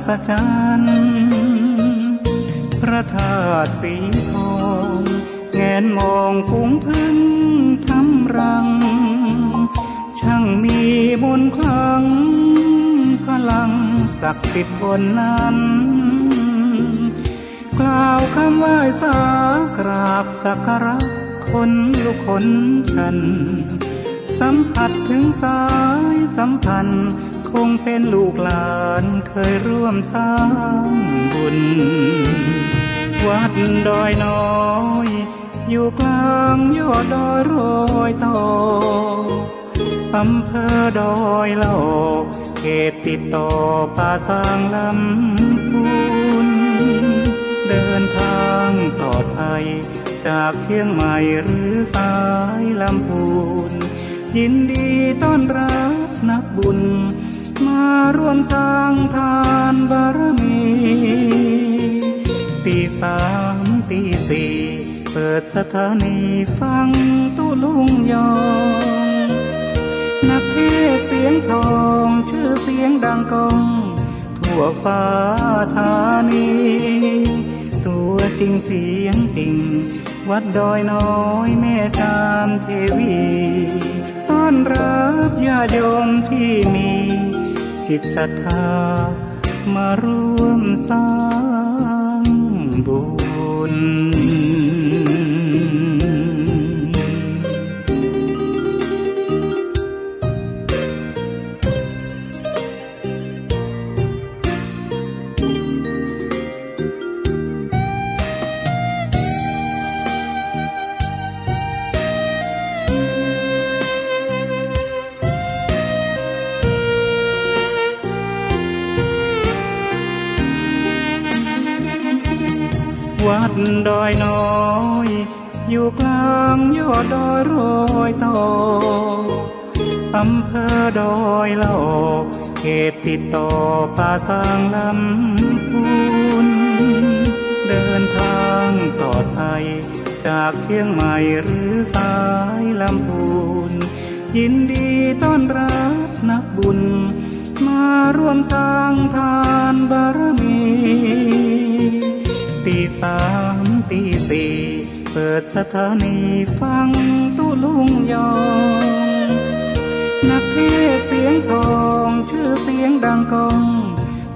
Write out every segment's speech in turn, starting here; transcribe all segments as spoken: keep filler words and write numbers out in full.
ศจรรย์ พระธาตุสีทอง แงนมองฝูงผึ้งทำรัง ช่างมีมนต์ขลัง พลังศักดิ์สิทธิ์บนนั้น กล่าวคำไหว้สากราบสักการะ คนลุกขนชัน สัมผัสถึงสายสัมพันธ์ คงเป็นลูกหลานเคยร่วมสร้างบุญ วัดดอยน้อย อยู่กลางยอดดอยรอยต่อ อำเภอดอยหล่อ เขตติดต่อป่าซางลำพูน เดินทางปลอดภัย จากเชียงใหม่หรือสายลำพูน ยินดีต้อนรับนักบุญ มาร่วมสร้างทานบารมี ตีสามตีสี่ เปิดสถานีฟังตุ๊ลุงยอง นักเทศน์เสียงทอง ชื่อเสียงดังก้อง ทั่วฟ้าธานี ตัวจริงเสียงจริง วัดดอยน้อยแม่จามเทวี ต้อนรับญาติโยมที่มีจิตศรัทธา มาร่วมสร้างบุญ วัดดอยน้อย อยู่กลางยอดดอยรอยต่อ อำเภอดอยหล่อ เขตติดต่อป่าซางลำพูน เดินทางปลอดภัย จากเชียงใหม่หรือสายลำพูน ยินดีต้อนรับนักบุญ มาร่วมสร้างทานบารมี ตีสามตีสี่ เปิดสถานีฟังตุ๊ลุงยอง นักเทศน์เสียงทอง ชื่อเสียงดังก้อง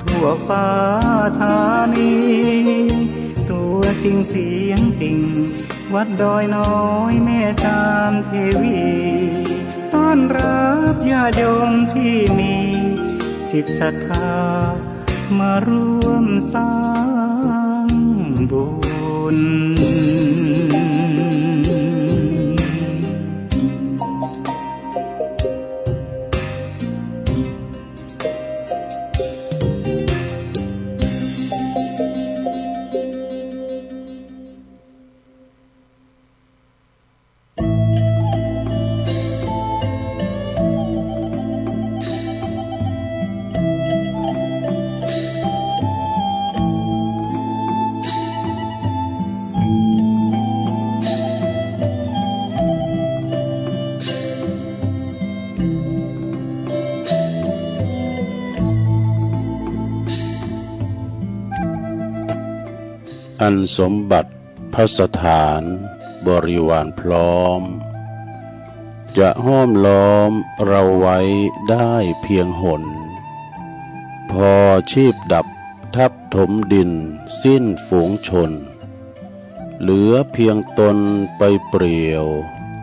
ทั่วฟ้าธานี ตัวจริงเสียงจริง วัดดอยน้อยแม่จามเทวี ต้อนรับญาติโยมที่มีจิตศรัทธา มาร่วมสร้างบุญ อันสมบัติ ภัสสถานบริวารพร้อม จะห้อมล้อมเราไว้ได้เพียงหน พอชีพดับทับถมดินสิ้นฝูงชน เหลือเพียงตนไปเปลี่ยว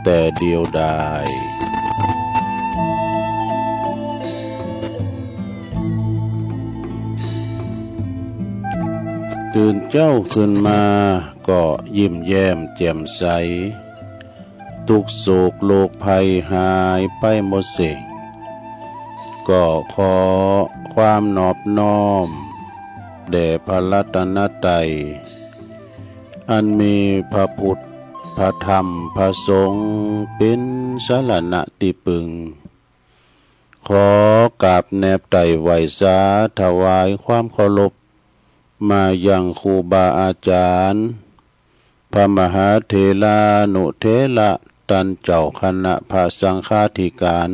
แต่เดียวดาย ตื่นเจ๊าขึ้นมาก็ยิ้มแย้มแจ่มใส ทุกข์โศกโรคภัยหายไปหมดสิ้น ก็ขอความนอบน้อมแด่พระรัตนตรัย อันมีพระพุทธ พระธรรม พระสงฆ์เป็นสรณะที่พึ่ง ขอกราบแนบไต่ไหว้สาถวายความเคารพ มายังครูบาอาจารย์ พระมหาเถรานุเถระ ต้านเจ้าคณะพระสังฆาธิการ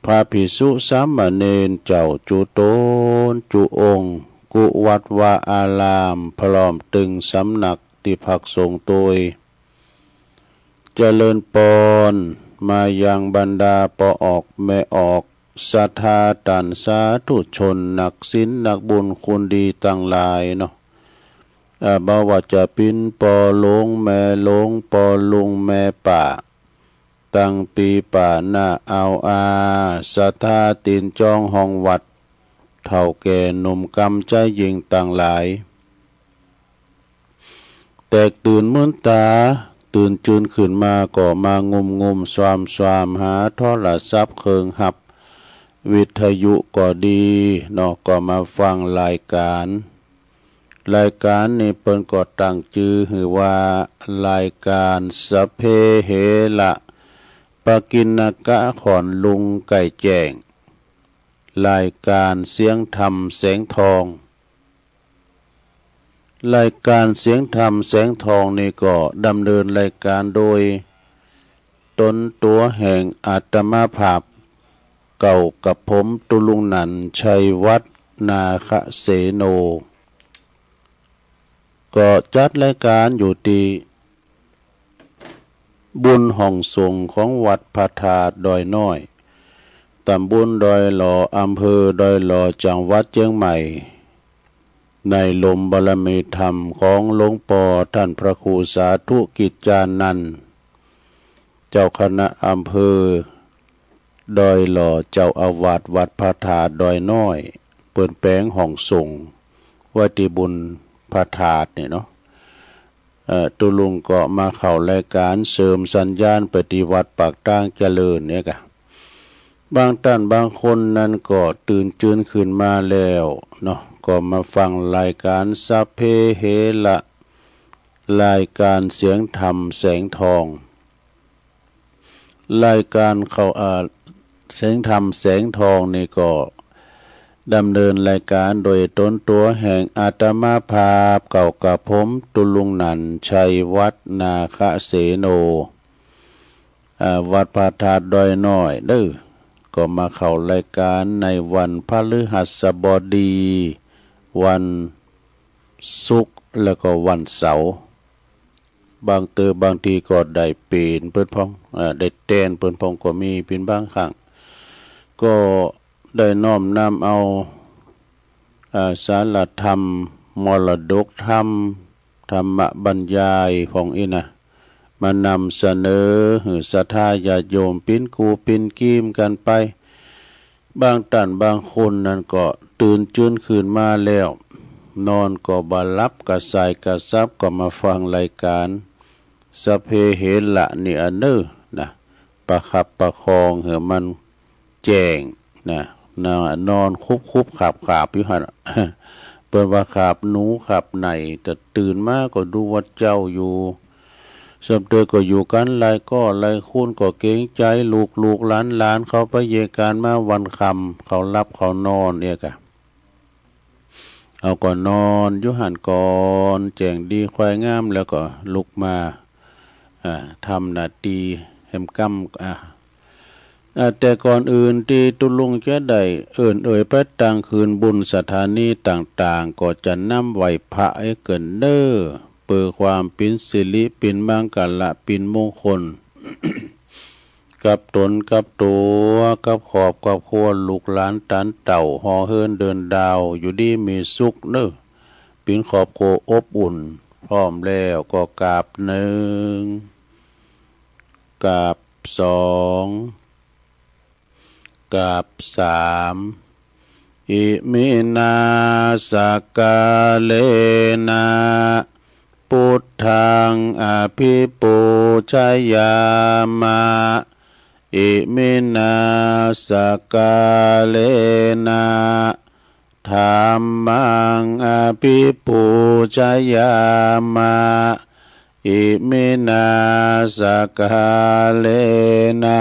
พระภิกษุสามเณรเจ้าจุ๊ตน จุองค์ กู้วัดวาอาราม พร้อมตึงสำนักตี้พักสงฆ์โตย เจริญปอน มายังบรรดาป้อออกแม่ออก ศรัทธาต้านสาธุชน นักศีลนักบุญคุณดีตังหลายเนาะ อ่า บ่ว่าจะเป๋นป้อหลวงแม่หลวง ป้อลุงแม่ป้า ตังปี๋ป้าน้าอาวอา ศรัทธาตี๋นจองห้องวัด เฒ่าแก่หนุ่มกำชายหญิงตังหลาย แตกตื่นมืนต๋า ตื่นจืนขึ้นมาก็มางุ่มงุ่มซวามซวาม หาโทรศัพท์เครื่องฮับ วิทยุก็ดีเนาะ ก็มาฟังรายการ รายการนี้เปิ้นก็ตั้งจื่อหื้อว่า รายการสัพเพเหระ ปกิณณกะขอนลุงไก่แจ้ง รายการเสียงธรรมแสงทอง รายการเสียงธรรมแสงทองนี้ก็ดำเนินรายการโดย ตนตั๋วแห่งอาตมาภาพ เก่ากับผมตุ๊ลุงหนัน ชัยวัฒน์ นาคเสโน ก็จัดรายการอยู่ตี้ บุญห้องสงฆ์ของวัดพระธาตุดอยน้อย ตำบลดอยหล่อ อำเภอดอยหล่อ จังหวัดเชียงใหม่ ในลมบารมีธรรมของหลวงป้อท่านพระครูสาธุกิจจานันท์ เจ้าคณะอำเภอดอยหล่อ เจ้าอาวาสวัดพระธาตุดอยน้อย เปิ้นแป๋งห้องสงฆ์ไว้ตี้บุญพระธาตุนี่เนาะ เอ่อ ตุ๊ลุงก็มาเข้ารายการเสริมสัญญาณไปตี้วัดปากตางเจริญเนี่ยกะ บางต้านบางคนนั้นก็ตื่นจืนขึ้นมาแล้วเนาะ ก็มาฟังรายการสัพเพเหระ รายการเสียงธรรมแสงทอง รายการเขา เอ่อ เสียงธรรมแสงทองนี่ก็ดำเนินรายการโดยตนตั๋วแห่งอาตมาภาพ เก่ากับผมตุ๊ลุงหนัน ชัยวัฒน์ นาคเสโน อ่า วัดพระธาตุดอยน้อยเด้อ ก็มาเข้ารายการในวันพฤหัสบดี วันศุกร์ แล้วก็วันเสาร์ บางเติบ บางทีก็ได้เป๋นเปิ้นพ่อง เอ่อ ได้แตนเปิ้นพ่องก็มีเป๋นบางครั้ง ก็ได้น้อมนำเอา อ่า สารธรรม มรดกธรรม ธรรมบรรยายพ่องอี้นะ มานำเสนอหื้อศรัทธาญาติโยมเป๋นกู้เป๋นกี๋กั๋นไป บางต้านบางคนนั้นก็ตื่นจืนขึ้นมาแล้ว นอนก็บ่หลับกระส่ายกระสับ ก็มาฟังรายการสัพเพเหระนี่อะเน่อนะ ประคับประคองหื้อมันแจ้งนะ นะ นอนคุบๆ ขาบๆ อยู่หั้น เปิ้นว่าขาบหนูขาบไหน แต่ตื่นมาก็ดูว่าเจ้าอยู่ ส่ำเติบก็อยู่กั๋นหลายก้อหลายคนก็เกรงใจ๋ลูกๆ หลานๆ เขาไปเยียะก๋านมาวันค่ำ เขาหลับเขานอนเนี่ยกะ เฮาก็นอนอยู่หั้นก่อน แจ้งดีควายงามแล้วก็ลุกมา อ่า ทำหน้าตี้แหมกำ อ่า อ่า แต่ก่อนอื่นตี้ตุ๊ลุงจะได้เอิ้นเอ่ยไปตางคืนบุญสถานีต่างๆ ก็จะนำไหว้พระเอ้ยเกินเน้อ เปื้อความเป๋นสิริเป๋นมังคละเป๋นมงคล กับตนกับตั๋ว กับครอบกับครัว ลูกหลานตานเต้า ห่อเฮือนเดินดาว อยู่ดีมีสุขเน้อ เป๋นครอบครัวอบอุ่น พร้อมแล้วก็กราบหนึ่ง กราบสอง กราบสาม อิมินา สักการะนะ Buddhaṃ abhipūjayāma. Iminā sakkārena dhammaṃ abhipūjayāma. Iminā sakkārena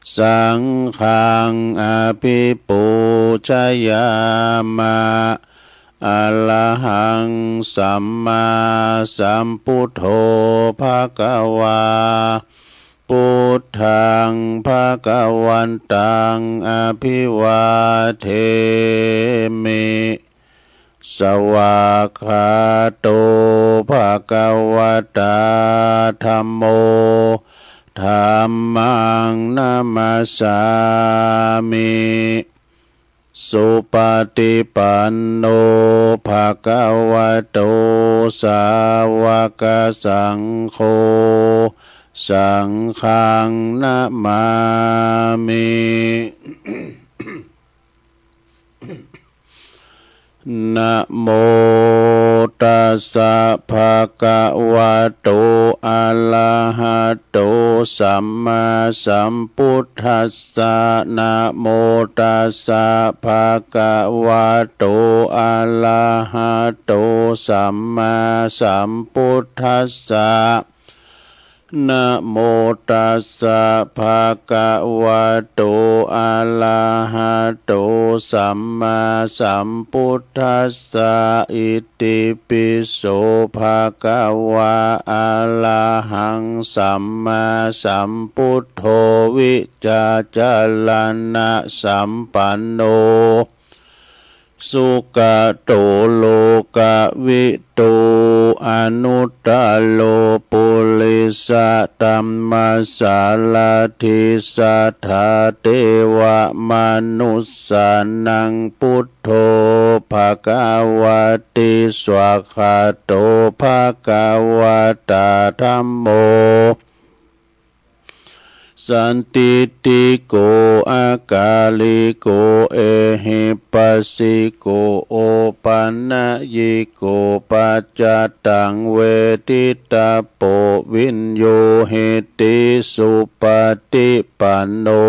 saṅghaṃ abhipūjayāma. Arahaṃ sammāsambuddho bhagavā. Buddhaṃ bhagavantaṃ abhivādemi. Svākkhāto bhagavatā dhammo. Dhammaṃ namassāmi. Supaṭipanno bhagavato sāvakasaṅgho. Saṅghaṃ namāmi. Namo tassa bhagavato arahato sammāsambuddhassa. Namo tassa bhagavato arahato sammāsambuddhassa. Namo tassa bhagavato arahato sammāsambuddhassa. Itipi so bhagavā arahaṃ sammāsambuddho vijjācaraṇasampanno sugato lokavidū anuttaro purisadammasārathi satthā devamanussānaṃ buddho bhagavāti. Svākkhāto bhagavatā dhammo sandiṭṭhiko akāliko ehipassiko opanayiko paccattaṃ veditabbo viññūhīti. Supaṭipanno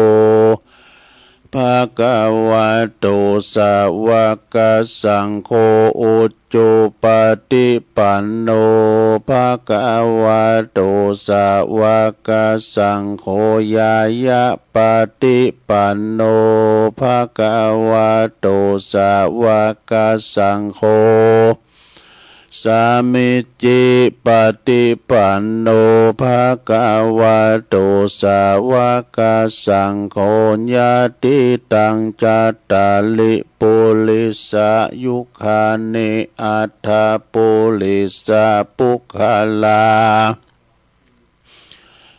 bhagavato sāvakasaṅgho, ujupaṭipanno bhagavato sāvakasaṅgho, ñāyapaṭipanno bhagavato sāvakasaṅgho, sāmīcipaṭipanno bhagavato sāvakasaṅgho, yadidaṃ cattāri purisayugāni aṭṭha purisapuggalā,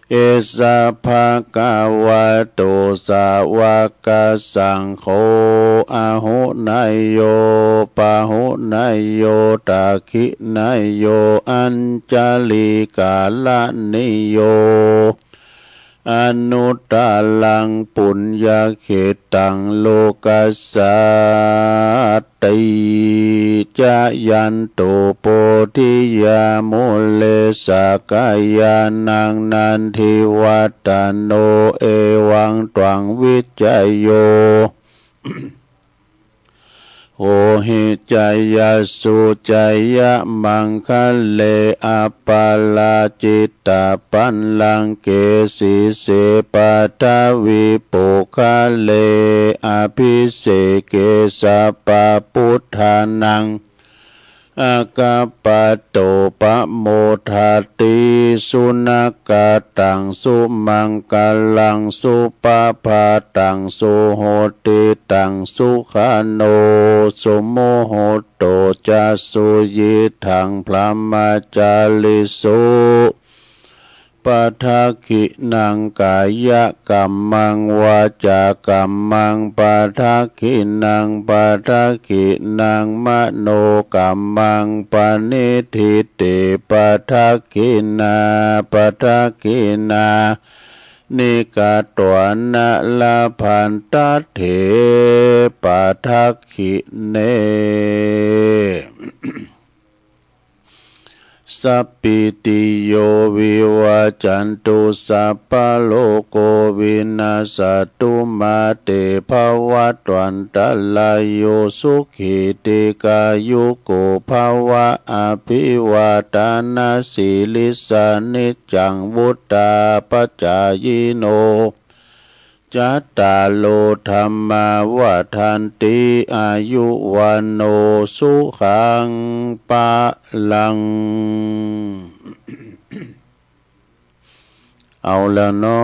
esa bhagavato sāvakasaṅgho, āhuneyyo pāhuneyyo dakkhiṇeyyo añjalikaraṇīyo, anuttaraṃ puññakkhettaṃ lokassā ti. Jayanto bodhiyā mūle sakyānaṃ nandivaḍḍhano, evaṃ tvaṃ vijayo hohi jayassu jayamaṅgale, aparājitapallaṅke sīse paṭhavipokkhare, abhiseke sabbabuddhānaṃ aggappatto pamodati. Sunakkhattaṃ sumaṅgalaṃ supabhātaṃ suhuṭṭhitaṃ, sukhaṇo sumuhutto ca suyiṭṭhaṃ brahmacārisu. Padakkhiṇaṃ kāyakammaṃ vācākammaṃ padakkhiṇaṃ, padakkhiṇaṃ manokammaṃ paṇidhī te padakkhiṇā, padakkhiṇāni katvāna labhantatthe padakkhiṇe. Sabbītiyo vivajjantu, sabbarogo vinassatu, mā te bhavatvantarāyo, sukhī dīghāyuko bhava. Abhivādanasīlissa niccaṃ vuḍḍhāpacāyino, cattāro dhammā vaḍḍhanti, āyu vaṇṇo sukhaṃ balaṃ. เอาแล้วเนา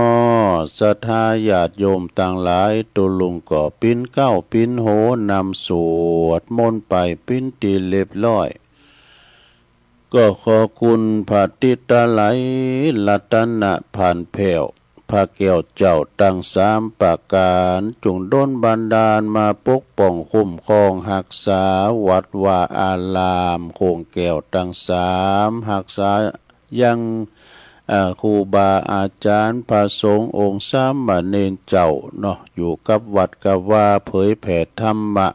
ะ ศรัทธาญาติโยมตังหลาย ตุ๊ลุงก็ปิ้นเก๊าปิ้นโหนำสวดมนต์ไปปิ้นตี้เรียบร้อย ก็ขอคุณพระติตะไลรัตนะผ่านแผ้ว พระแก้วเจ้าตังสามประก๋าน จุ่งดลบันดาลมาปกป้องคุ้มครองฮักษาวัดวาอาราม โค้งแก้วตังสาม ฮักษายัง เอ่อ ครูบาอาจ๋ารย์ พระสงฆ์องค์สามเณรเจ้าเนาะ อยู่กับวัดกับวา เผยแผ่ธรรมะ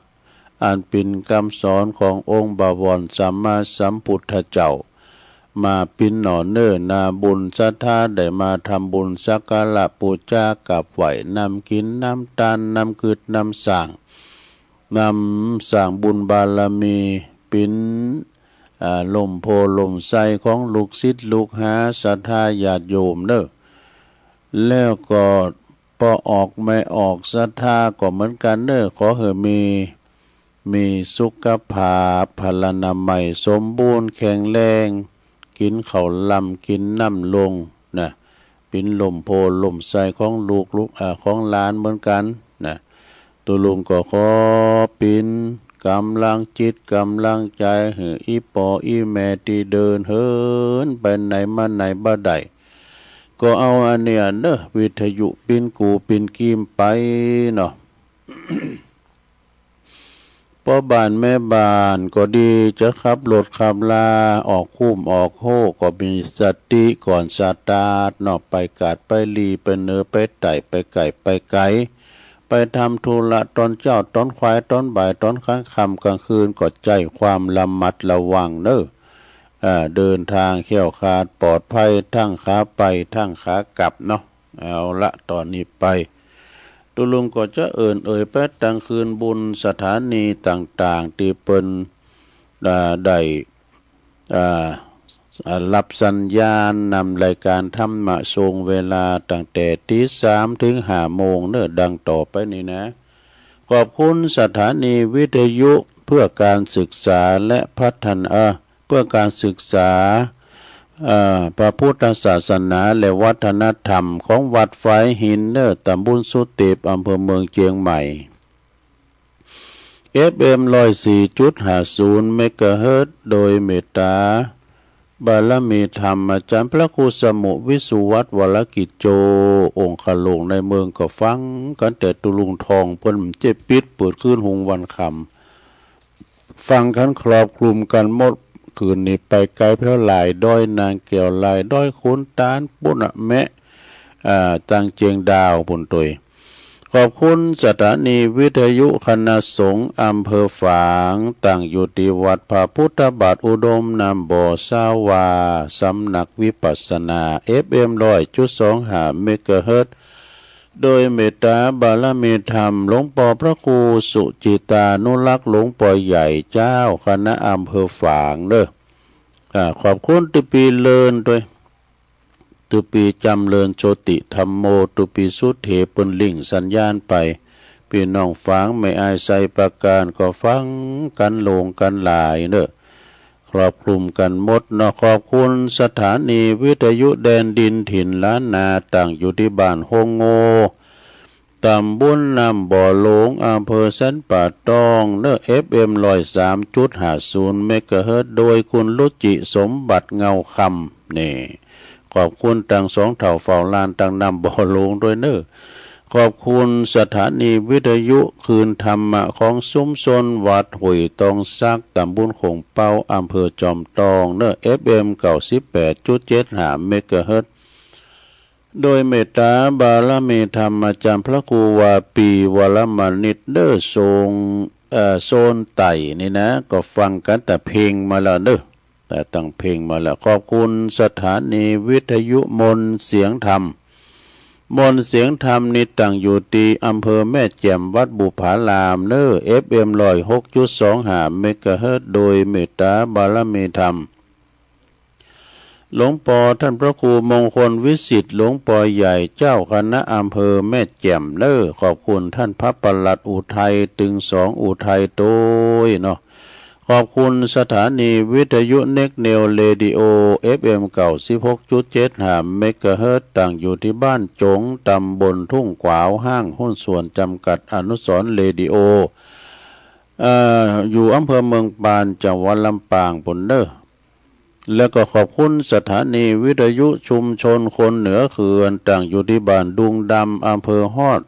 อันเป๋นกำสอนขององค์บวรสัมมาสัมพุทธเจ้า มาปิ้นหน่อเน่อนาบุญ ศรัทธาได้มาทำบุญสักการะปู๋จา กราบไหว้ นำกิ๋นนำตาน นำกึ๊ดนำสร้าง นำสร้างบุญบารมี เป๋น อ่า ล่มโพธิ์ล่มไทรของลูกศิษย์ลูกหา ศรัทธาญาติโยมเน่อ แล้วก็ป้อออกแม่ออกศรัทธาก็เหมือนกั๋นเน่อ ขอหื้อมี มีสุขภาพพลานามัยสมบูรณ์แข็งแรง กิ๋นข้าวลำกิ๋นน้ำลงนะ เป๋นล่มโพธิ์ล่มไทรของลูก ลูก อ่า ของหลานเหมือนกั๋นนะ ตุ๊ลุงก็ขอเป๋นก๋ำลังจิตก๋ำลังใจ๋หื้ออี่ป้ออี่แม่ตี้เดินเหินไปไหนมาไหนบ่ได้ ก็เอาอันเนี้ยเน่อ วิทยุปิ้นกูปิ้นกีมไปเนาะ ป้อบ้านแม่บ้านก็ดี จะขับรถขับรา ออกคุ้มออกโฮก็มีสติก่อนสตาร์ทเนาะ ไปกาดไปหลี ไปเหนือไปใต้ ไปใก้ไปไก๋ ไปทำธุระต๋อนเจ๊าต๋อนควายต๋อนบ่ายต๋อนกลางค่ำกลางคืนก็ใจ๊ความระมัดระวังเน่อ อ่า เดินทางแคล้วคลาดปลอดภัย ทั้งขาไปทั้งขากลับเนาะ เอาละ ต๋อนนี้ไป ตุ๊ลุงก็จะเอิ้นเอ่ยไปตังคืนบุญสถานีต่างๆ ตี้เปิ้น อ่า ได้ อ่า อ่า รับสัญญาณนำรายการธรรมะส่งเวลาตั้งแต่ตีสามถึงห้าโมงเน่อ ดังต่อไปนี้นะ ขอบคุณสถานีวิทยุเพื่อการศึกษาและพัฒนา เอ่อ เพื่อการศึกษา เอ่อ พระพุทธศาสนาและวัฒนธรรมของวัดฝายหินเน่อ ตำบลสุเตป อำเภอเมืองเจียงใหม่ เอฟเอ็ม ร้อยสี่จุดห้าศูนย์ เมกะเฮิรตซ์ โดยเมตตาบารมีธรรมอาจ๋ารย์พระครูสมุห์ วิสุวัฒน์ วรกิจโจ องคหลวงในเมืองก็ฟังกั๋นแต่ตุ๊ลุงท่องเปิ้นเจ๊ปิดเปิดคืนฮุงวันค่ำ ฟังกั๋นครอบคลุมกั๋นหมด คืนนี้ไปไก๋แผวหลายดอย นางแก้วหลายดอย ขุนตาล ปุณณะแมะ อ่า ตังเจียงดาวปุ้นตวย ขอบคุณสถานีวิทยุคณะสงฆ์อำเภอฝาง ตั้งอยู่ตี้วัดพระพุทธบาทอุดมน้ำบ่อสาวา สำนักวิปัสสนา เอฟเอ็ม ร้อยจุดสองห้า เมกะเฮิรตซ์ โดยเมตตาบารมีธรรมหลวงป้อพระครูสุจิตานุรักษ์ หลวงป้อใหญ่เจ้าคณะอำเภอฝางเน่อ อ่า ขอบคุณตุ๊ปีเลินตวย ตุ๊ปีจำเริญโชติธัมโม ตุ๊ปีสุเถเปิ้นลิงก์สัญญาณไป ปี้น้องฝางแม่อายไซประการก็ฟังกั๋นโหลงกั๋นหลายเน่อ ครอบคลุมกั๋นหมดเนาะ ขอบคุณสถานีวิทยุแดนดินถิ่นล้านนา ตั้งอยู่ตี้บ้านโฮงโง่ ตำบลน้ำบ่อหลวง อำเภอสันป่าตอง เน่อ เอฟเอ็ม ร้อยสามจุดห้าศูนย์ เมกะเฮิรตซ์ โดยคุณรุจิสมบัติเงาคำ นี่ ขอบคุณตังสองเฒ่าเฝ้าลานตังน้ำบ่อหลวงตวยเน่อ ขอบคุณสถานีวิทยุคลื่นธรรมะของชุมชนวัดห้วยตองสัก ตำบลโค้งเป๊า อำเภอจอมตอง เน่อ เอฟเอ็ม เก้าสิบแปดจุดเจ็ดห้า เมกะเฮิรตซ์ โดยเมตตาบารมีธรรมอาจ๋ารย์พระครูวาปี วรมณิต เน่อ โซน เอ่อ โซนใต้นี่นะ ก็ฟังกั๋นแต่เพ็งมาแล้วเน่อ แต่ตั้งเพ็งมาแล้ว ขอบคุณสถานีวิทยุมนต์เสียงธรรม มนต์เสียงธรรมนี่ตั้งอยู่ตี้อำเภอแม่แจ่ม วัดบุปผารามเน่อ เอฟเอ็ม ร้อยหกจุดสองห้า เมกะเฮิรตซ์ โดยเมตตาบารมีธรรม หลวงป้อท่านพระครูมงคลวิสิทธิ์ หลวงป้อใหญ่เจ้าคณะอำเภอแม่แจ่มเน่อ ขอบคุณท่านพระปลัดอุทัย ตึงสองอุทัยตวยเนาะ ขอบคุณสถานีวิทยุเน็กเนวเรดิโอ เอฟเอ็ม เก้าสิบหกจุดเจ็ดห้า เมกะเฮิรตซ์ ตั้งอยู่ที่บ้านจง ตำบลทุ่งขวาว ห้างหุ้นส่วนจำกัดอนุสรณ์เรดิโอ เอ่อ อยู่อำเภอเมืองปาน จังหวัดลำปาง ปู้นเน้อ แล้วก็ขอบคุณสถานีวิทยุชุมชนคนเหนือเขื่อน ตั้งอยู่ที่บ้านดุงดำ อำเภอฮอด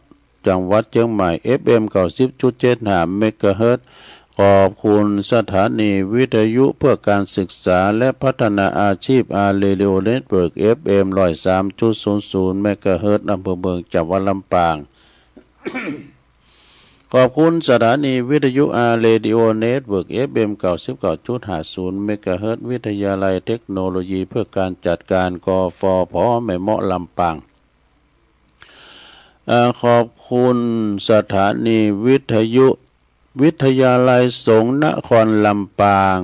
จังหวัดเชียงใหม่ เอฟเอ็ม เก้าสิบจุดเจ็ดห้า เมกะเฮิรตซ์ ขอบคุณสถานีวิทยุเพื่อการศึกษาและพัฒนาอาชีพ อาร์ เรดิโอ เน็ตเวิร์ก เอฟเอ็ม ร้อยสามจุดศูนย์ศูนย์ เมกะเฮิรตซ์ อำเภอเมือง จังหวัดลำปาง ขอบคุณสถานีวิทยุ อาร์ เรดิโอ เน็ตเวิร์ก เอฟเอ็ม เก้าสิบเก้าจุดห้าศูนย์ เมกะเฮิรตซ์ วิทยาลัยเทคโนโลยีเพื่อการจัดการ กฟผ แม่เมาะ ลำปาง เอ่อ ขอบคุณสถานีวิทยุ วิทยาลัยสงฆ์นครลำปาง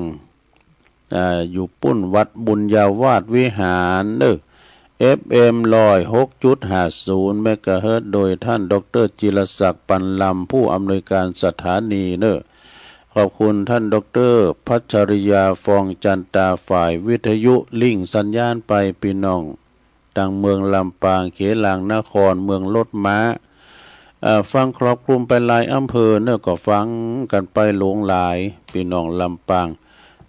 อ่า อยู่ปู้นวัดบุญญาวาสวิหารเน้อ เอฟเอ็ม ร้อยหกจุดห้าศูนย์ เมกะเฮิรตซ์ โดยท่านดอกเตอร์จิรศักดิ์ ปันลำ ผู้อำนวยการสถานีเน้อ ขอบคุณท่านดอกเตอร์พัชริยา ฟองจันตา ฝ่ายวิทยุ ลิงก์สัญญาณไปพี่น้อง ตังเมืองลำปาง เขลางนคร เมืองรถม้า เอ่อ ฟังครอบคลุมไปหลายอำเภอเน้อ ก็ฟังกันไปหลวงหลาย พี่น้องลำปาง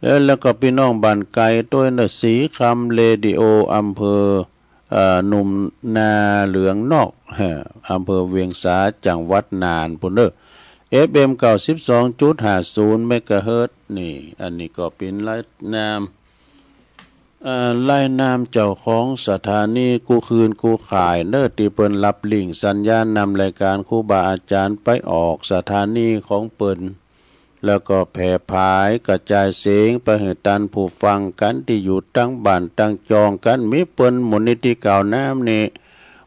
แล้ว แล้วก็พี่น้องบ้านไกลด้วยเน้อ สีคำเรดิโอ อำเภอ เอ่อ หนุ่มนาเหลืองนอก ฮะ อำเภอเวียงสา จังหวัดน่านปู้นเน้อ เอฟเอ็ม เก้าสิบสองจุดห้าศูนย์ เมกะเฮิรตซ์ นี่ อันนี้ก็เป็นรายนาม เอ่อ รายนามเจ้าของสถานีกู้คืนกู้ข่ายเน้อ ตี้เปิ้นรับลิงก์สัญญาณนำรายการครูบาอาจารย์ไปออกสถานีของเปิ้น แล้วก็แผ่ผายกระจายเสียงไปหื้อตันผู้ฟังกั๋นตี้อยู่ตังบ้านตังจองกั๋น มีเปิ้นมูลนิธิกล่าวน้ำนี่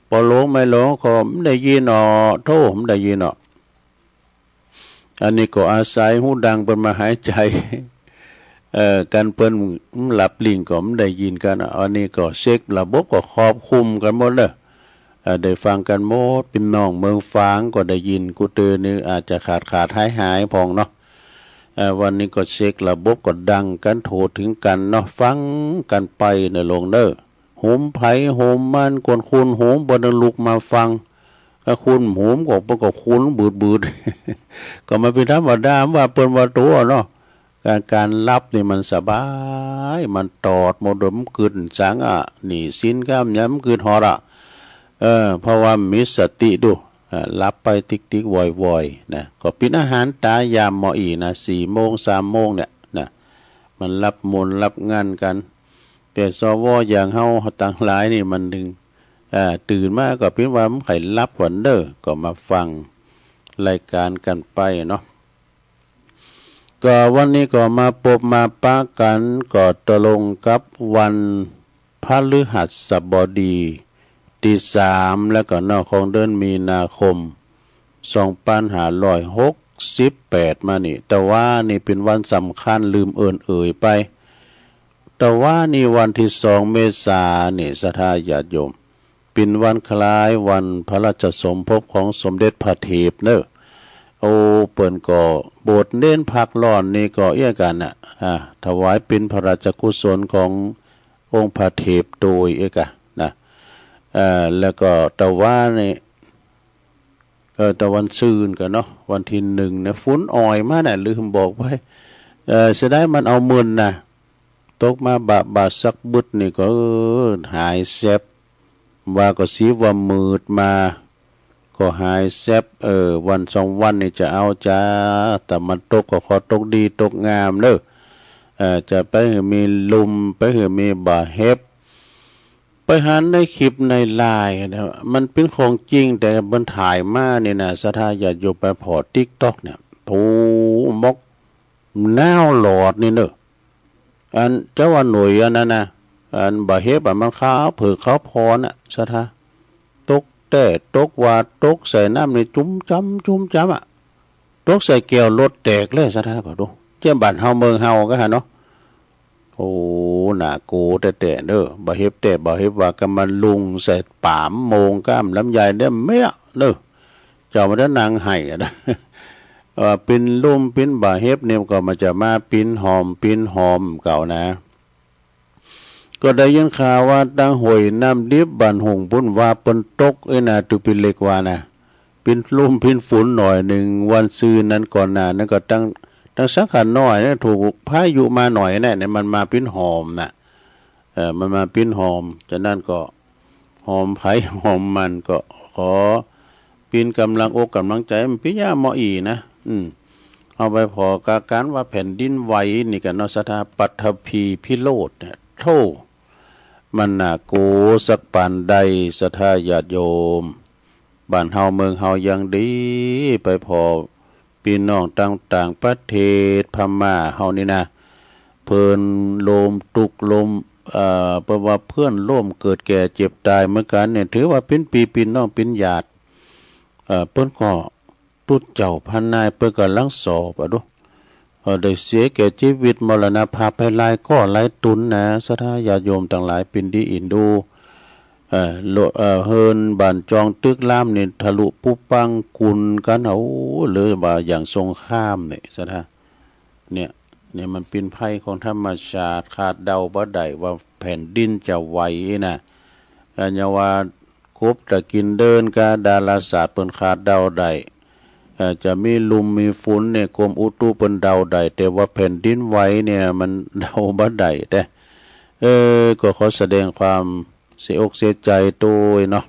ปอหลวงแม่หลวงก็บ่ได้ยินอ้อ โธ่ บ่ได้ยินอ้อ อันนี้ก็อาศัยหูดังเปิ้นมาหายใจ๋ เอ่อ กั๋นเปิ้นหลับลิงก์ก็บ่ได้ยินกั๋น อันนี้ก็เช็คระบบก็ครอบคลุมกั๋นหมดเน้อ เอ่อ ได้ฟังกั๋นหมด พี่น้องเมืองฝางก็ได้ยินกู้เตื้อนี่ อาจจะขาดขาดหายหายพ่องเนาะ เอ่อ วันนี้ก็เช็คระบบก็ดังกั๋นทั่วถึงกั๋นเนาะ ฟังกั๋นไปเน้อหลวงเน้อ หุมไผหุมมัน คนคุ้นหูบ่ได้ลุกมาฟัง ก็คุ้นหูก็ เปิ้นก็คุ้นบืดๆ ก็มันเป็นธรรมดา ว่าเปิ้นว่าตั๋วเนาะ ก๋าน ก๋านหลับนี่มันสบาย มันตอดหมด บ่กึ๊ดสังอะ หนี้สินกำยังบ่กึ๊ดฮอดอะ เออ เพราะว่ามีสติดู อ่า หลับไปติ๊กๆ วอยๆ นะ ก็เป๋นอาหารตายามหม้ออี้นะ สี่โมง สามโมงเนี่ยนะ มันหลับม่วนหลับงันกั๋น แต่ สว อย่างเฮาตังหลายนี่มันถึง อ่า ตื่นมาก็เป๋นว่าบ่ใค่หลับวันเด้อ ก็มาฟังรายการกั๋นไปเนาะ ก็วันนี้ก็มาปบมาปะกั๋น ก็ตรงกับวันพฤหัสบดีตี้สาม แล้วก็เนาะ ของเดือนมีนาคม สองปันห้าร้อยหกสิบแปดมานี่ แต่ว่านี่เป๋นวันสำคัญ ลืมเอิ้นเอ่ยไป แต่ว่านี่วันตี้สองเมษานี่ ศรัทธาญาติโยม เป๋นวันคล้ายวันพระราชสมภพของสมเด็จพระเทพเนาะ โอ้ เปิ้นก็โบสถ์เณรพักร้อนนี่ก็เอี้ยกั๋นน่ะ อ่า ถวายเป๋นพระราชกุศลขององค์พระเทพโดยเอี้ยกั๋นนะ เอ่อ แล้วก็แต่ว่านี่ เออ แต่วันซืนกั๋นเนาะ วันตี้หนึ่งเนี่ย ฝนอ่อยมาน่ะ ลืมบอกไป เออ เสียดายมันเอามึนน่ะ ตกมาบะบะสักบึดนี่ก็ เออ หายแซบ ว่าก็สิว่ามืดมา ก็หายแซบ เออ วันสองวันนี่จะเอาจ้า แต่มันตกก็ขอตกดีตกงามเนาะ เออ จะไปหื้อมีลุม ไปหื้อมีบ่าเห็บ ไปหันในคลิปในไลน์นะ มันเป๋นของจริง แต่เปิ้นถ่ายมานี่นะ ศรัทธาญาติโยมไปผ่อติ๊กต็อกเนี่ย โธ่ หมอกหนาวหลอดนี่เนาะ อันเจ้าว่าหน่วยอันนั้นนะ อันบ่าเห็บอะ มันขาวเผือกขาวผ่อนน่ะ ศรัทธา ตกแต๊ ตกหวาด ตกใส่น้ำนี่จุ่มจ้ำ จุ่มจ้ำอะ ตกใส่แก้วรถแตกเลย ศรัทธา ก็ดู เจียมบ้านเฮาเมืองเฮาก็หั้นเนาะ โอ้ น่ากลัวแต๊ๆ เนาะ บ่าเห็บแต๊ บ่าเห็บหวาดก็มาลุงใส่ป๋ามโมงก้ามลำไยได้เมี้ยเนาะ เจ้ามันได้นั่งไห้อะนะ เอ เอ่อ ปิ้นลุ่มปิ้นบ่าเห็บนี่ก็มันจะมาปิ้นหอมปิ้นหอมเก่านะ ก็ได้ยินข่าวว่าตังห้วยน้ำดิบบ้านหงส์ปุ้นว่าเปิ้นตกเอ้ยนะ ตูปินเหล็กว่านะ ปิ้นลุ่มปิ้นฝนหน่อยหนึ่ง วันซืนนั้นก่อนหน้านั้นก็ตัง ตังสังขารน้อยนะ ถูกพายุมาหน่อยนะ เนี่ยมันมาปิ้นหอมนะ เอ่อ มันมาปิ้นหอม ฉะนั้นก็หอมไผหอมมัน ก็ขอปิ้นกำลังอกกำลังใจ มันปิ้นยาหมออีนะ อืม เอาไปผ่อกาการว่าแผ่นดินไหวนี่กันเนาะ ศรัทธา ปัทภีพิโรธเนี่ย โธ่ มันน่ากลัวสักปานใด ศรัทธาญาติโยม บ้านเฮาเมืองเฮายังดี ไปผ่อพี่น้องต่างต่างประเทศ พม่าเฮานี่นะ เพิ่นล้มตุ๊กล้ม เอ่อ เปิ้นว่าเพื่อนล้มเกิดแก่เจ็บตายเหมือนกันเนี่ย ถือว่าปิ้นปี้ปิ้นน้องปิ้นญาติ เอ่อ เปิ้นก็ ตุ๊ดเจ้าพระนายเปิ้นกำลังสอบอะดู เอ่อ ได้เสียแก่ชีวิตมรณภาพไปหลายก้อหลายตุนนะ ศรัทธาญาติโยมตังหลาย ปิ้นดีอินดู เอ่อ โล- เอ่อ เฮือนบ้านจองตึกรามนี่ทะลุปุปังกุนกัน โอ้ เลยว่าอย่างสงครามเนี่ย ศรัทธา เนี่ย เนี่ยมันปิ้นภัยของธรรมชาติ คาดเดาบ่ได้ว่าแผ่นดินจะไหวนะ เอ่อ อย่าว่า กบตะกินเดินกาดาราศาสตร์เปิ้นคาดเดาได้ เอ่อ จะมีลุ่มมีฝนเนี่ย กรมอุตุเปิ้นเดาได้ แต่ว่าแผ่นดินไหวเนี่ยมันเดาบ่ได้แต๊ เออ ก็ขอแสดงความเสียอกเสียใจตวยเนาะ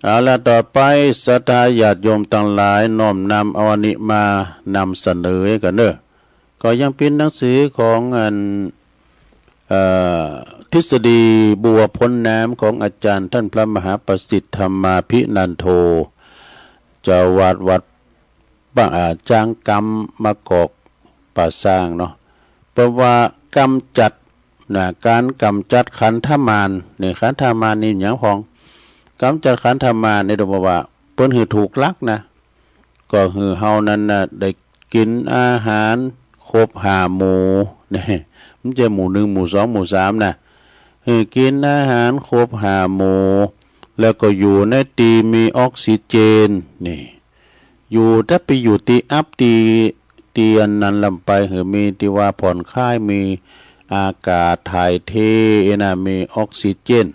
เอาละ ต่อไปศรัทธาญาติโยมตังหลาย น้อมนำเอาอันนี้มานำเสนอกันเนอะ ก็ยังปิ้นหนังสือของอัน เอ่อ ทฤษฎีบัวพ้นน้ำของอาจารย์ท่านพระมหาประสิทธิ์ธรรมาภินันโท เจ้าอาวาสวัดป่า อ่า จางกำมะกอกป่าซางเนาะ เปิ้นว่ากำจัดนะ การกำจัดขันธมาร นี่ขันธมารนี่หยังพ่อง กำจัดขันธมารนี่ต้องบอกว่าเปิ้นหื้อถูกหลักนะ ก็หื้อเฮานั้นน่ะได้กินอาหารครบห้าหมู่ นี่ มันจะหมู่หนึ่ง หมู่สอง หมู่สามนะ หื้อกินอาหารครบห้าหมู่ แล้วก็อยู่ในตี้มีออกซิเจน นี่ อยู่ ถ้าไปอยู่ตี้อับตี้ ตี้อันนั้นลำไป หื้อมีตี้ว่าผ่อนคลาย มีอากาศถ่ายเทนะ มีออกซิเจน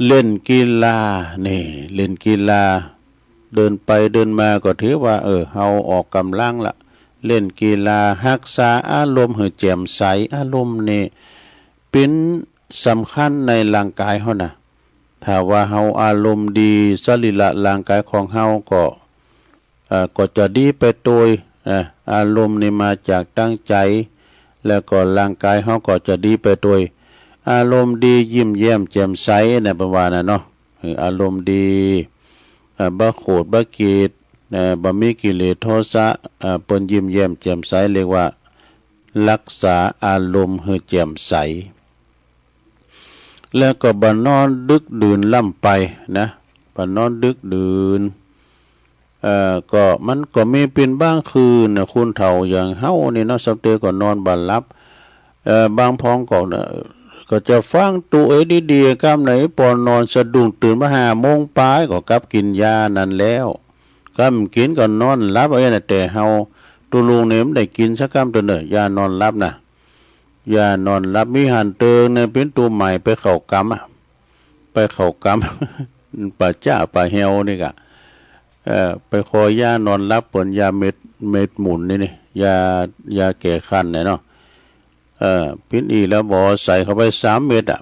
เล่นกีฬา นี่ เล่นกีฬา เดินไปเดินมาก็ถือว่า เออ เฮาออกกำลังละ เล่นกีฬา ฮักษาอารมณ์หื้อแจ่มใส อารมณ์นี่เป๋นสำคัญในร่างกายเฮานะ ถ้าว่าเฮาอารมณ์ดี สรีระร่างกายของเฮาก็ เอ่อ ก็จะดีไปโดย เอ่อ อารมณ์นี่มาจากตั้งใจ แล้วก็ร่างกายเฮาก็จะดีไปโดย อารมณ์ดียิ้มแย้มแจ่มใสนะ เปิ้นว่านะเนาะ เออ อารมณ์ดี เอ่อ บ่โขดบ่เกลียด เอ่อ บ่มีกิเลสโทสะ เอ่อ เปิ้นยิ้มแย้มแจ่มใส เรียกว่ารักษาอารมณ์หื้อแจ่มใส แล้วก็บ่นอนดึกดื่นล้ำไปนะ บ่นอนดึกดื่น เอ่อ ก็มันก็มีเป๋นบางคืนนะ คนเฒ่าอย่างเฮานี่เนาะ สำเตอก็นอนบ่หลับ เอ่อ บางพ่องก็ ก็จะฟังตู้เอดีๆ กำไหนปอนนอนสะดุ้งตื่นมาห้าโมงปลายก็กลับกินยานั้นแล้ว กำกินก็นอนหลับ เอ้ยนะ แต่เฮาตุลุงนี่มันได้กินสักกำเตื้อเน่อ ยานอนหลับนะ ยานอนหลับ มีหั้นเติงเนี่ย เป๋นตู้ใหม่ไปเข้ากำอะ ไปเข้ากำ ป่าจ๊าป่าแฮวนี่กะ เอ่อ ไปขอยานอนหลับเปิ้น ยาเม็ด เม็ดหมุนนี่นี่ ยา ยาแก้คันเนี่ยเนาะ เอ่อ ปิ้นอี้แล้วบ่ใส่เข้าไปสามเม็ดอะ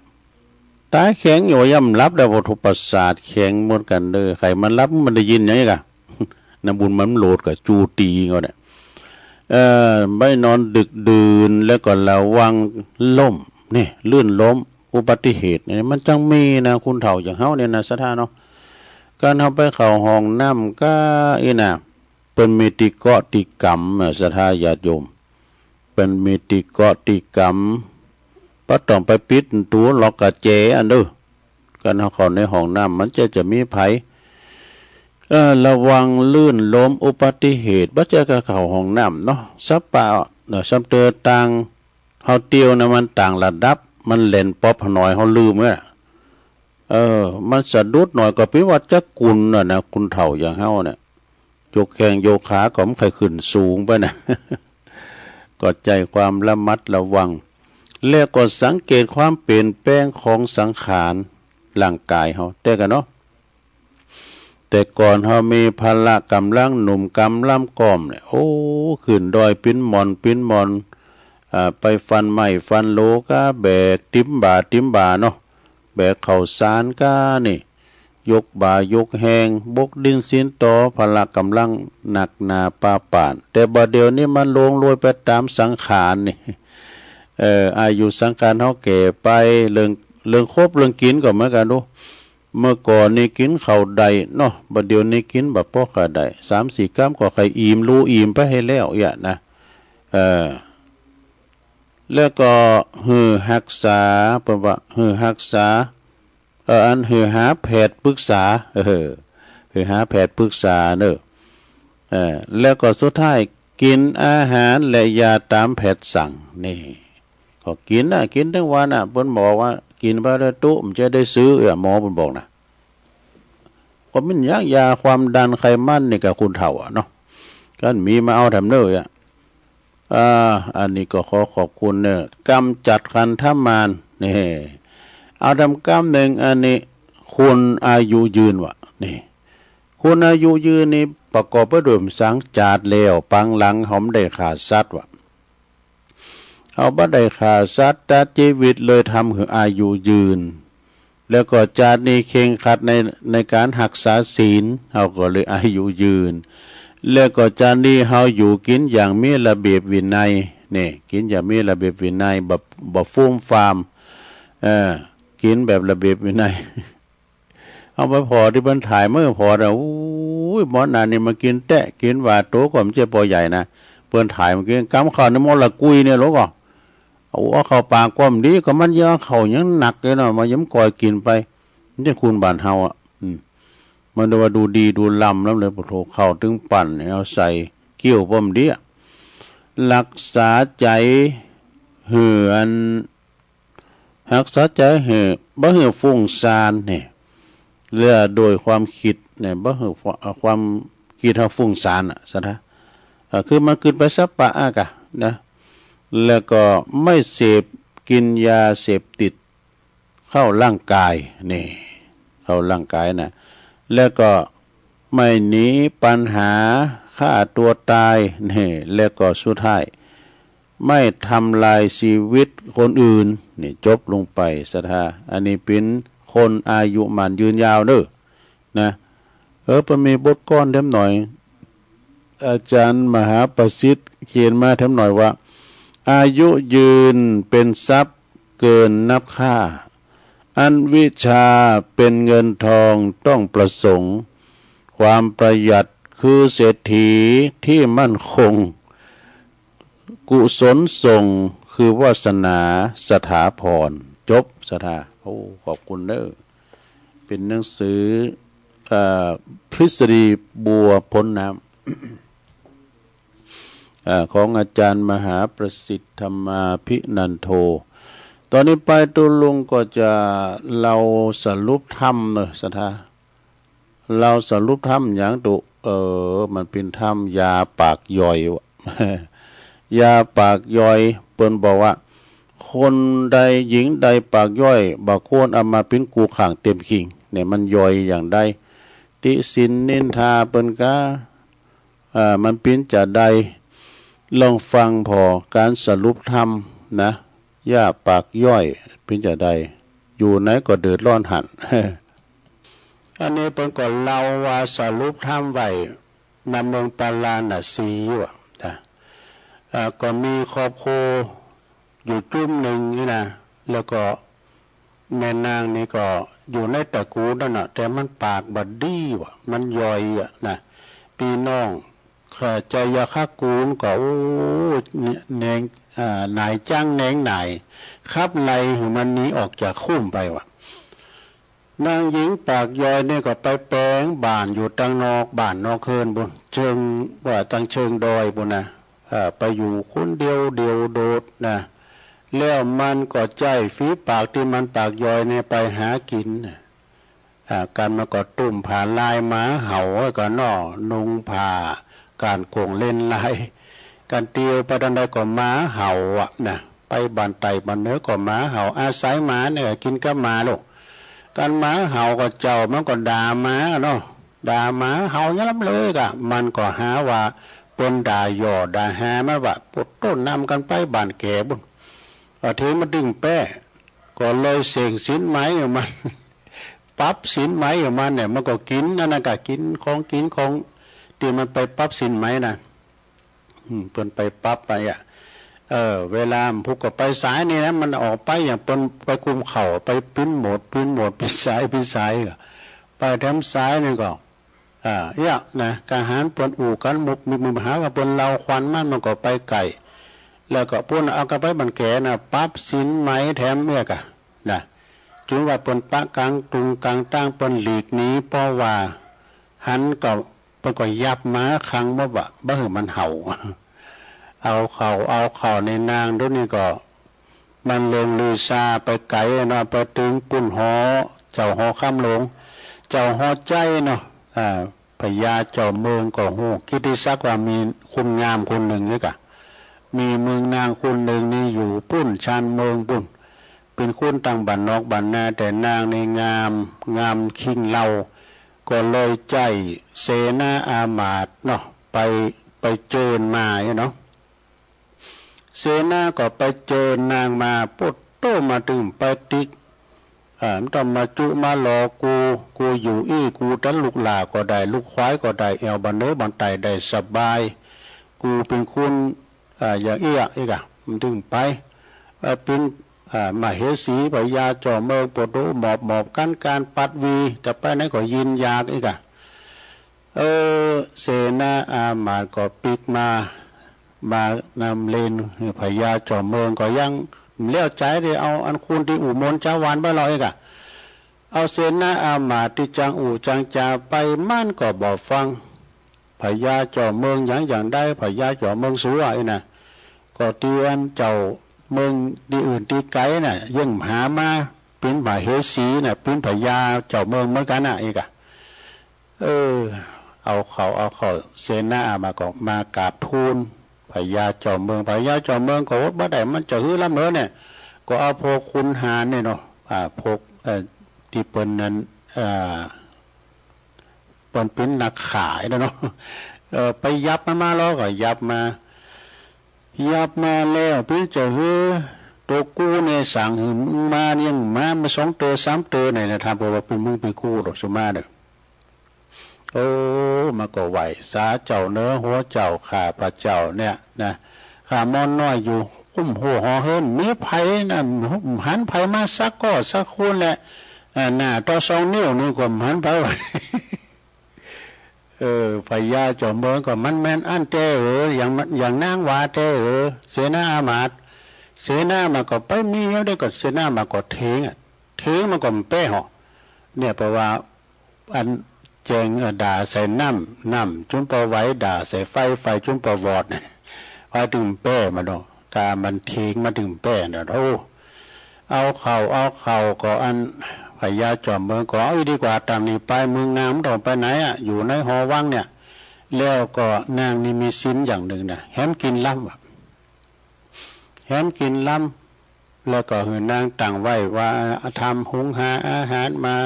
ตาแข็งอยู่ ย่ำหลับได้ บ่ถูกประสาทแข็งหมดกันเด้อ ใครมันหลับมันได้ยินหยังอีกอะ น้ำบุญมันโหลดกับจูตีเงาเนี่ย เอ่อ ไปนอนดึกดื่น แล้วก็ระวังล้ม นี่ ลื่นล้ม อุบัติเหตุนี่มันจังมีนะ คนเฒ่าอย่างเฮาเนี่ยนะ ศรัทธาเนาะ การเฮาไปเข้าห้องน้ำก็อี้นะ เปิ้นมีตี้เกาะตี้กำนะ ศรัทธาญาติโยม เปิ้นมีตี้เกาะตี้กำ บ่ต้องไปปิดประตูล็อกกะแจอันเด้อ การเฮาเข้าในห้องน้ำมันจะ จะมีภัย เอ่อ ระวังลื่นล้มอุบัติเหตุ บ่ใจ้ก็เข้าห้องน้ำเนาะ สปาเนาะ สำเตอต่าง เฮาเตียวนะ มันต่างระดับ มันแล่นป๊อบหน่อย เฮาลืมเว้ย เออ มันสะดุดหน่อยก็เป๋นหวัดจักกุนน่ะนะ คนเฒ่าอย่างเฮาเนี่ย ยกแข้งยกขาก็บ่ใค่ขึ้นสูงปานนั้น ก็ใจ๊ความระมัดระวัง แล้วก็สังเกตความเปลี่ยนแปลงของสังขารร่างกายเฮา แต่ก่อนเนาะ แต่ก่อนเฮามีพละกำลังหนุ่มกำลังก้อมเนี่ย โอ้ ขึ้นดอยปีนหม่อนปีนหม่อน อ่า ไปฟันไม้ฟันโหลก็แบกติมบ่าติมบ่าเนาะ แบกข้าวสารก็นี่ ยกบ่ายกแฮง บกดินสินต่อ พละกำลังหนักหนาปาปาน แต่บัดเดี๋ยวนี้มันหลงโลยไปต๋ามสังขารนี่ เอ่อ อายุสังขารเฮาแก่ไป เรื่อง เรื่องคบเรื่องกินก็เหมือนกันดู เมื่อก่อนนี่กินข้าวได้เนาะ บัดเดี๋ยวนี้กินบ่ปอค่อยได้ สามสี่กำก็ใค่อิ่ม รู้อิ่มไปหั้นแล้วเยียะนะ เออ แล้วก็หื้อฮักษา เปิ้นว่าหื้อฮักษา เออ อันหื้อหาแพทย์ปรึกษา เออ หื้อหาแพทย์ปรึกษาเนาะ เออ แล้วก็สุดท้ายกินอาหารและยาต๋ามแพทย์สั่ง นี่ ก็กินน่ะ กินตึงวันน่ะ เปิ้นบอกว่ากินไปแล้วตุ๊ มันจะได้ซื้อ เออ หมอเปิ้นบอกนะ ก็มันยาก ยาความดันไขมันนี่ก็คนเฒ่าอะเนาะ คันมีมาเอาแถมเน้ออะ อ่า อันนี้ก็ขอขอบคุณเน้อ กำจัดคันธมาร นี่ เอาแถมกำหนึ่ง อันนี้ คนอายุยืนว่ะ นี่ คนอายุยืนนี่ประกอบไปด้วยสัง จาติแล้วปางหลังเฮาบ่ได้ฆ่าสัตว์ว่ะ เฮาบ่ได้ฆ่าสัตว์ตัดชีวิตเลยทำหื้ออายุยืน แล้วก็จาตินี้เคร่งครัดใน ในการฮักษาศีล เฮาก็เลยอายุยืน แล้วก็จาตินี้เฮาอยู่กินอย่างมีระเบียบวินัย นี่ กินอย่างมีระเบียบวินัย บ่ บ่ฟุ่มฟาม เออ กินแบบระเบียบวินัย เอาไปผ่อตี้เปิ้นถ่ายมื้อผ่อน่ะ อู้ย หมอนั่นนี่มากินแต๊ กินว่าโตก็บ่ใจ้ปอใหญ่นะ เปิ้นถ่ายมากิน กำข้าวในหม้อละกุยเนี่ย แล้วก็ เอา เอาเข้าปากก็บ่ดี ก็มันยังเข้ายังหนักอยู่เนาะ มันยังก่อยกินไป มันจะคูณบ้านเฮาอะ อืม มันเรียกว่าดูดีดูล้ำแล้วเลย ปะโถ เข้าตึงปั่นเนี่ย เอาใส่เกี้ยวป้อมเดีย รักษาใจ๋หื้ออัน ฮักษาใจ๋หื้อ บ่หื้อฟุ้งซ่านนี่ เรื่องโดยความคิดเนี่ย บ่หื้อความคิดเฮาฟุ้งซ่านน่ะ ซะนะ อ่า คือมันกึ๊ดไปสัปปะอากะนะ แล้วก็ไม่เสพกินยาเสพติดเข้าร่างกาย นี่ เข้าร่างกายนะ แล้วก็ไม่หนีปัญหาฆ่าตัวตาย นี่ แล้วก็สุดท้าย ไม่ทำลายชีวิตคนอื่น นี่ จบลงไป ศรัทธา อันนี้เป๋นคนอายุหมั้นยืนยาวเน้อ นะ เออ เปิ้นมีบทกลอนแถมหน่อย อาจารย์มหาประสิทธิ์เขียนมาแถมหน่อยว่า อายุยืนเป็นทรัพย์เกินนับค่า อันวิชชาเป็นเงินทองต้องประสงค์ ความประหยัดคือเศรษฐีที่มั่นคง กุศลส่งคือวาสนาสถาพร จบ ศรัทธา โอ้ ขอบคุณเน้อ เป๋นหนังสือ เอ่อ พฤษฎีบัวพ้นน้ำ เอ่อ ของอาจารย์มหาประสิทธิ์ธรรมาภินันโท ตอนนี้ไปตุ๊ลุงก็จะเล่าสรุปธรรมเน้อ ศรัทธา เล่าสรุปธรรมหยังตุ๊ เออ มันเป๋นธรรมยาปากย่อยว่ะ ยาปากย่อย เปิ้นบอกว่า คนใดหญิงใดปากย่อย บ่ควรเอามาเป๋นคู่ข้างเต็มคิง เนี่ย มันย่อยอย่างใด ติฉินนินทาเปิ้นกา อ่า มันเป๋นจาใด ลองฟังผ่อ การสรุปธรรมนะ ยาปากย่อยเป๋นจาใด อยู่ไหนก็เดือดร้อนหั้น อันนี้เปิ้นก็เล่าว่าสรุปธรรมไว้ ณ เมืองปาราณสีอยู่อะนะ อ่า ก็มีครอบครัวอยู่จุ้มหนึ่งนี่นะ แล้วก็แม่นางนี่ก็อยู่ในตระกูลนั่นน่ะ แต่มันปากบ่ดีว่ะ มันย่อยอะนะ ปี้น้อง ข้าเจ้าอย่าคักกูนก็ โอ้ แหนง อ่า หน่ายจั้งแหนงหน่าย ขับไล่หื้อมันหนีออกจากคุ้มไปว่ะ นางหญิงปากย่อยนี่ก็ไปแป๋งบ้านอยู่ตังนอกบ้านนอกเฮือนปู้น เชิง ว่าตังเชิงดอยปู้นนะ เอ่อ ไปอยู่คนเดียวเดี่ยวโดดนะ แล้วมันก็ใจ๊ฝีปากตี้มันปากย่อยนี่ไปหากินนะ อ่า กันมันก็ตุ้มผ้าลายหมาเห่าไว้ก็นอ นุงผ้าก้านโก่งเล็นลาย กันเตียวไปตอนใดก็หมาเห่าอะนะ ไปบ้านใต้บ้านเหนือก็หมาเห่า อาศัยหมาเนี่ยกินกับหมาลูก กันหมาเห่าก็เจ้ามันก็ด่าหมาเนาะ ด่าหมาเห่าอย่างนั้นเลยกะ มันก็หาว่าเปิ้นด่าหย่อด่าฮามันว่า ปวดต้นนำกันไปบ้านแก่บุ่น ก็เทมาดึงแป้ ก็เลยเสกศีลไหมของมัน ปรับศีลไหมของมันเนี่ย มันก็กินอันนั้นก็กินของกินของที่มันไปปรับศีลไหมนะ อืม เปิ้นไปปรับไปอะ เออ เวลามันพุกก็ไปสายนี่นะ มันออกไปอย่างเปิ้นไปกุมเข่า ไปปิ้นโหมด ปิ้นโหมด ปิ้นสาย ปิ้นสายก็ ไปแถมสายนี่ก็ อ่า เอี้ยะนะ กะหันเปิ้นอู้กันมุบมิบมิบ หาว่าเปิ้นเล่าควันมัน มันก็ไปไกล แล้วก็ปู้นเอากันไปบ้านแก่นะ ปรับศีลไหมแถมเอี้ยะกะนะ จุ่มว่าเปิ้นปะกลางตุงกลางตั้ง เปิ้นหลีกหนี เพราะว่าหันก็ เปิ้นก็ยับมาขังบ่บะ บ่หื้อมันเห่า เอาเข้า เอาเข้าในนางดูนี่ก็ มันเลิงลือซาไปไกลเนาะ ไปถึงปู้นหอ เจ้าหอคำหลวง เจ้าหอใจ้เนาะ อ่า พญาเจ้าเมืองก็ฮู้ กิตติศักดิ์ว่ามีคุณงามคนหนึ่งนี่กะ มีเมืองนางคนหนึ่งนี่อยู่ปู้นชานเมืองปู้น เป็นคนต่างบ้านนอกบ้านนา แต่นางนี่งาม งามคิงเหล่า ก็เลยใจ้เสนาอามาตย์เนาะ ไป ไปเจิญมาเนาะ เสนาก็ไปเจิญนางมา โป๊ดโต้ มาตึงไปติ๊ก อ่า บ่ต้องมาจุมาหลอกู กูอยู่อี้ กูตันลูกหล้าก็ได้ ลูกควายก็ได้ แอ่วบ้านเหนือบ้านใต้ได้สบาย กูเป็นคน อ่า อย่างอี้อะ อี้กะ มันตึงไป เอ่อ เป็น อ่า มเหสี พญาเจ้าเมือง โป๊ดโต้ หมอบหมอบกัน การปัดวี จะไปไหนก็ยินอยาก อี้กะ เออ เสนาอามาตย์ก็ปิ๊กมา มานำเล่น พญาเจ้าเมืองก็ยังบ่แล้วใจ๋เด้ เอาอันคนตี้อู้มนต์จาวานไปลอยกะ เอาเสนาอามาตย์ตี้จังอู้จังจ๋าไป มันก็บ่ฟัง พญาเจ้าเมืองหยังอย่างใด พญาเจ้าเมืองสัวอี้นะ ก็ตี้อันเจ้าเมืองตี้อื่นตี้ไกลน่ะ ยังหามาเป็นมเหสีน่ะ เป็นพญาเจ้าเมืองเหมือนกันน่ะ อี้กะ เออ เอาเข้า เอาเข้า เสนาอามาตย์ก็มากราบทูลพญาเจ้าเมือง พญาเจ้าเมืองก็อดบ่ได้ มันจะหื้อลำเหลือเนี่ย ก็เอาพวกขุนหารเนี่ยเนาะ อ่า พวก เอ่อ ตี้เปิ้นนั้น อ่า เปิ้นเป็นนักฆ่าอี้นะเนาะ เอ่อ ไปยับมันมาลอ ก็ยับมา ยับมาแล้ว เปิ้นจะหื้อตัวกู้แน่ สั่งหื้อมึงมา ยังมา มาสองเตอสามเตอไหนนะ ถามเปิ้นว่าเป็นมึงเป็นกู้ดอก สุมาเน่อ โอ้ มันก็ไหว้สาเจ้าเน่อ หัวเจ้าข้าพเจ้าเนี่ยนะ ข้าม่อนน้อยอยู่คุ้มหัวหอเฮือน มีไผนะ หันไผมาสักก้อสักคนแหละ อ่า หน้าต่อสองนิ้วนี่ก็หันไผ เออ พญาเจ้าเมืองก็มันแม่นอั้นแต๊เออ อย่างมัน อย่างนางว่าแต๊เออ เสนาอามาตย์ เสนาอามาตย์ก็ไปมีเอาได้ก็ เสนาอามาตย์ก็เถียงอะ เถียงมันก็บ่แป๊เหาะ เนี่ย เพราะว่า อันแจ้ง เอ่อ ด่าใส่น้ำ น้ำจุ่มปอไหว ด่าใส่ไฟ ไฟจุ่มปอวอด ว่าตึงแป้มาเนาะ กามันเถียงมาตึงแป้เนาะ โอ้ เอาเข้า เอาเข้า ก็อันพญาจอมเมืองก็ เอาอีกดีกว่า ตามนี้ไป เมืองนางมันต้องไปไหนอะ อยู่ในหอวังเนี่ย แล้วก็นางนี่มีศีลอย่างหนึ่งนะ แหมกินลำอะ แหมกินลำ แล้วก็หื้อนางตั้งไว้ว่า ทำหุงหาอาหารมา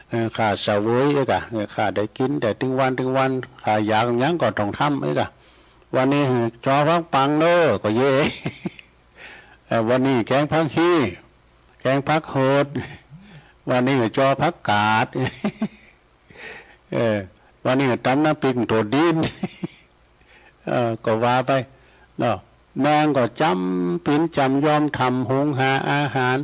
เอ่อ ข้าเสวยเอ้ยกะ เอ่อ ข้าได้กินแต่ตึงวันตึงวัน ข้าอยากหยังก็ต้องทำเอ้ยกะ วันนี้หื้อจอผักปังเน้อ ก็เย่ เอ่อ วันนี้แกงผักฮี่ แกงผักโหด วันนี้หื้อจอผักกาด เออ วันนี้ตำน้ำพริกโตดิน เออ ก็ว่าไปเนาะ นางก็จ๋ำศีลจ๋ำยอมทำหุงหาอาหาร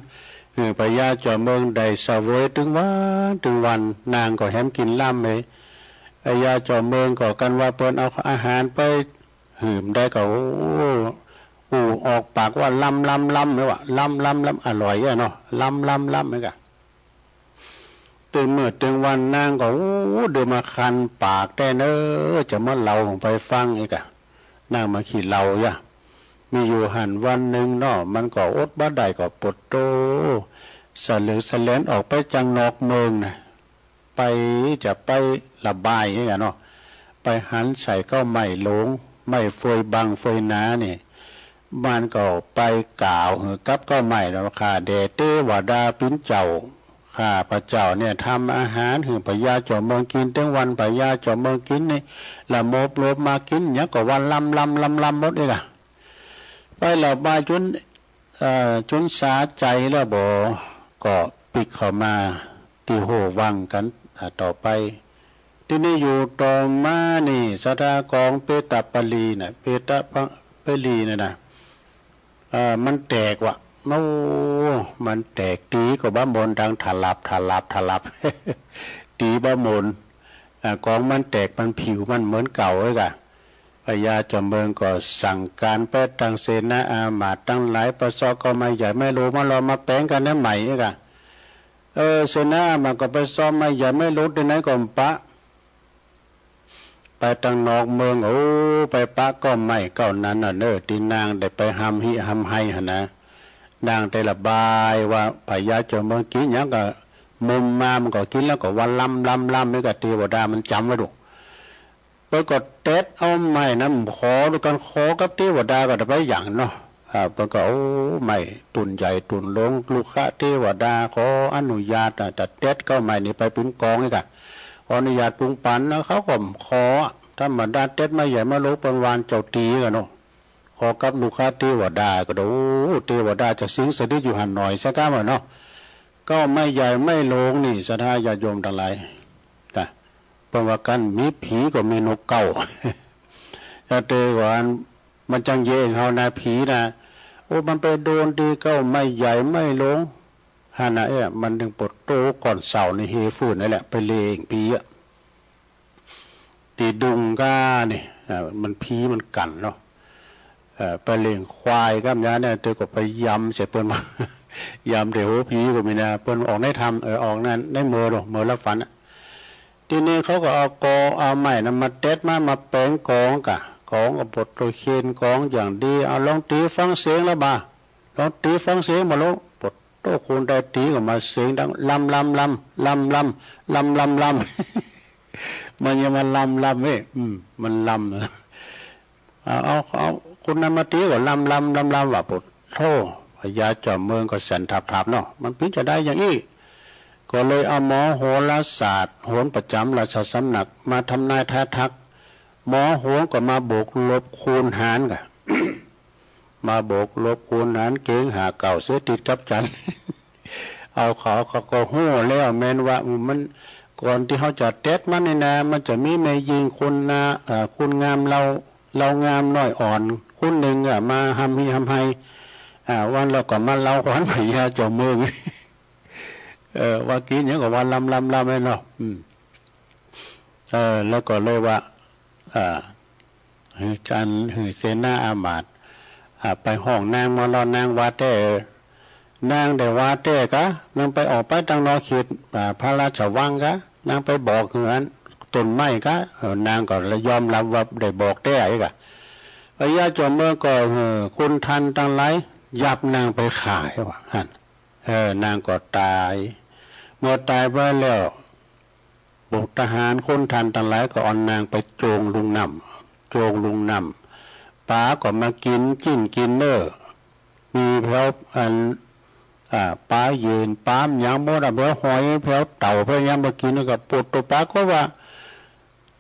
หื้อพญาจอมเมืองได้เสวยตึงวันตึงวัน นางก็แหมกินลำเอ้ย พญาจอมเมืองก็กันว่าเปิ้นเอาอาหารไปหื้อได้ก็ โอ้ อู้ออกปากว่าลำลำลำเลยว่า ลำลำลำ อร่อยอะเนาะ ลำลำลำเลยกะ ตึงมื้อตึงวันนางก็ โอ้ เดือมาคันปากแต๊เน้อ จะมาเล่าไปฟังเอ้ยกะ นางมาขี้เหล้ายะ มีอยู่หั้นวันหนึ่งเนาะ มันก็อดบ่ได้ก็ปวดโต สะเหลือสะแหลนออกไปจังนอกเมืองนะ ไปจะไประบายนี่แหละเนาะ ไปหันใส่เก๊าไม้หลง ไม้เฟยบังเฟยหนานี่ มันก็ไปกล่าวหือกับเก๊าไม้เนาะ ข้าแด่เตวดาปิ๋นเจ้า ข้าพระเจ้าเนี่ยทำอาหารหื้อพญาเจ้าเมืองกิน ตึงวันพญาเจ้าเมืองกินนี่ ละโมบโลบมากินหยังก็ว่าลำลำลำลำหมดเองอะ ไปแล้วมาจน เอ่อ จนสาใจแล้วบ่ ก็ปิ๊กเข้ามาตี้โฮวังกั๋น อ่า ต่อไป ตี้นี่อยู่ต่อมานี่ ศรัทธากองเปตปลีน่ะ เปตปลีน่ะนะ เอ่อ มันแตกว่ะ โอ้ มันแตก ตี๋ก็บ่หม่น ดังถลับ ถลับ ถลับ ตี๋บ่หม่น อ่า กองมันแตก มันผิวมันเหมือนเก่าเอ้ยกะ พญาเจ้าเมืองก็สั่งก๋านไปตังเสนาอามาตย์ตังหลาย ไปเซาะเก๊าไม้ใหญ่ไม้โหลมาลอมาแป๋งกั๋นแนวใหม่เอ้ยกะ เออ เสนาอามาตย์ก็ไปเซาะไม้ใหญ่ไม้โหลตี้ไหนก็บ่ปะ ไปตังนอกเมือง โอ้ ไปปะเก๊าไม้เก๊านั้นน่ะเน่อ ตี้นางได้ไปฮำฮิฮำไฮหั้นนะ นางได้ระบายว่าพญาเจ้าเมืองกิ๋นหยังก็มุมมา มันก็กิ๋นแล้วก็ว่าลำลำลำ นี่ก็เตวดามันจ๋ำไว้ดู เปิ้นก็เต็ดเอาไม้นั้น ขอดูกั๋น ขอกับเตวดาก็ได้ไปอย่างเนาะ อ่า เปิ้นก็ โอ้ ไม้ต้นใหญ่ต้นหลวง ลูกค้าเตวดาขออนุญาตนะ จะเต็ดเก๊าไม้นี่ไปปิ๋นกองนี่กะ ขออนุญาตปรุงปั๋นนะ เขาก็ขอ ธรรมดาเต็ดไม้ใหญ่ไม้โหลเปิ้นหว่านเจ้าตี๋กั๋นเนาะ ขอกับลูกค้าเตวดาก็ได้ โอ้ เตวดาจะสิงสถิตอยู่หั้นหน่อยสักก้าวเนาะ เก๊าไม้ใหญ่ไม้โหลนี่ ศรัทธาญาติโยมตังหลาย นะ เปิ้นว่ากั๋น มีผีก็มีนกเก๊า อย่าเตะก่อน มันจังเยะเฮานะ ผีนะ โอ้ มันไปโดนตี้เก๊าไม้ใหญ่ไม้โหลหั้นนะ เอ๊ะ มันจึงปวดโตก่อนเสาในเฮฟืนนั่นแหละ ไปเลงผีอะ ตี้ดุงก้านี่ อ่า มันผีมันกั๋นเนาะ เอ่อ ไปเลงควายก้ามยาเนี่ย เตะก็ไปยำใส่เปิ้นว่า ยำเตะโหผีก็มีนะ เปิ้นออกในธรรม เออ ออกนั่นในเมอโล เมอละฝันอะ ตี้นี่เขาก็เอากอ เอาไม้นั้นมาเต็ดมา มาแป๋งกองกะ กองก็ปวดโตเคนกองอย่างดี เอาลองตี๋ฟังเสียงละบ่า ลองตี๋ฟังเสียงมาโล ปวดโตคนได้ตี๋ก็มาเสียงดัง ลำลำลำ ลำลำ ลำลำลำ มันยังมาลำลำเว้ย อืม มันลำ เอา เอา เอา คนนั้นมาตี๋ก็ลำลำลำลำ ว่า โอ้โธ่ พญาเจ้าเมืองก็สั่นทับๆ เนาะ มันปิ๋นจะได้อย่างอี้ ก็เลยเอาหมอโหราศาสตร์ โหรประจ๋ำราชสำนัก มาทำนายทายทัก หมอโหรก็มาบวกลบคูณหารกะ มาบวกลบคูณหาร เก๋งห้าเก้าเสียติดกับจันทร์ เอาเขา เขาก็ฮู้แล้วแม่นว่า อืม มัน ก่อนตี้เฮาจะเต็ดมันนี่นะ มันจะมีแม่ญิงคนนา เอ่อ คนงามเลา เลางามน้อยอ่อน คนนึ่งอะ มาฮำฮิฮำไฮ อ่า วันแล้วก็มาเลาขวัญพญาเจ้าเมือง เออ ว่ากิ๋นหยังก็ว่าลำลำลำเลยเนาะ อืม เออ แล้วก็เลยว่า อ่า หื้อจัน หื้อเสนาอามาตย์ อ่า ไปฮ้องนางมาลอ นางว่าแต๊ เออ นางได้ว่าแต๊กะ นางไปออกไปตังนอกเขต อ่า พระราชวังกะ นางไปบอกหื้ออันต้นไม้กะ เออ นางก็ยอมรับว่าได้บอกแต๊กะ พญาเจ้าเมืองก็ เออ คนทันตังหลาย ยับนางไปฆ่าว่าหั้น เออ นางก็ต๋าย เมื่อต๋ายไปแล้ว พวกทหารคนทันตังหลายก็เอานางไปโจ้งลุงน้ำ โจ้งลุงน้ำ ป๋าก็มากิ๋นจิ๊นกิ๋นเนื้อ มีแผวอัน อ่า ป๋าเย็น ป๋าหยังหมดอะ แผวหอย แผวเต่า แผวหยังมากิ๋น แล้วก็ปวดตัว ป๋าก็ว่า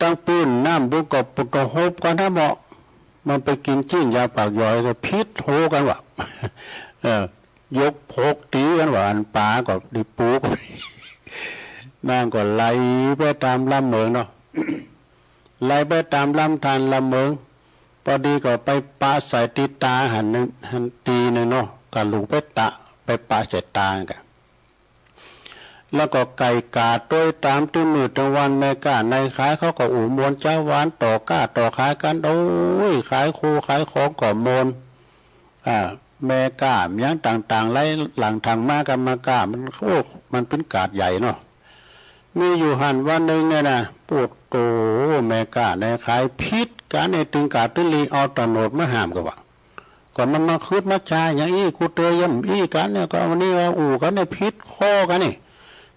ตังปื้นน้ำปุ้นก็ปวดตัว ฮบกั๋นนะเหมาะ มันไปกิ๋นจิ๊นยาปากหย่อย แล้วผิดโหกั๋นว่ะ เออ ยกพกตี๋กั๋นว่า อันป๋าก็ได้ปลูก นางก็ไหลไปต๋ามลำเหมิงเนาะ ไหลไปต๋ามลำธารลำเหมิง พอดีก็ไปปะใส่ตี้ต๋าหั้นนึ่ง หั้นตี้นึ่งเนาะ ก็ลูกไปตะ ไปปะใส่ต๋ากะ แล้วก็ไก่กาดโตยต๋ามตึงมื้อตึงวัน แม่ก๊าในขายเขาก็อู้ม่วนจาหวาน ต่อก๊าต่อขายกั๋น โอ้ย ขายโคขายของก็ม่วน อ่า แม่ก๊าหยังต่างๆ ไหลหลั่งทางมากั๋น แม่ก๊ามัน โอ้ มันเป๋นกาดใหญ่เนาะ มีอยู่หั้นวันนึ่งเนี่ยนะ ปวดโต แม่ก๊าในขายผิดกั๋นเนี่ย ตึงก๊าตึงหลีเอาตะโหนดมาห้ามกั๋นว่า ก็มันมาขึดมาจาอย่างอี้ กูเตยย่ำอี้กั๋นเนี่ย ก็วันนี้ว่าอู้กั๋นเนี่ย ผิดข้อกั๋นนี่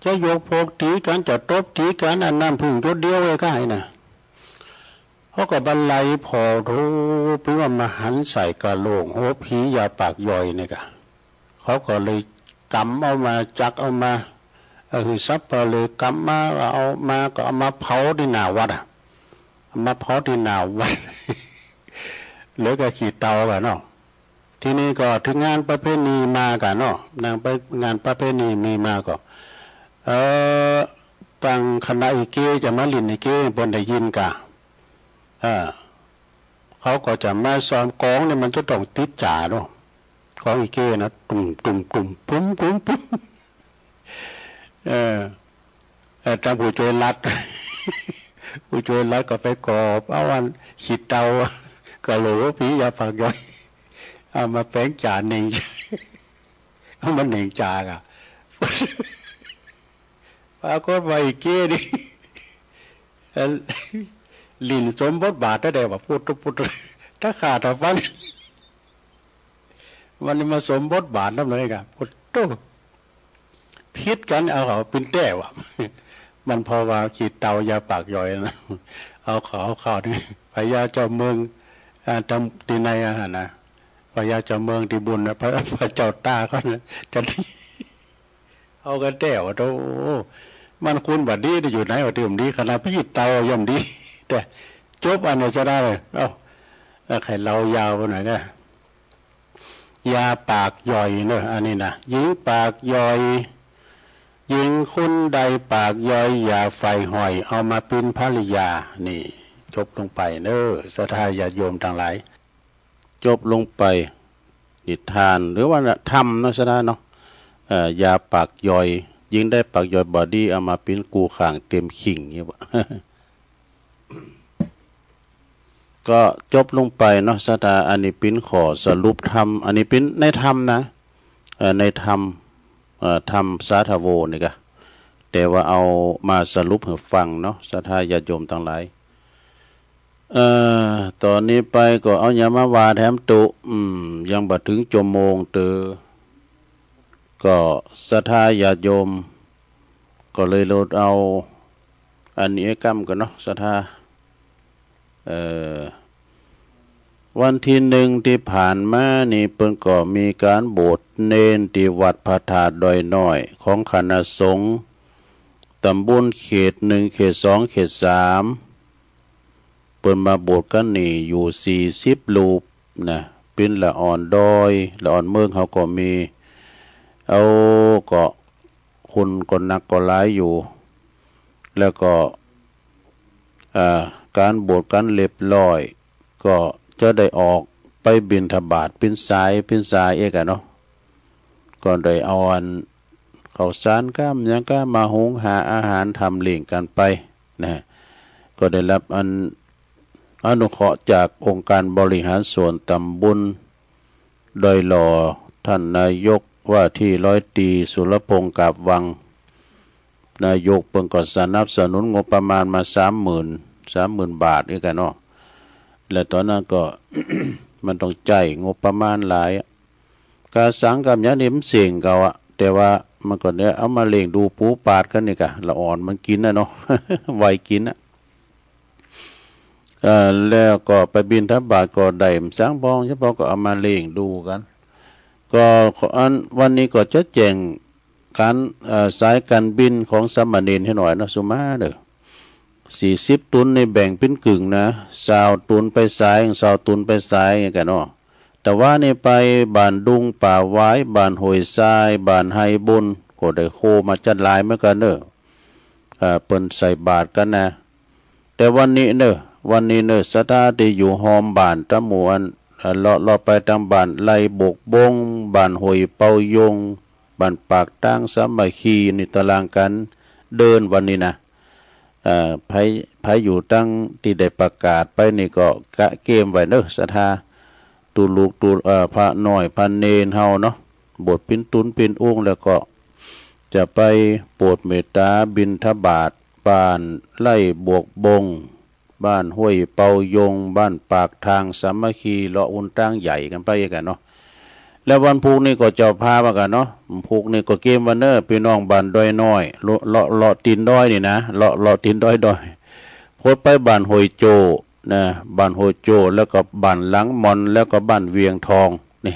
จะยกพวกตีกัน จะตบตีกัน อันน้ำผึ้งหยดเดียวเองก็หายนะ เขาก็บรรลัยผ่อโธ่ เปิ้นว่ามาหันใส่กะโหลกหัวผียาปากย่อยนี่กะ เขาก็เลยกำเอามา จักเอามา เออ หื้อสับเปลือกำมา เอามา ก็เอามาเผาตี้หน้าวัดอะ เอามาเผาตี้หน้าวัด เหลือก็ขี้เถ้ากะเนาะ ทีนี้ก็ถึงงานประเพณีมากะเนาะ นางไปงานประเพณีมีมาก็ เอ่อ ตังคณะอีเก้จะมาหลิ้นอีเก้ เปิ้นได้ยินกะ เอ่อ เขาก็จะมาซ้อมกลองนี่ มันจะต้องติดจ๋าเนาะ กลองอีเก้นะ ตุ้ม ตุ้ม ตุ้ม ปุ้ม ปุ้ม ปุ้ม เออ เอ่อ ตังผู้จ้วยรัฐ ผู้จ้วยรัฐก็ไปกอบเอาอันขี้เถ้า กะโหลกผียาปากย่อย เอามาแป๋งจ๋าเน่ง เอามาเน่งจ๋ากะ ปรากฏว่าอีเก้นี่ เอ่อ หลิ้นสมบทบาทได้ว่า ปุ๊ดตุ๊บปุ๊ดตุ๊บ ถ้าข้าถ้าฟัง มันมาสมบทบาทนำเลยกะ ปุ๊ดตุ๊บ ผิดกัน เอาเขาเปิ้นแต๊วะ มันเพราะว่าขี้เถ้ายาปากย่อยนะ เอาเขาเอาเขานี่ พญาเจ้าเมือง อ่า ตำ ตี้ไหนอะหั่นนะ พญาเจ้าเมืองตี้บุญนะ พระ พระเจ้าตากเขานะ จะตี้ เอากันแต๊วะ โธ่ มันคุณบัดนี้อยู่ไหนวะ ตี้มันดีขนาดพี่เถ้าย่อมดี แต่จบอันนี้จะได้เลย เอ้า เอ้า ใครเล่ายาวไปหน่อยนะ ยาปากย่อยเนอะ อันนี้นะ หญิงปากย่อย หญิงคนใดปากย่อย อย่าใฝ่ห้อย เอามาปิ้นภรรยา นี่ จบลงไปเนอะ ศรัทธาญาติโยมทั้งหลาย จบลงไป นิทาน หรือว่าธรรมเนาะ ศรัทธาเนาะ เอ่อ ยาปากย่อย หญิงใดปากย่อยบ่ดี เอามาปิ้นกู้ข้างเต็มคิง เนี่ยบ่ ก็จบลงไปเนาะ ศรัทธา อันนี้ปิ้นข้อสรุปธรรม อันนี้ปิ้นในธรรมนะ เอ่อ ในธรรม เอ่อ ธรรมสาธโวนี่กะ แต่ว่าเอามาสรุปหื้อฟังเนาะ ศรัทธาญาติโยมทั้งหลาย เอ่อ ต๋อนนี้ไปก็เอาหยังมาว่าแถมตุ๊ อืม ยังบ่ถึงจั่วโมงเตอ ก็ศรัทธาญาติโยม ก็เลยลดเอา อันนี้กำก่อนเนาะ ศรัทธา เอ่อ วันตี้หนึ่งตี้ผ่านมานี่ เปิ้นก็มีก๋านโบสถ์เณรตี้วัดพระธาตุดอยน้อย ของคณะสงฆ์ตำบลเขตหนึ่ง เขตสอง เขตสาม เปิ้นมาโบสถ์กั๋นนี่อยู่สี่สิบรูปนะ ปิ้นละอ่อนดอย ละอ่อนเมืองเฮาก็มี เอา ก็คนก็นักก็หลายอยู่ แล้วก็ อ่า ก๋านโบสถ์กั๋นเรียบร้อย ก็จะได้ออกไปบิณฑบาตปิ้นสาย ปิ้นสายเอกอะเนาะ ก็ได้เอาอันข้าวสารก้ามหยังก้ามาหุงหาอาหารทำเลี้ยงกั๋นไปนะ ก็ได้รับอันอนุเคราะห์จากองค์การบริหารส่วนตำบลดอยหล่อ ท่านนายกว่าที่ร้อยตรีสุรพงษ์ กาบวัง นายกเปิ้นก็สนับสนุนงบประมาณมาสามหมื่น สามหมื่นบาทเอกอะเนาะ และต๋อนนั้นก็ มันต้องใจ๊งบประมาณหลายอะ ก๋าสังก๋ามหยังนี่มันเซ้งเก่าอะ แต่ว่ามันก็เนี่ยเอามาเลี้ยงดูปูปาดกั๋นนี่กะ ละอ่อนมันกิ๋นน่ะเนาะ ไวกิ๋นน่ะ เอ่อ แล้วก็ไปบิณฑบาตก็ได้สังพอง เฉพาะก็เอามาเลี้ยงดูกั๋น ก็อันวันนี้ก็จะแจ้งก๋าน เอ่อ สายก๋านบิณของสามเณรหื้อหน่อยเนาะ สุมาเด้อ สี่สิบตุ๊นนี่แบ่งปิ้นกึ่งนะ ซาวตุ๊นไปสาย ซาวตุ๊นไปสายอย่างกั๋นเนาะ แต่ว่านี่ไปบ้านดุงป่าหวาย บ้านห้วยทราย บ้านไฮบน ก็ได้โคมาจัดหลายเหมือนกั๋นเนาะ เอ่อ เปิ้นใส่บาตรกั๋นนะ แต่วันนี้เนาะ วันนี้เนาะ ศรัทธาตี้อยู่ฮอมบ้านตะหมู่อัน เอ่อ เลาะ เลาะไปตางบ้านไร่บกบง บ้านห้วยเปายง บ้านปากตางสามัคคี นี่ตะลางก๋านเดินวันนี้นะ เอ่อ ไผ ไผอยู่ตางตี้ได้ประกาศไปนี่ก็กะเกมไว้เนาะ ศรัทธา ตุ๊ลูกตุ๊ เอ่อ พระน้อย พระเณรเฮาเนาะ โบสถ์ปิ้นตุ๊นปิ้นอุง แล้วก็จะไปโปรดเมตตาบิณฑบาตบ้านไร่บกบง บ้านห้วยเปายง บ้านปากทางสามัคคี เลาะอุนตางใหญ่กั๋นไปกั๋นเนาะ แล้ววันพูกนี่ก็เจ้าภาพอะกะเนาะ พูกนี่ก็เกมวันเนอร์ พี่น้องบ้านดอยน้อย เลาะ เลาะ เลาะตีนดอยนี่นะ เลาะ เลาะตีนดอยดอย พดไปบ้านห้วยโจ้นะ บ้านห้วยโจ้ แล้วก็บ้านหลังมอน แล้วก็บ้านเวียงทอง นี่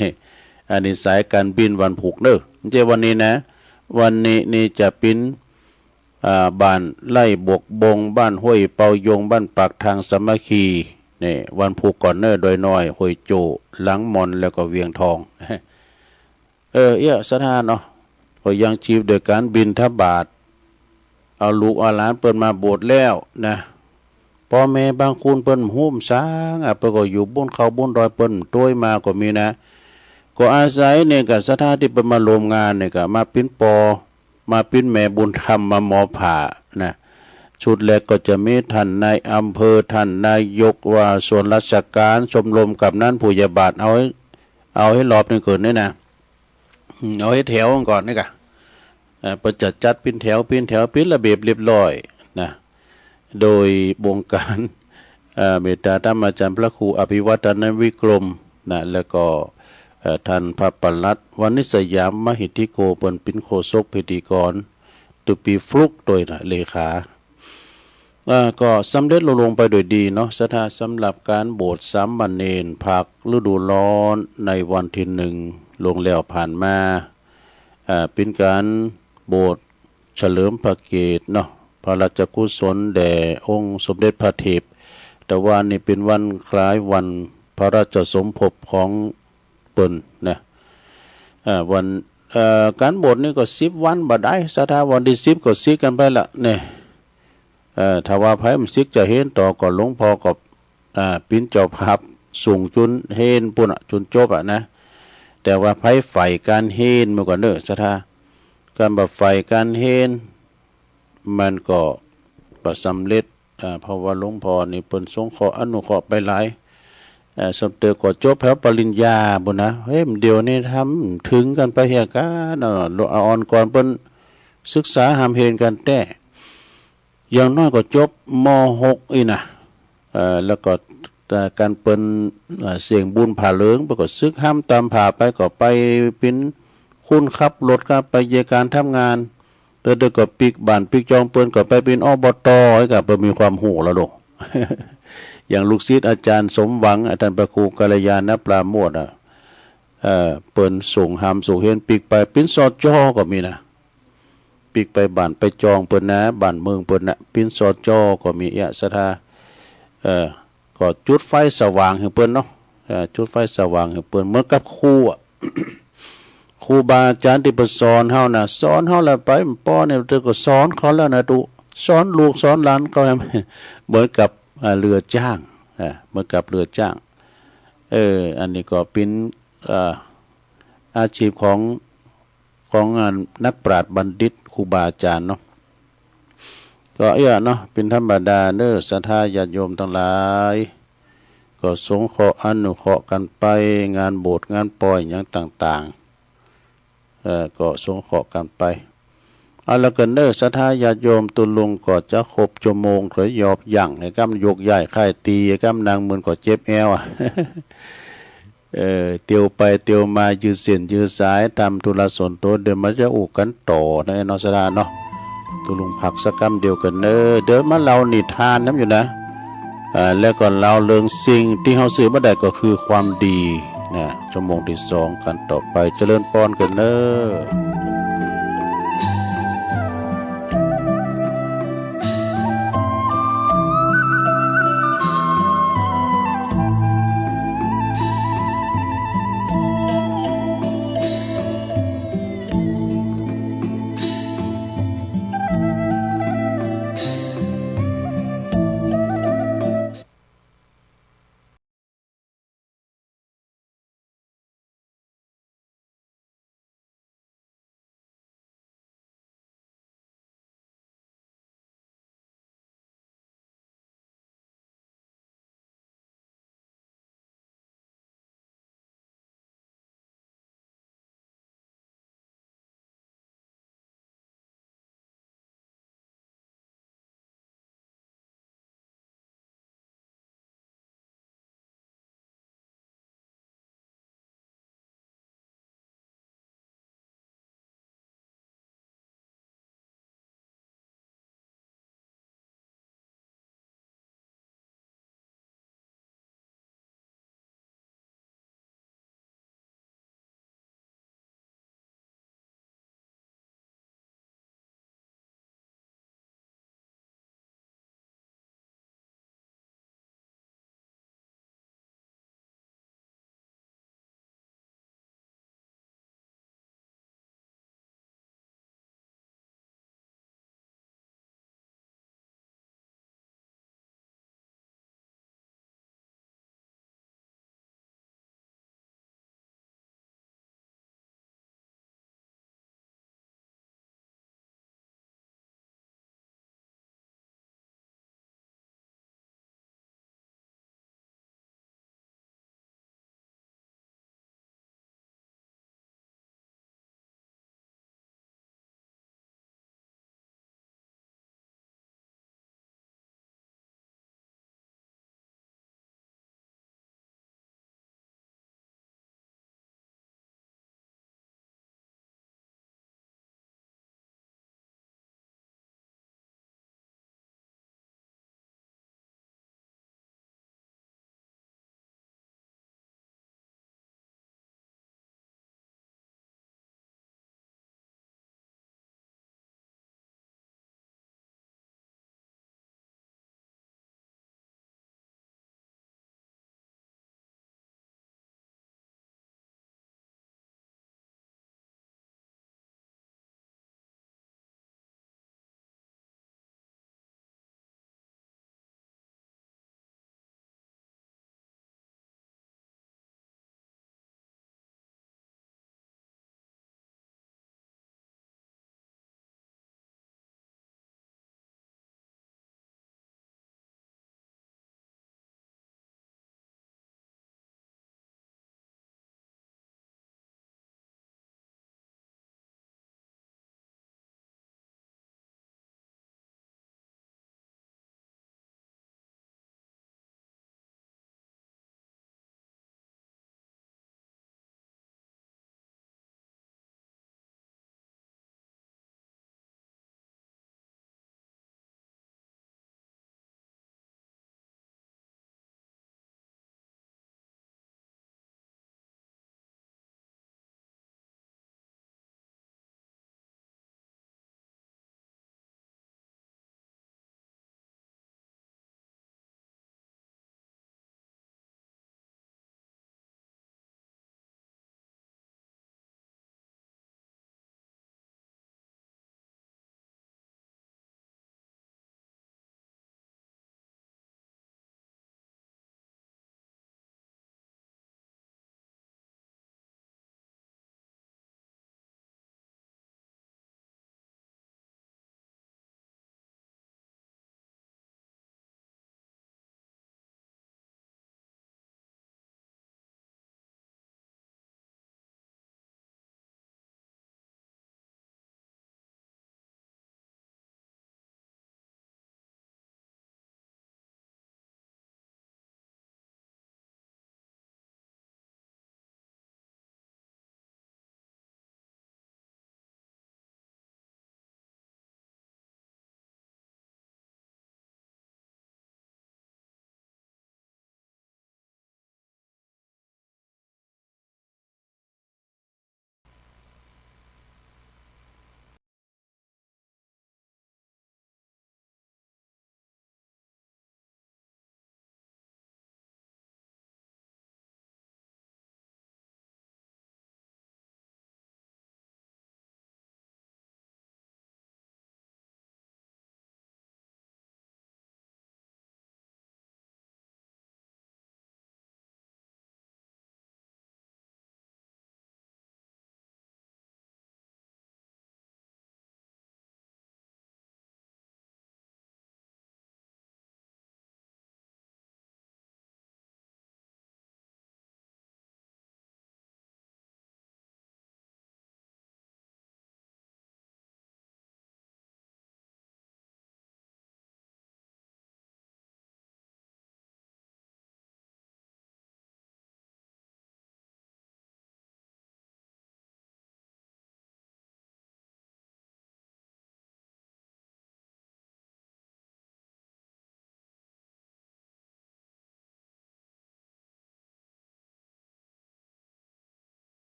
อันนี้สายการบินวันพูกเนอ ไม่ใช่วันนี้นะ วันนี้นี่จะปิ้น อ่า บ้านไร่บวกบง บ้านห้วยเปายง บ้านปากทางสามัคคี นี่ วันพูกก่อนเนอ ดอยน้อย ห้วยโจ้ หลังมอน แล้วก็เวียงทอง เออ เอี้ย ศรัทธาเนาะ ก็ยังชีพโดยการบิณฑบาต เอาลูกเอาหลานเปิ้นมาโบสถ์แล้วนะ ป้อแม่บางคนเปิ้นบ่ฮู้บ่สร้างอะ เปิ้นก็อยู่บุญเขาบุญดอย เปิ้นบ่ตวยมาก็มีนะ ก็อาศัยเนี่ยกะศรัทธาตี้เปิ้นมาร่วมงานเนี่ยกะมาปิ้นปอ มาปิ้นแม่บุญธรรม มาหมอบผ้านะ ชุดแรกก็จะมีท่านนายอำเภอ ท่านนายกว่าส่วนราชการ ชมรมกำนันผู้ใหญ่บ้าน เอาให้ เอาให้รอบหนึ่งก่อนนี่นะ อืม เอาให้แถวก่อนนี่กะ เอ่อ เปิ้นจะจัดปิ้นแถว ปิ้นแถว ปิ้นระเบียบเรียบร้อยนะ โดยบงการ เอ่อ เมตตาธรรมอาจารย์พระครูอภิวัฒนวิกรมนะ แล้วก็ เอ่อ ท่านพระปลัดวณิชยามมหิทธิโก เปิ้นปิ้นโฆษกพิธีกร ตุปีฟลุกโดยนะ เลขา เอ่อ ก็สำเร็จลุล่วงไปโดยดีเนาะ ศรัทธา สำหรับการโบสถ์สามเณรภาคฤดูร้อนในวันที่หนึ่ง ล่วงแล้วผ่านมา เอ่อ เป็นการโบสถ์เฉลิมพระเกียรติเนาะ พระราชกุศลแด่องค์สมเด็จพระเทพ แต่ว่านี่เป็นวันคล้ายวันพระราชสมภพของเปิ้นนะ เอ่อ วัน เอ่อ การโบสถ์นี่ก็สิบวันบ่ได้ ศรัทธา วันที่สิบก็สิกกันไปละเนี่ย เอ่อ ถ้าว่าไผบ่สิกจะเฮนต่อก็หลวงพ่อก็ อ่า ปิ้นเจ้าภาพส่งจุนเฮนปู้นอะ จุนจบอะนะ แต่ว่าไผใฝ่การเฮนมาก่อนเด้อ ศรัทธา การบ่ใฝ่การเฮน มันก็บ่สำเร็จ อ่า เพราะว่าหลวงพ่อนี่เปิ้นสงเคราะห์อนุเคราะห์ไปหลาย เอ่อ สมเด็จก็จบแถวปริญญาปู้นนะ เฮ้ย เดี๋ยวนี้ทำถึงกันไปเหียกาเนาะ อ่อนก่อนเปิ้นศึกษาหำเฮนกันแต๊ อย่างน้อยก็จบ ม.หก อี้นะ เอ่อ แล้วก็ เอ่อ การเปิ้น เอ่อ เสียงบุญผ้าเหลือง เปิ้นก็ศึกหำต๋ามผ้าไป ก็ไปปิ้นคนขับรถ ก็ไปเยียะการทำงาน เติมๆ ก็ปิ๊กบ้านปิ๊กจอง เปิ้นก็ไปปิ้น อบต. ไอ้กะเปิ้นมีความฮู้แล้วโด อย่างลูกศิษย์อาจารย์สมหวัง อาจารย์พระครูกัลยาณปราโมทย์อะ เอ่อ เปิ้นส่งหำส่งเฮนปิ๊กไปปิ้น สจ. ก็มีนะ ปิ๊กไปบ้านไปจองเปิ้นนะ บ้านเมืองเปิ้นนะ ปิ้น สจ. ก็มีเอี้ย ศรัทธา เอ่อ ก็จุดไฟสว่างหื้อเปิ้นเนาะ เอ่อ จุดไฟสว่างหื้อเปิ้น เหมือนกับครูอะ ครูบาอาจารย์ตี้เปิ้นสอนเฮานะ สอนเฮาแล้วไป ป้อเนี่ยเปิ้นก็สอนเขาแล้วนะตุ สอนลูกสอนหลานเขา เหมือนกับ อ่า เรือจ้าง อ่า เหมือนกับเรือจ้าง เออ อันนี้ก็ปิ้น เอ่อ อาชีพของ ของ อ่า นักปราชญ์บัณฑิต ครูบาอาจารย์เนาะ ก็เอี้ยเนาะ เป็นธรรมดาเนอ ศรัทธาญาติโยมทั้งหลาย ก็สงเคราะห์อนุเคราะห์กันไป งานโบสถ์งานปอยหยังต่างๆ เอ่อ ก็สงเคราะห์กันไป เอาละกันเนอ ศรัทธาญาติโยม ตุลุงก็จะครบชั่วโมง ก็ยอบยั้ง ไอ้กำยกย้ายค่ายตี้ ไอ้กำนั่งมึนก็เจ็บแอวอะ เออ เตียวไปเตียวมา ยืดเส้นยืดสาย ทำธุระส่วนตัว เดี๋ยวมาจะอู้กันต่อนะเนาะ ศรัทธาเนาะ ตุลุงพักสักกำเดียวกันเนอ เดี๋ยวมาเล่านิทานนำอยู่นะ อ่า แล้วก็เล่าเรื่องสิ่งที่เฮาซื้อบ่ได้ก็คือความดีนะ ชั่วโมงที่สองกันต่อไป เจริญพรกันเนอ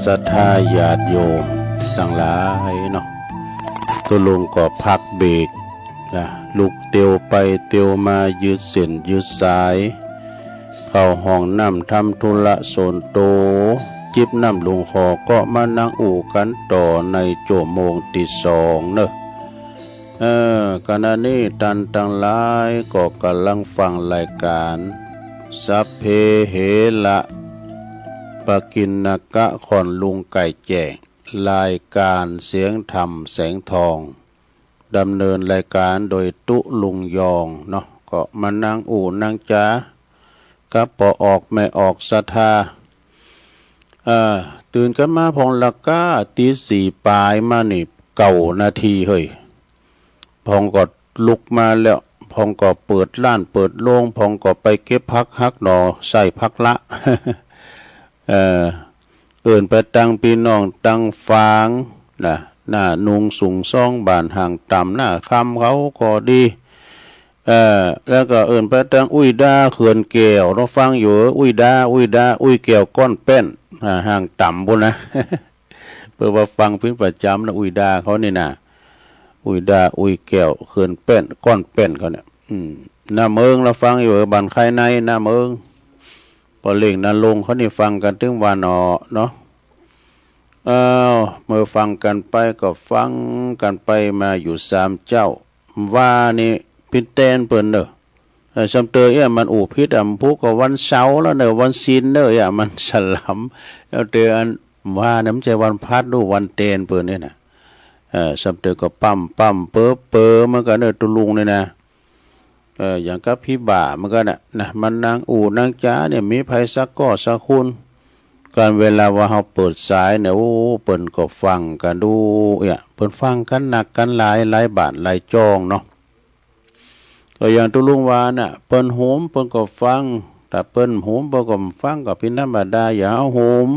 ศรัทธาญาติโยมตังหลายเนาะ ตุลุงก็พักเบรกนะ ลุกเตียวไปเตียวมา ยืดเส้นยืดสาย เข้าห้องน้ำทำธุระส่วนตัว จิบน้ำลงคอก็มานั่งอู้กันต่อในชั่วโมงที่สองเนอะ เออ ขณะนี้ท่านทั้งหลายก็กำลังฟังรายการ สัพเพเหระ ปกิณณกะ ค่อนลุงไก่แจ้ง รายการเสียงธรรมแสงทอง ดำเนินรายการโดยตุ๊ลุงยองเนาะ ก็มานั่งอู้นั่งจา กับป้อออกแม่ออกศรัทธา เอ่อ ตื่นกันมาพ่องละก้า ตีสี่ปลายมานี่ เก้านาทีเฮ้ย พ่องก็ลุกมาแล้ว พ่องก็เปิดร้านเปิดโรง พ่องก็ไปเก็บผักหักหน่อใส่ผักละ เอ่อ เอิ้นไปตังพี่น้องตังฝางนะ หน้าหนุ่งสุงซองบ้านห้างต่ำหน้าคำเขาก็ดี เอ่อ แล้วก็เอิ้นไปตังอุ้ยดาเขื่อนแก้วเนาะ ฟังอยู่ เออ อุ้ยดา อุ้ยดา อุ้ยแก้วก้อนแป้น อ่า ห้างต่ำพุ้นนะ เปิ้นว่าฟังเปิ้นประจำนะ อุ้ยดาเขานี่นะ อุ้ยดา อุ้ยแก้ว เขื่อนแป้น ก้อนแป้นเขาเนี่ย อืม หน้าเมืองละฟังอยู่ เออ บ้านใครในหน้าเมือง ป้อเล็ง น้าลงเขานี่ฟังกันตึงวันออเนาะ เอ้า เมื่อฟังกันไปก็ฟังกันไปมาอยู่สามเจ้า ว่านี่ปิ้นแตนเปิ้นเนอะ เออ ซำเตอเอี้ยมันอู้ผิด อำพูก็วันเสาร์แล้วเนอะ วันศีลเนอะ เอี้ยมันสลัม แล้วเตออันว่าเนี่ยมันใจ้วันพลัดหรือวันแตนเปิ้นเนี่ยนะ เออ ซำเตอก็ปั๊มปั๊มเป๋อเป๋อเหมือนกันเนอะ ตุ๊ลุงเนี่ยนะ เอ่อ อย่างกับผีบ้าเหมือนกันน่ะ นะ มันนั่งอู้นั่งจาเนี่ย มีไผสักก้อสักคน การเวลาว่าเฮาเปิดสายเนี่ย โอ้ เปิ้นก็ฟังกันดู เนี่ย เปิ้นฟังกันนักกันหลาย หลายบ้านหลายจ้องเนาะ ก็อย่างตุ๊ลุงว่าน่ะ เปิ้นโฮมเปิ้นก็ฟัง ถ้าเปิ้นโฮมเปิ้นก็ฟังก็เป็นธรรมดา อย่างเฮาโฮม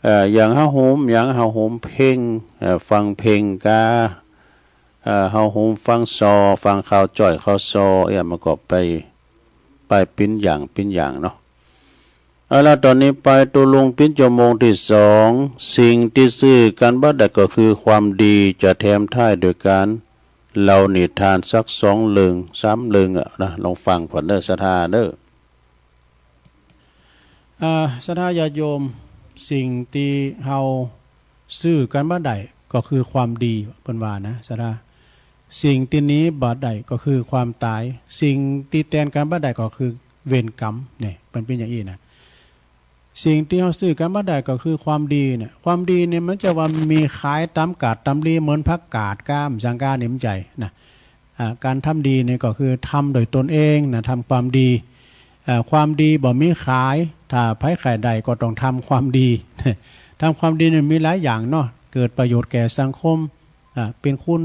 เอ่อ อย่างเฮาโฮม อย่างเฮาโฮมเพลง เอ่อ ฟังเพลงกา เอ่อ เฮาโฮมฟังซอ ฟังข่าวจ้อยข่าวซอ เอี้ย มันก็ไป ไปปิ้นอย่างปิ้นอย่างเนาะ เอาละ ตอนนี้ไปตุ๊ลุงปิ้นชั่วโมงที่สอง สิ่งที่ซื้อกันบ่ได้ก็คือความดี จะแถมท้ายโดยการเล่านิทานสักสองเรื่องสามเรื่องอะนะ ลองฟังผ่อนเด้อ ศรัทธาเด้อ อ่า ศรัทธาญาติโยม สิ่งที่เฮาซื้อกันบ่ได้ก็คือความดี เปิ้นว่านะ ศรัทธา สิ่งที่หนีบ่ได้ก็คือความตาย สิ่งที่แตนกันบ่ได้ก็คือเวรกรรม เนี่ย มันเป็นอย่างอี้นะ สิ่งที่เฮาซื้อกันบ่ได้ก็คือความดีเนี่ย ความดีเนี่ยมันจะว่ามีขายต๋ามกาดต๋ามลีเหมือนผักกาดก้ามสังกาเนี่ยมันใจ้นะ อ่า การทำดีเนี่ยก็คือทำโดยตนเองนะ ทำความดี อ่า ความดีบ่มีขาย ถ้าใผใค่ได้ก็ต้องทำความดี ทำความดีเนี่ยมีหลายอย่างเนาะ เกิดประโยชน์แก่สังคม อ่า เป็นคุณ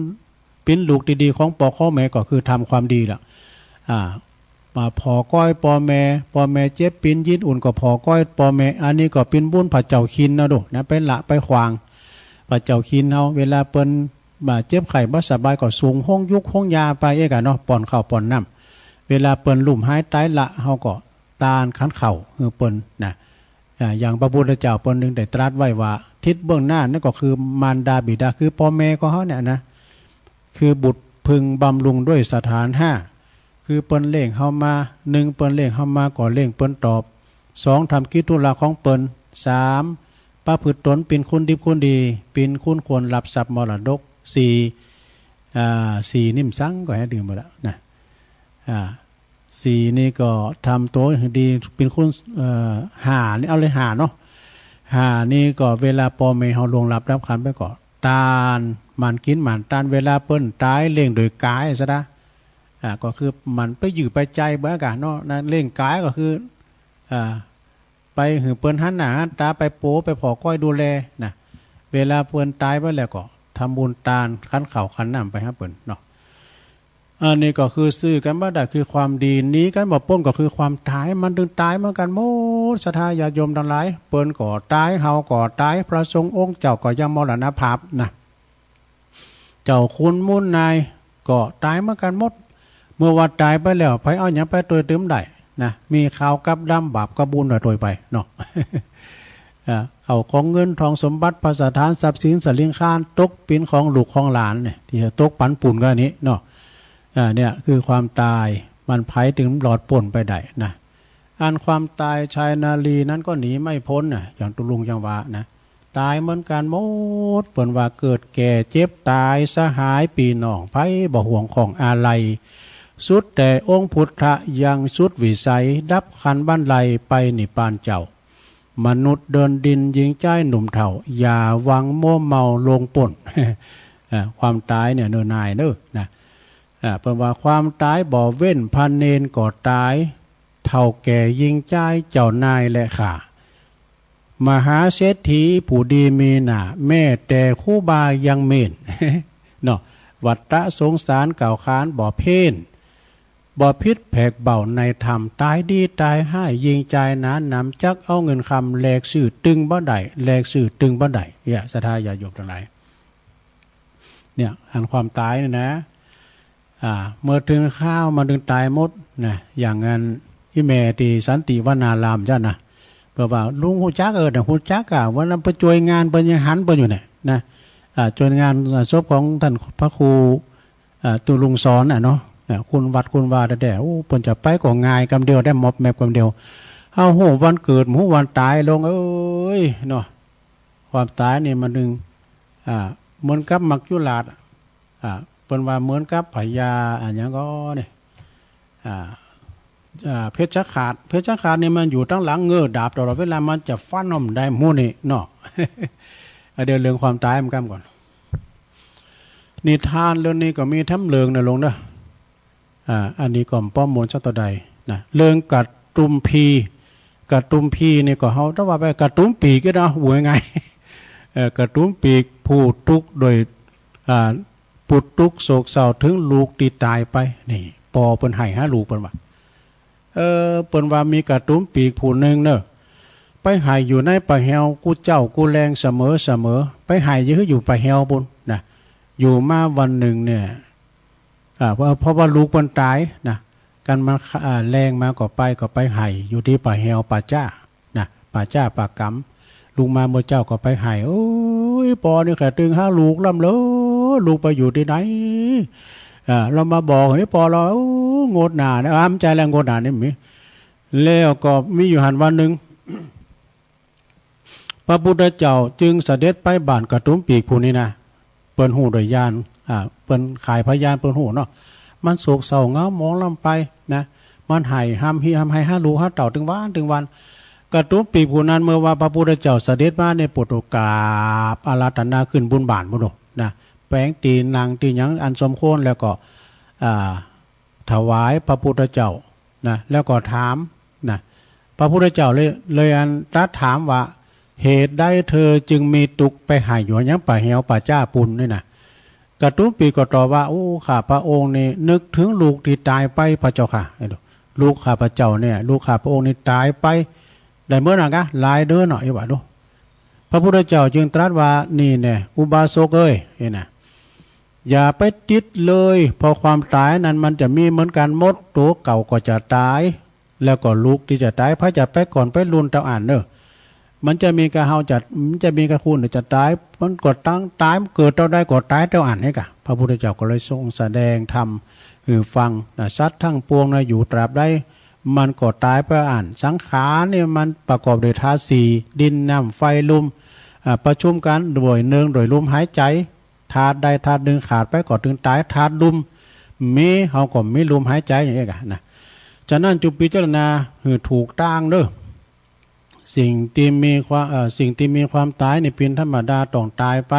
เป็นลูกที่ดีของป้อของแม่ก็คือทำความดีละ อ่า มาผ่อก้อยป้อแม่ ป้อแม่เจ็บปิ้นยินอุ่นก็ผ่อก้อยป้อแม่ อันนี้ก็ปิ้นบุญพระเจ้าคินนะดูนะ ไปละไปขวาง พระเจ้าคินเฮา เวลาเปิ้น บาดเจ็บไข้บ่สบายก็สูงโฮงยุกโฮงยาไปเอกอะเนาะ ป้อนข้าวป้อนน้ำ เวลาเปิ้นลุ่มหายต๋ายละ เฮาก็ตานขันข้าวหื้อเปิ้นนะ อ่า อย่างพระพุทธเจ้าเปิ้นหนึ่งได้ตรัสไว้ว่า ทิศเบื้องหน้านั่นก็คือมารดาบิดา คือป้อแม่ของเฮาเนี่ยนะ คือบุตรพึงบำรุงด้วยสถานห้า คือเปิ้นเลี้ยงเฮามา หนึ่ง เปิ้นเลี้ยงเฮามาก็เลี้ยงเปิ้นตอบ สอง ทำกิจธุระของเปิ้น สาม ประพฤติตนเป็นคนดีคนดี เป็นคนควรรับทรัพย์มรดก สี่ อ่า สี่ นี่มันสังก็ให้ดื่มหมดแล้วนะ อ่า สี่ นี่ก็ทำตัวให้ดี เป็นคน เอ่อ ห้า นี่เอาเลย ห้า เนาะ ห้า นี่ก็เวลาป้อแม่เฮาล่วงลับดับขันไปก็ ตาน หมั่นกินหมั่นตาน เวลาเปิ้นต๋ายเลี้ยงโดยกายซะนะ อ่า ก็คือหมั่นไปยื้อไปใจ๋เบิ่งอะกาศเนาะ นะ เลี้ยงกายก็คือ อ่า ไปหื้อเปิ้นหันหน้าหันต๋า ไปโปไปผ่อก้อยดูแลนะ เวลาเปิ้นต๋ายไปแล้วก็ทำบุญตานขันข้าวขันน้ำไปหาเปิ้นเนาะ อันนี้ก็คือซื้อกันบ่ได้คือความดี หนีกันบ่ป๊นก็คือความต๋าย มันตึงต๋ายเหมือนกันหมด ศรัทธาญาติโยมทั้งหลาย เปิ้นก็ต๋าย เฮาก็ต๋าย พระสงฆ์องค์เจ้าก็ยังมรณภาพนะ เจ้าคุณมูลนายก็ต๋ายเหมือนกันหมด เมื่อว่าต๋ายไปแล้ว ไผเอาหยังไปตวยเติมได้นะ มีขาวกับดำ บาปกับบุญน่ะตวยไปเนาะ อ่า เอาของเงินทองสมบัติภัสถานทรัพย์สินสลิงคารตกเป็นของลูกของหลานเนี่ย ที่จะตกปันปุ้นกันนี้เนาะ อ่า เนี่ยคือความตาย มันไผถึงหลอดป๊นไปได้นะ อันความตายชายนารีนั้นก็หนีไม่พ้นนะ อย่างตุลุงยังว่านะ ตายเหมือนกันหมด เปิ้นว่าเกิดแก่เจ็บตายสหายปี้น้องไผบ่ห่วงของอาลัย สุดแต่องค์พุทธะยังสุดวิสัย ดับขันธ์บันไลไปนิพพานเจ้า มนุษย์เดินดินหญิงชายหนุ่มเฒ่า อย่าหวังมัวเมาลวงป๊น อ่า ความตายเนี่ยเนิ่นนายเน้อนะ อ่า เปิ้นว่าความตายบ่เว้น พระเณรก็ตาย เฒ่าแก่หญิงชายเจ้านายและข้า มหาเศรษฐีผู้ดีมีหน้า แม้แต่ครูบายังเม้น เนาะ วัฏฏะสงสารกล่าวขานบ่เพ้น บ่ผิดแผกเบาในธรรม ตายดีตายฮ้าย หญิงชายหนาหนำ จักเอาเงินคำแลกซื้อตึงบ่ได้ แลกซื้อตึงบ่ได้ เนี่ย ศรัทธาญาติโยมทั้งหลาย เนี่ย อันความตายเนี่ยนะ อ่า เมื่อถึงคราวมันถึงตายหมดนะ อย่างอันอีแม่ที่สันติวนารามเจ้านะ เปิ้นว่าลุงฮู้จัก เออ เนี่ย ฮู้จักอะ วันนั้นไปช่วยงานเปิ้นยังหันเปิ้นอยู่เนี่ยนะ อ่า ช่วยงานศพของท่านพระครู อ่า ตุลุงสอนน่ะเนาะ อ่า คุณวัดคุณวาแท้ๆ โอ้ เปิ้นจะไปก็ง่ายกำเดียวได้ มอบแมปกำเดียว เฮาฮู้วันเกิด ฮู้วันตาย ลุงเอ้ย เนาะ ความตายนี่มันถึง อ่า เหมือนกับมัจจุราช อ่า เปิ้นว่าเหมือนกับพญา อ่า หยังก็เนี่ย อ่า อ่า เพชฌฆาต เพชฌฆาตนี่มันอยู่ตังหลังเงื้อดาบตลอดเวลา มันจะฟันเฮาบ่ได้หมู่นี่เนาะ อ่า เดี๋ยวเรื่องความตายมันกำก่อน นิทานเรื่องนี้ก็มีแถมเรื่องนะลุงเนาะ อ่า อันนี้ก็บ่ม่วนสักเท่าใดนะ เรื่องกระตุ้มพี กระตุ้มพีนี่ก็เฮา ถ้าว่าไปกระตุ้มปีกก็ได้ ว่าง่ายๆ เอ่อ กระตุ้มปีกผู้ทุกข์โดย อ่า ผู้ทุกข์โศกเศร้าถึงลูกที่ตายไป นี่ ปอเปิ้นไห้หาลูกเปิ้นว่า เออ เปิ้นว่ามีกระตุ้มปีกผู้หนึ่งเนอะ ไปไห้อยู่ในป่าแฮวกู้เจ้ากู้แลงเสมอๆ ไปไห้อยู่ อยู่ป่าแฮวปู้นนะ อยู่มาวันหนึ่งเนี่ย อ่า เพราะ เพราะว่าลูกเปิ้นตายนะ กันมัน อ่า แลงมาก็ไป ก็ไปไห้อยู่ที่ป่าแฮวป่าจ้านะ ป่าจ้าป่ากำ ลูกมาเมื่อเจ้าก็ไปไห้ โอ้ย ปอนี่แค่ตึงหาลูกลำเลย ลูกไปอยู่ที่ไหน อ่า เรามาบอกให้ปอเรา โอ้ งดหนานะ อ่า บ่ใจ้แล้ว งดหนานี่มี แล้วก็มีอยู่หั้นวันหนึ่ง พระพุทธเจ้าจึงเสด็จไปบ้านกระตุ้มปีกผู้นี้นะ เปิ้นฮู้โดยญาณ อ่า เปิ้นขายพยาน เปิ้นฮู้เนาะ มันโศกเศร้าเหงาหมองลำไปนะ มันไห้ฮำฮิฮำไห้หาลูกหาเต้าตึงวันตึงวัน กระตุ้มปีกผู้นั้นเมื่อว่าพระพุทธเจ้าเสด็จมาในโปรดกราบอาราธนาขึ้นบนบ้านพุ้นโน่นนะ แปลงตี้นั่งตี้หยังอันสมควรแล้วก็ อ่า ถวายพระพุทธเจ้านะ แล้วก็ถามนะ พระพุทธเจ้าเลย เลยอันตรัสถามว่า เหตุใดเธอจึงมีทุกข์ไปไห้อยู่ยังป่าแฮวป่าจ้าปู้นนี่นะ กระตุ้มปีกก็ตอบว่า โอ้ ข้าพระองค์นี่นึกถึงลูกที่ตายไปพระเจ้าค่ะ ลูกข้าพเจ้าเนี่ย ลูกข้าพระองค์นี่ตายไป ได้เมื่อนั้นกะ หลายเดือนเนาะ อีว่าดู พระพุทธเจ้าจึงตรัสว่า นี่แน่ อุบาสกเอ้ย นี่นะ อย่าไปติดเลย เพราะความตายนั้นมันจะมีเหมือนกันหมด ตัวเก่าก็จะตาย แล้วก็ลูกที่จะตาย ไผจะไปก่อนไปลุนเต้าอั้นเนอะ มันจะมีกะเฮาจะ มันจะมีกะคุณจะตาย มันก็ตั้งตาย มันเกิดเต้าใดก็ตายเต้าอั้นนี่กะ พระพุทธเจ้าก็เลยทรงแสดงธรรมหื้อฟังนะ สัตว์ทั้งปวงนะ อยู่ตราบใด มันก็ตายไปอั้น สังขารนี่มันประกอบด้วยธาตุสี่ ดิน น้ำ ไฟ ลม อ่า ประชุมกันด้วยเนืองด้วยลมหายใจ ธาตุใดธาตุหนึ่งขาดไปก็ตึงตาย ธาตุลมมี เฮาก็มีลมหายใจอย่างนี้กะนะ ฉะนั้นจุ่มพิจารณาหื้อถูกตางเด้อ สิ่งที่มีความ เอ่อ สิ่งที่มีความตายนี่เป็นธรรมดาต้องตายไป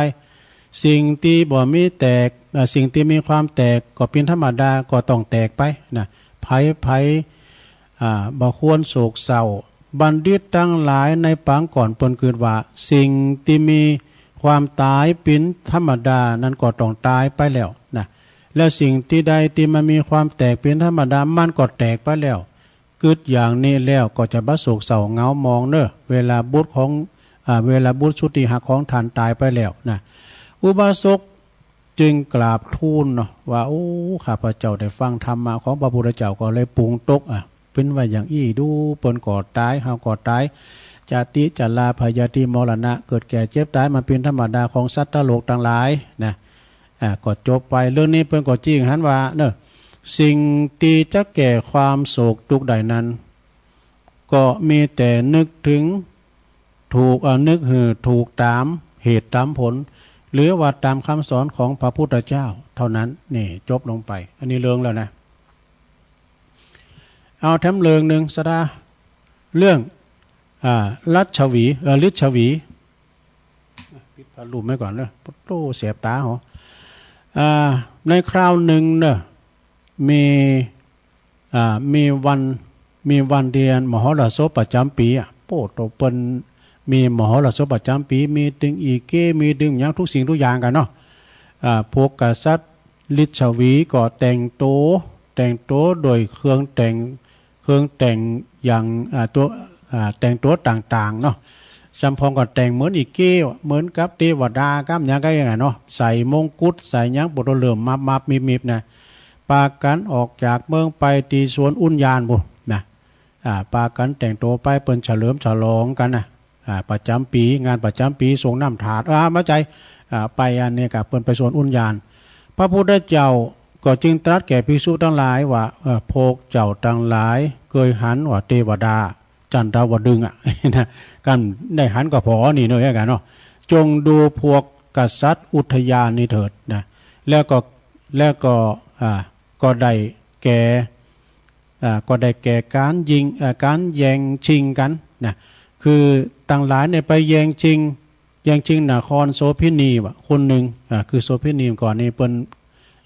สิ่งที่บ่มีแตก เอ่อ สิ่งที่มีความแตกก็เป็นธรรมดาก็ต้องแตกไปนะ ไผ ไผ อ่า บ่ควรโศกเศร้า บัณฑิตทั้งหลายในปางก่อนเปิ้นกึ๊ดว่า สิ่งที่มีความตายเป็นธรรมดานั้นก็ต้องตายไปแล้วนะ และสิ่งที่ใดที่มันมีความแตกเป็นธรรมดา มันก็แตกไปแล้ว กึ๊ดอย่างนี้แล้วก็จะบ่โศกเศร้าเหงาหมองเนอะ เวลาบุตรของ อ่า เวลาบุตรสุดที่ฮักของท่านตายไปแล้วนะ อุบาสกจึงกราบทูลเนาะว่า โอ้ ข้าพเจ้าได้ฟังธรรมะของพระพุทธเจ้าก็เลยปรุงตก อ่ะ เปิ้นว่าอย่างอี้ดู เปิ้นก็ตาย เฮาก็ตาย จะติจะลาพยาธิมรณะ เกิดแก่เจ็บตาย มันเป็นธรรมดาของสัตว์โลกตังหลายนะ อ่า ก็จบไป เรื่องนี้เปิ้นก็จี้หันว่าเนอะ สิ่งที่จะแก้ความโศกทุกข์ได้นั้น ก็มีแต่นึกถึงถูก เอ่อ นึกหื้อถูกตามเหตุตามผล หรือว่าตามคำสอนของพระพุทธเจ้าเท่านั้น นี่ จบลงไป อันนี้เรื่องแล้วนะ เอาแถมเรื่องหนึ่ง สะดา เรื่อง อ่า รัชวี เอ่อ ลิชวี ปิดพัดลมไว้ก่อนเนอะ โอ้ แสบตาหอ อ่า ในคราวหนึ่งเนอะ มี อ่า มีวัน มีวันเดือนมหรสพประจำปีอะ โอ้ โตเปิ้นมีมหรสพประจำปี มีตึงอีเก้ มีตึงหยังทุกสิ่งทุกอย่างกันเนาะ อ่า พวกกษัตริย์ลิชวีก็แต่งตัว แต่งตัวโดยเครื่องแต่ง เครื่องแต่งอย่าง อ่า ตัว อ่า แต่งตัวต่างๆ เนาะ จำพองก็แต่งเหมือนอีเก้ เหมือนกับเทวดากับหยังก็อย่างนั้นเนาะ ใส่มงกุฎ ใส่หยัง โปโตเลิมมับมับมิบมิบนะ ปากันออกจากเมืองไปตีสวนอุญญาณบุนนะ อ่า ปากันแต่งตัวไป เปิ้นเฉลิมฉลองกันนะ อ่า ประจำปี งานประจำปี สรงน้ำถาด อ่า บ่ใจ้ อ่า ไปอันนี้ก็เปิ้นไปสวนอุญญาณ พระพุทธเจ้าก็จึงตรัสแก่ภิกษุทั้งหลายว่า เอ่อ พวกเจ้าทั้งหลายเคยหันว่าเทวดาจันทวดึงอะ นะ กันได้หันก็พอนี่เนอะ กันเนาะ จงดูพวกกษัตริย์อุทยานนี้เถิดนะ แล้วก็ แล้วก็ อ่า ก็ได้แก่ อ่า ก็ได้แก่การยิง อ่า การแย่งชิงกันนะ คือตังหลายเนี่ยไปแย่งชิง แย่งชิงนครโสเภณีว่ะ คนหนึ่ง อ่า คือโสเภณีก่อนนี่เปิ้น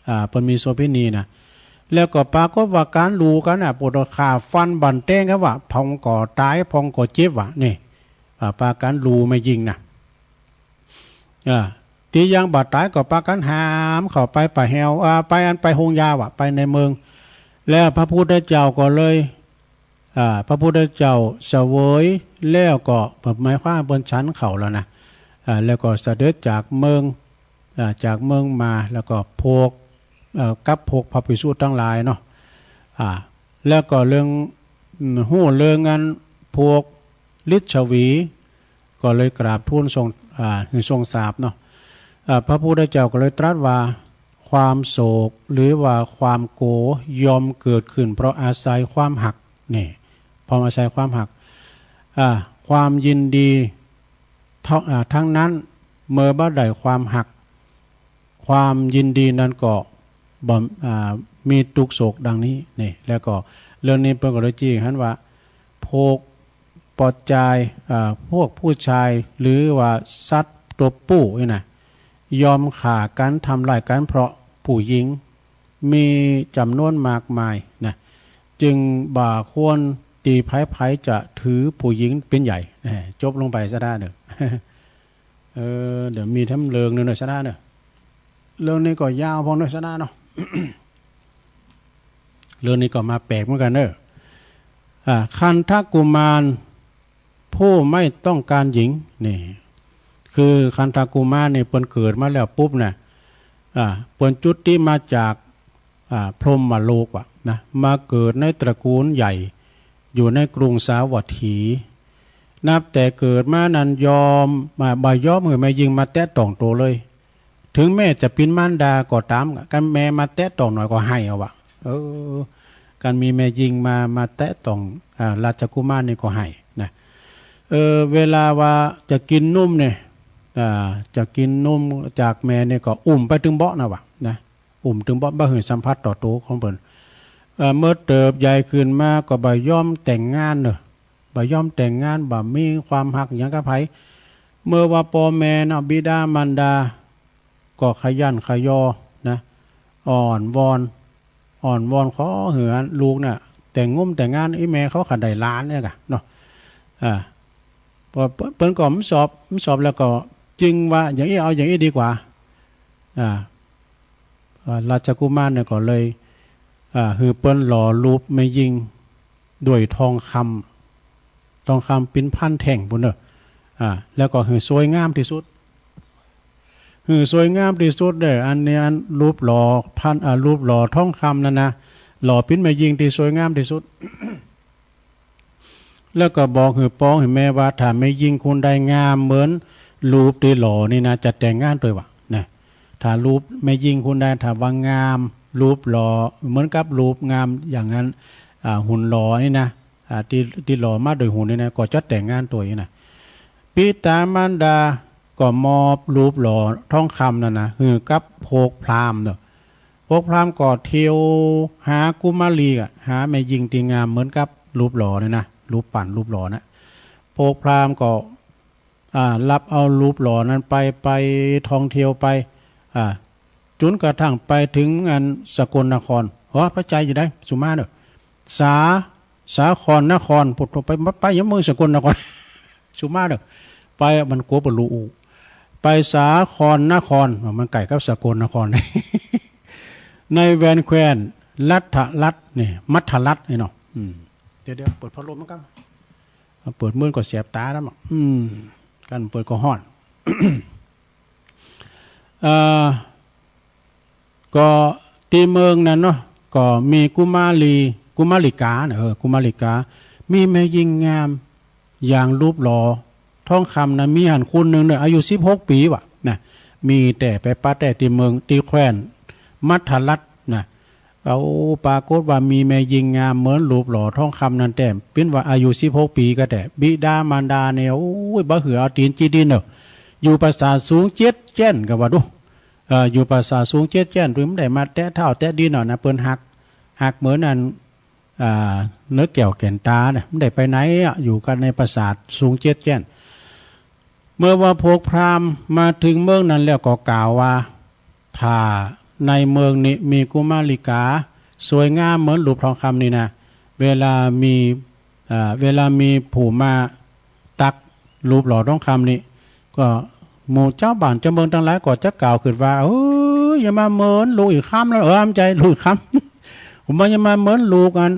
อ่า เปิ้นมีโสเภณีนะ แล้วก็ปรากฏว่าการลูกันน่ะ ปวดขาฟันบั่นแต๊งกันว่ะ พองก็ตาย พองก็เจ็บว่ะ นี่ อ่า ปากันลูแม่ญิงนะ อ่า ตี้ยังบ่ตายก็ปากันหามเข้าไปป่าแฮว อ่า ไปอันไปโฮงยาว่ะ ไปในเมือง แล้วพระพุทธเจ้าก็เลย อ่า พระพุทธเจ้าเสวยแล้วก็ หมายความเปิ้นฉันข้าวแล้วนะ อ่า แล้วก็เสด็จจากเมือง อ่า จากเมืองมา แล้วก็พวก เอ่อ กับพวกพระภิกษุทั้งหลายเนาะ อ่า แล้วก็เรื่อง อืม ฮู้เรื่องอันพวกลิชวี ก็เลยกราบทูลทรง อ่า หื้อทรงทราบเนาะ อ่า พระพุทธเจ้าก็เลยตรัสว่า ความโศกหรือว่าความโกรธย่อมเกิดขึ้นเพราะอาศัยความฮัก นี่ เพราะอาศัยความฮัก อ่า ความยินดีเท่า อ่า ทั้งนั้น เมื่อบ่ได้ความฮัก ความยินดีนั้นก็บ่ อ่า มีทุกข์โศกดังนี้ นี่ แล้วก็เรื่องนี้เปิ้นก็เลยจี้หันว่า พวกปอดจาย อ่า พวกผู้ชาย หรือว่าสัตว์ตัวผู้นี่นะ ยอมฆ่ากันทำร้ายกันเพราะผู้หญิง มีจำนวนมากมายนะ จึงบ่ควรตี้ใผๆจะถือผู้หญิงเป็นใหญ่ แหม จบลงไปซะได้เนอะ เออ เดี๋ยวมีแถมเรื่องหนึ่งหน่อยซะนะเนอะ เรื่องนี้ก็ยาวพอหน่อยซะนะเนาะ เรื่องนี้ก็มาแปลกเหมือนกันเนอะ อ่า คันธกุมารผู้ไม่ต้องการหญิง นี่ คือคันธกุมารนี่เปิ้นเกิดมาแล้วปุ๊บน่ะ อ่า เปิ้นจุติมาจาก อ่า พรหมโลกว่ะนะ มาเกิดในตระกูลใหญ่ อยู่ในกรุงสาวัตถี นับแต่เกิดมานั้นยอม มา บ่ยอมหื้อแม่ญิงมาแตะต้องโตเลย ถึงแม้จะเป็นมารดาก็ตาม คันแม่มาแตะต้องหน่อยก็ไห้เอาว่ะ เออ คันมีแม่ญิงมา มาแตะต้อง อ่า ราชกุมารนี่ก็ไห้นะ เออ เวลาว่าจะกินนมเนี่ย อ่า จะกินนมจากแม่เนี่ยก็อุ้มไปตึงเบาะนะว่ะนะ อุ้มตึงเบาะ บ่หื้อสัมผัสต่อโตของเปิ้น เอ่อ เมื่อเติบใหญ่ขึ้นมาก็บ่ยอมแต่งงานเนอะ บ่ยอมแต่งงาน บ่มีความฮักหยังกับไผ เมื่อว่าพ่อแม่เนาะ บิดามารดา ก็ขยันขยอนะ อ้อนวอน อ้อนวอนขอหื้อลูกน่ะ แต่งงมแต่งงาน อีแม่เขาก็ได้หลานเนี่ยกะเนาะ อ่า พอเปิ้น เปิ้นก็บ่ชอบ บ่ชอบแล้วก็จึงว่าอย่างอี้ เอาอย่างอี้ดีกว่า อ่า อ่า ราชกุมารเนี่ยก็เลย อ่า หื้อเปิ้นหล่อรูปแม่ญิงด้วยทองคำ ทองคำเป็นพันแท่งพู้นเนอะ อ่า แล้วก็หื้อสวยงามที่สุด หื้อสวยงามที่สุดเด้อ อันนี้อันรูปหล่อพัน อ่า รูปหล่อทองคำนั่นนะ หล่อเป็นแม่ญิงที่สวยงามที่สุด แล้วก็บอกหื้อป้อหื้อแม่ว่า ถ้าแม่ญิงคนใดงามเหมือนรูปตี้หล่อนี่นะ จะแต่งงานด้วยว่ะนะ ถ้ารูปแม่ญิงคนใด ถ้าว่างาม รูปหล่อ เหมือนกับรูปงามอย่างนั้น อ่า หุ่นหล่อนี่นะ อ่า ที่ ที่หล่อมาโดยหุ่นนี่นะ ก็จะแต่งงานด้วยนะ บิดามารดาก็มอบรูปหล่อทองคำนั่นนะ หื้อกับพวกพราหมณ์เนาะ พวกพราหมณ์ก็เที่ยวหากุมารีอะ หาแม่ญิงตี้งามเหมือนกับรูปหล่อนี่นะ รูปปั้นรูปหล่อนะ พวกพราหมณ์ก็ อ่า รับเอารูปหล่อนั้นไป ไปท่องเที่ยวไป อ่า จนกระทั่งไปถึงอันสกลนคร เฮ้อ พระใจอยู่ได้ สุมาเด้อ สา สาครนคร พุทโธ ไป ไปยังเมืองสกลนคร สุมาเด้อ ไป มันกัวบ่ฮู้ ไปสาครนคร มันใกล้กับสกลนคร ในแว่นแคว้นมัทธรัฐนี่ มัทธรัฐนี่เนาะ อืม เดี๋ยวๆ เปิดพัดลมมันก่อน เปิดมืดก็แสบตาแล้วเนาะ อืม กันเปิดก็ฮ้อน เอ่อ ก็ตี้เมืองนั้นเนาะ ก็มีกุมารี กุมาริกาน่ะ เออ กุมาริกา มีแม่ญิงงาม อย่างรูปหล่อทองคำนะ มีหั้นคนหนึ่งเนี่ย อายุสิบหกปีว่ะนะ มีแต่ไปปะแต๊ตี้เมือง ตี้แคว้นมัทธรัฐนะ เอา ปรากฏว่ามีแม่ญิงงามเหมือนรูปหล่อทองคำนั้นแต๊ เปิ้นว่าอายุสิบหกปีก็แต๊ บิดามารดาเนี่ย โอ้ย บ่หื้อเอาตี๋นจิ่มดินเนาะ อยู่ปราสาทสูงเจ็ดแจ้นก็ว่าดู เอ่อ อยู่ปราสาทสูงเจ็ดแจ้น เปิ้นบ่ได้มาแตะเท้าแตะดินเนาะนะ เปิ้นฮัก ฮักเหมือนอัน อ่า เนื้อแก้วแก่นตาน่ะ บ่ได้ไปไหนอะ อยู่กันในปราสาทสูงเจ็ดแจ้น เมื่อว่าพวกพราหมณ์มาถึงเมืองนั้นแล้วก็กล่าวว่า ถ้าในเมืองนี้มีกุมาริกาสวยงามเหมือนรูปทองคำนี่นะ เวลามี อ่า เวลามีผู้มาตักรูปหล่อทองคำนี่ ก็หมู่ชาวบ้านชาวเมืองตังหลายก็จะกล่าวขึ้นว่า เอ้ย อย่ามาเหมือนลูกอีกคำแล้ว เออ บ่ใจ้ลูกอีกคำ ผมว่าอย่ามาเหมือนลูกอัน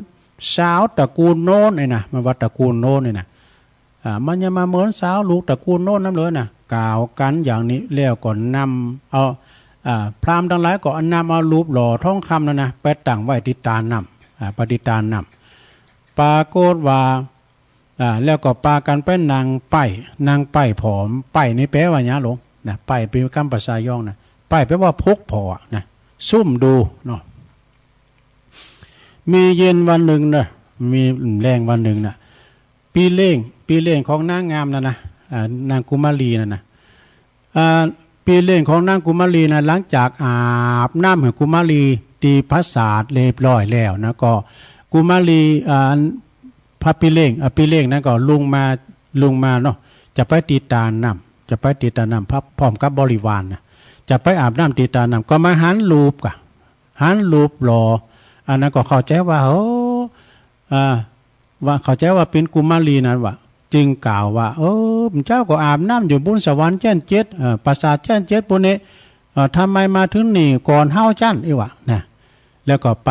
สาวตระกูลโน้นนี่นะ มันว่าตระกูลโน้นนี่นะ อ่า มันอย่ามาเหมือนสาวลูกตระกูลโน้นนำเลยนะ กล่าวกันอย่างนี้แล้วก็นำเอา อ่า พราหมณ์ตังหลายก็นำเอารูปหล่อทองคำนั้นนะ ไปตั้งไว้ตี้ตาน้ำ อ่า ไปตี้ตาน้ำ ปรากฏว่า อ่า แล้วก็ปากันไปนั่งใป๊ นั่งใป๊ผอม ใป๊นี่แปลว่าหยังหลวงนะ ใป๊เป๋นกำภาษาย้องนะ ใป๊แปลว่าพกผ่อนะ ซุ่มดูเนาะ มีเย็นวันหนึ่งเนาะ มีแลงวันหนึ่งน่ะ ปี้เล้ง ปี้เล้งของนางงามนั่นนะ อ่า นางกุมารีนั่นนะ อ่า ปี้เล้งของนางกุมารีนะ หลังจากอาบน้ำหื้อกุมารีตี้ปราสาทเรียบร้อยแล้วนะ ก็กุมารี อ่า พระปี้เล้ง อ่า ปี้เล้งนั้นก็ลงมา ลงมาเนาะ จะไปตี้ตาน้ำ จะไปตี้ตาน้ำ พร้อม พร้อมกับบริวารนะ จะไปอาบน้ำตี้ตาน้ำ ก็มาหันรูปกะ หันรูปหล่อ อันนั้นก็เข้าใจ๋ว่า โอ้ อ่า ว่าเข้าใจ๋ว่าเป๋นกุมารีนั่นว่ะ จึงกล่าวว่า เออ เจ้าก็อาบน้ำอยู่บนสวรรค์แจ้นเจ็ด เอ่อ ปราสาทแจ้นเจ็ดปู้นนี้ เอ่อ ทำไมมาถึงนี่ก่อนเฮาจั้นอี้วะนะ แล้วก็ไป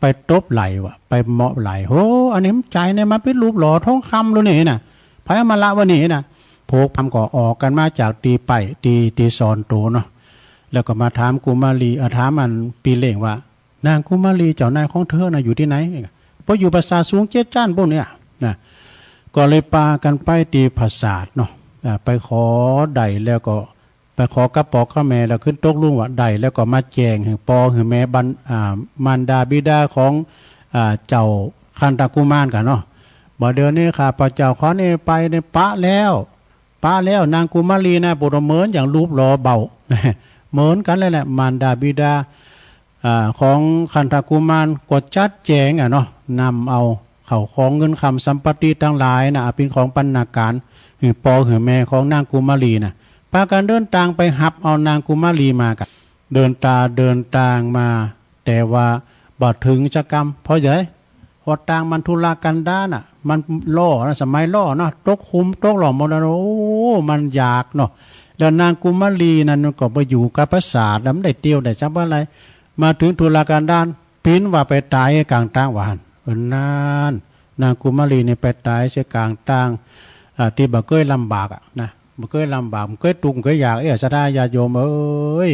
ไปตบไหล่วะ ไปเหมาะไหล่ โห อันนี้มันใจ๋เนี่ย มาเป๋นรูปหล่อทองคำเลยนี่นะ ไผเอามาละไว้นี่นะ พวกพราหมณ์ก็ออกกันมาจากตี้ใป๊ ตี้ ตี้ซ่อนตั๋วเนาะ แล้วก็มาถามกุมารี เอ่อ ถามอันปี้เล้งว่า นางกุมารีเจ้านายของเธอน่ะอยู่ตี้ไหน บ่อยู่ปราสาทสูงเจ็ดจั้นปู้นเนี่ยนะ ก็เลยปากันไปตี้ปราสาทเนาะ อ่า ไปขอได้แล้วก็ ไปขอกับป้อกับแม่ แล้วขึ้นตกลงว่าได้ แล้วก็มาแจ้งหื้อป้อหื้อแม่บัน อ่า มารดาบิดาของ อ่า เจ้าคันธกุมารกั๋นเนาะ บ่าเดี๋ยวนี้ข้าพเจ้าขอนี่ไปนี่ปะแล้ว ปะแล้ว นางกุมารีนะ บ่ได้เหมือนอย่างรูปหล่อเบา เหมือนกันเลยแหละ มารดาบิดา อ่า ของคันธกุมารก็จัดแจ๋งอะเนาะ นำเอาข้าวของเงินคำสัมปติตังหลายนะ เป๋นของบรรณาการ หื้อป้อหื้อแม่ของนางกุมารีนะ ปากันเดินตางไปฮับเอานางกุมารีมากั๋น เดินตา เดินตางมา แต่ว่าบ่เถิงจักกำ เพราะหยัง ฮอดตางมันทุรกันดารน่ะ มันล้อนะ สมัยล้อเนาะ ตกขุมตกหล่อมหมดแล้ว โอ้ มันอยากเนาะ แล้วนางกุมารีนั้นก็ไปอยู่กับปราสาท แล้วมันได้เตียวได้จับอะไร มาถึงทุรกันดาร ปิ้นว่าไปต๋ายกลางตางว่าหั้น เออ นั่น นางกุมารีนี่ไปต๋ายเสียกลางตาง อ่า ตี้บ่เกยลำบากอะนะ บ่เกยลำบาก บ่เกยตุ๊กข์ บ่เกยอยาก เอ้ย ศรัทธาญาติโยมเอ้ย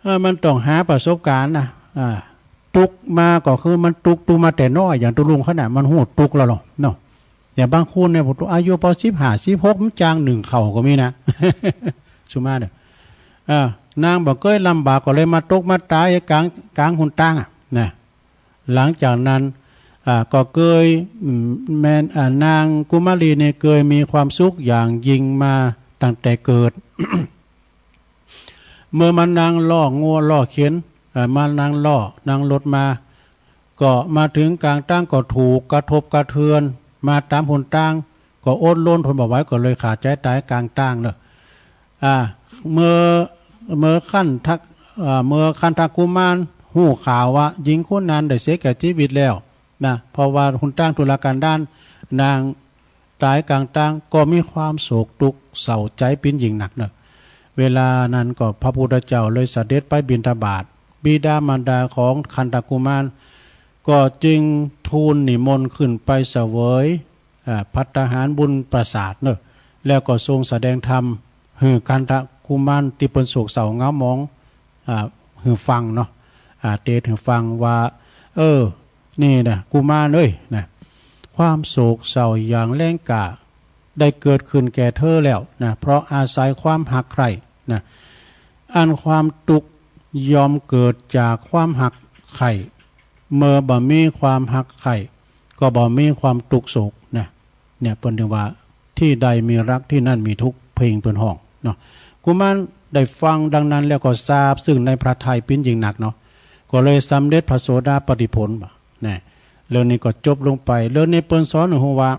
เออ มันต้องหาประสบการณ์นะ อ่า ตุ๊กข์มาก็คือมันตุ๊กข์ ตุ๊กข์มาแต่น้อย อย่างตุ๊ลุงเขาน่ะ มันฮู้ตุ๊กข์แล้วเนาะ เนาะ อย่างบางคนเนี่ย บอกว่าอายุพอสิบห้า สิบหก มันจางนึ่งข้าวก็มีนะ สุมาเด้อ อ่า นางบ่เกยลำบากก็เลยมาตกมาตายกลาง กลางหนตางอะนะ หลังจากนั้น อ่า ก็เกย อืม แม่น อ่า นางกุมารีเนี่ยเกยมีความสุขอย่างยิ่งมาตั้งแต่เกิด เมื่อมานั่งล้องัวล้อเข็น เอ่อ มานั่งล้อ นั่งรถมา ก็มาถึงกลางตางก็ถูกกระทบกระเทือน มาตามหนตาง ก็อดรนทนบ่ไหว ก็เลยขาดใจตายกลางตางเนอะ อ่า เมื่อ เมื่อคันทะ อ่า เมื่อคันทกุมารฮู้ข่าวว่าหญิงคนนั้นได้เสียแก่ชีวิตแล้วนะ เพราะว่าหนตางทุรกันดาร นางตายกลางตาง ก็มีความโศกทุกข์เศร้าใจเป็นยิ่งหนักเนอะ เวลานั้นก็พระพุทธเจ้าเลยเสด็จไปบิณฑบาต บิดามารดาของคันทกุมาร ก็จึงทูลนิมนต์ขึ้นไปเสวย อ่า ภัตตาหารบุญประสาทเนอะ แล้วก็ทรงแสดงธรรมหื้อคันทกุมารตี้เปิ้นโศกเศร้าเหงาหมอง อ่า หื้อฟังเนาะ อ่า เตสหื้อฟังว่า เออ นี่นะ กุมารเอ้ยนะ ความโศกเศร้าอย่างแรงกล้าได้เกิดขึ้นแก่เธอแล้วนะ เพราะอาศัยความฮักใคร่นะ อันความทุกข์ย่อมเกิดจากความฮักใคร่ เมื่อบ่มีความฮักใคร่ ก็บ่มีความทุกข์โศกนะ เนี่ยเปิ้นถึงว่า ที่ใดมีรักที่นั่นมีทุกข์ เพลงเปิ้นฮ้องเนาะ กุมารได้ฟังดังนั้นแล้วก็ซาบซึ้งในพระทัยเป็นยิ่งนักเนาะ ก็เลยสำเร็จพระโสดาปัตติผลนะ เรื่องนี้ก็จบลงไป เรื่องนี้เปิ้นสอนให้ฮู้ว่า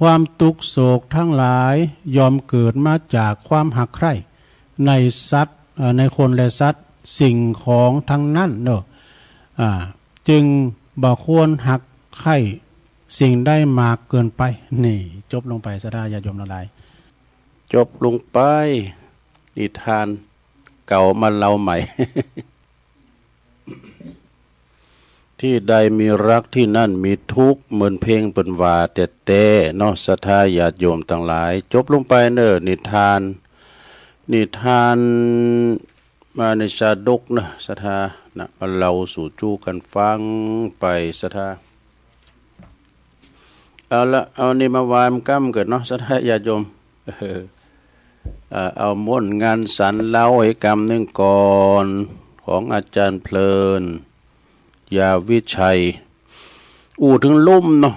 ความทุกข์โศกทั้งหลายย่อมเกิดมาจากความฮักใคร่ในสัตว์ เอ่อ ในคนและสัตว์ สิ่งของทั้งนั้นเนอะ อ่า จึงบ่ควรฮักใคร่สิ่งใดมากเกินไป นี่ จบลงไป ศรัทธาญาติโยมทั้งหลาย จบลงไป นิทานเก่ามาเล่าใหม่ ที่ใดมีรักที่นั่นมีทุกข์ เหมือนเพลงเปิ้นว่าแต๊ๆ เนาะ ศรัทธาญาติโยมตังหลาย จบลงไปเนอะ นิทาน นิทานมาในชาดกนะ ศรัทธานะ มาเล่าสู่จู้กั๋นฟังไป ศรัทธา เอาละ เอานี่มาวางกำเกิดเนาะ ศรัทธาญาติโยม เออ เอ่อ เอาม่วนงานสรรเล่าให้กำหนึ่งก่อน ของอาจารย์เพลิน ยาวิชัย อู้ถึงลุ่มเนาะ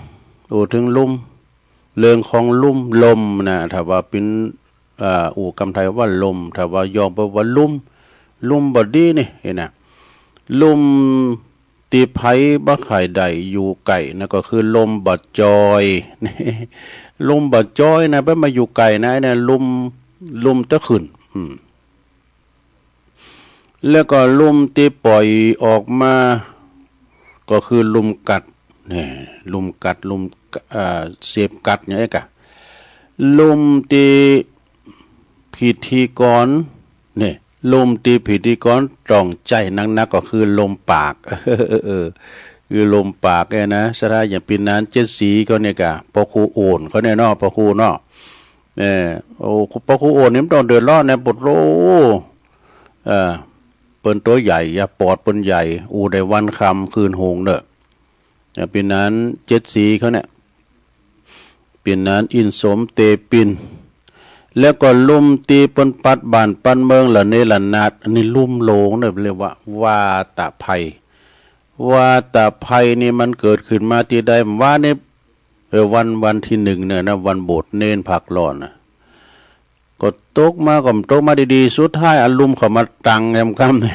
อู้ถึงลุ่ม เรื่องของลุ่ม ลมนะ ถ้าว่าเป็น อ่า อู้กำไทยว่าลม ถ้าว่าย้อนไปว่าลุ่ม ลุ่มบ่ดีนี่ เห็นนะ ลุ่มตี้ไผบ่ใค่ได้อยู่ใกล้นะ ก็คือลมบ่จอย ลมบ่จอยนะ ไปมาอยู่ใกล้นะ ไอ้เนี่ยลุ่ม ลุ่มตะขึ้น อืม แล้วก็ลุ่มตี้ปล่อยออกมา ก็คือลุ่มกัด เนี่ย ลุ่มกัด ลุ่ม เอ่อ เสพกัดเนี่ยกะ ลุ่มตี้พิธีกร เนี่ย ลุ่มตี้พิธีกรต้องใจ๊หนักๆ ก็คือลุ่มปาก เออ คือลุ่มปากเนี่ยนะ ศรัทธาอย่างปีนั้นเจ็ดสีเขาเนี่ยกะ พระครูโอ่นเขาเนี่ยเนาะ พระครูเนาะ เออ โอ้ พระครูโอ่นนี่มันต้องเดือดร้อนนะ ปวดโล เออ เปิ้นตัวใหญ่ อย่าปอดเปิ้นใหญ่ อู้ได้วันค่ำคืนฮงเนอะ เออ ปีนั้นเจ็ดสีเขาเนี่ย ปีนั้นอินสมเตปิน แล้วก็ลุ่มตี้เปิ้นปัดบ้านปัดเมืองละเนระนาด อันนี้ลุ่มโลงเนอะ เรียกว่าวาตะภัย วาตะภัยนี่มันเกิดขึ้นมาตี้ใด ว่านี่ เออ วัน วันตี้หนึ่งเนี่ยนะ วันโบสถ์เณรพรรคร้อนนะ ก็ตกมา ก็ตกมาดีๆ สุดท้ายเอาลุ่มเข้ามาตังแหมกำนี่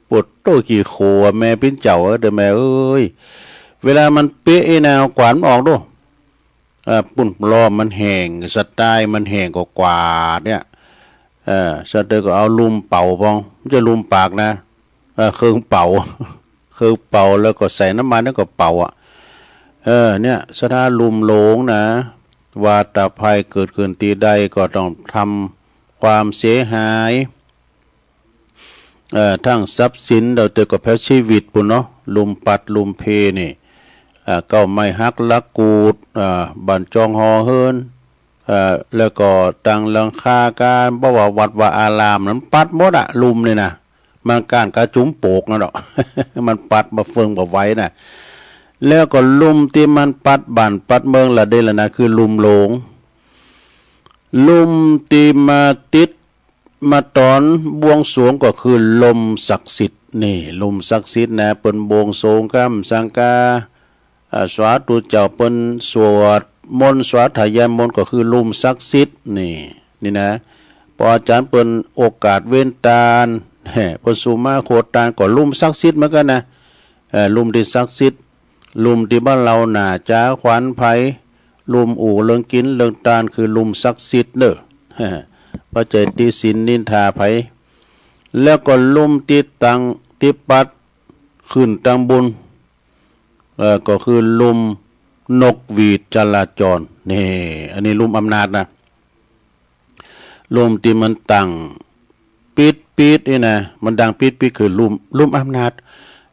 ปวดโต้ขี้โคอะ แม่ปิ้นเจ้าเอ้ย เด้อแม่เอ้ย เวลามันเปะไอ้แนวกวาดมันออกดู เอ่อ ปุ้นล้อมมันแห้ง สไตล์มันแห้งก็กวาดเนี่ย เอ่อ สไตล์ก็เอาลุ่มเป่าพอง ไม่ใช่ลุ่มปากนะ เอ่อ เครื่องเป่า เครื่องเป่าแล้วก็ใส่น้ำมันแล้วก็เป่าอะ เออ เนี่ย ศรัทธาลุ่มโลงนะ วาตะภัยเกิดขึ้นตี้ใดก็ต้องทำความเสียหาย เอ่อ ทั้งทรัพย์สิน แล้วแต่ก็แผลชีวิตปู้นเนาะ ลุ่มปัดลุ่มเพนี่ เอ่อ เก๊าไม้หักหลักกูด เอ่อ บ้านจองหอเฮือน เอ่อ แล้วก็ตังหลังคาการ บ่ว่าวัดว่าอาราม มันปัดหมดอะ ลุ่มนี่นะ มันก้านกระจุมโปกนั่นดอก มันปัดบ่เฟืองบ่ไหวนะ แล้วก็ลุ่มตี้มันปัดบ้านปัดเมืองละเด้อละนะ คือลุ่มหลวง ลุ่มตี้มาติดมาตอนบวงสรวงก็คือลุ่มศักดิ์สิทธิ์ นี่ลุ่มศักดิ์สิทธิ์นะ เปิ้นบวงสรวงกำสังกา อ่า สาธุเจ้า เปิ้นสวดมนต์สาธยายมนต์ก็คือลุ่มศักดิ์สิทธิ์ นี่ นี่นะ พออาจารย์เปิ้นโอกาสเว้นตาน แฮ่ เปิ้นสุมาโคตานก็ลุ่มศักดิ์สิทธิ์เหมือนกันนะ เอ่อ ลุ่มตี้ศักดิ์สิทธิ์ ลุ่มตี้บ่าเล่าหน้าจ๋าขวัญไผ ลุ่มอู้เรื่องกิ๋นเรื่องตานคือลุ่มศักดิ์สิทธิ์เน่อ บ่ใจ้ติฉินนินทาไผ แล้วก็ลุ่มตี้ตั้งตี้ปัดขึ้นตั้งบุญ เอ่อ ก็คือลุ่มนกหวีดจราจร นี่ อันนี้ลุ่มอำนาจนะ ลุ่มตี้มันตั้งปี๊ดๆ นี่นะ มันดังปี๊ดๆ คือลุ่ม ลุ่มอำนาจ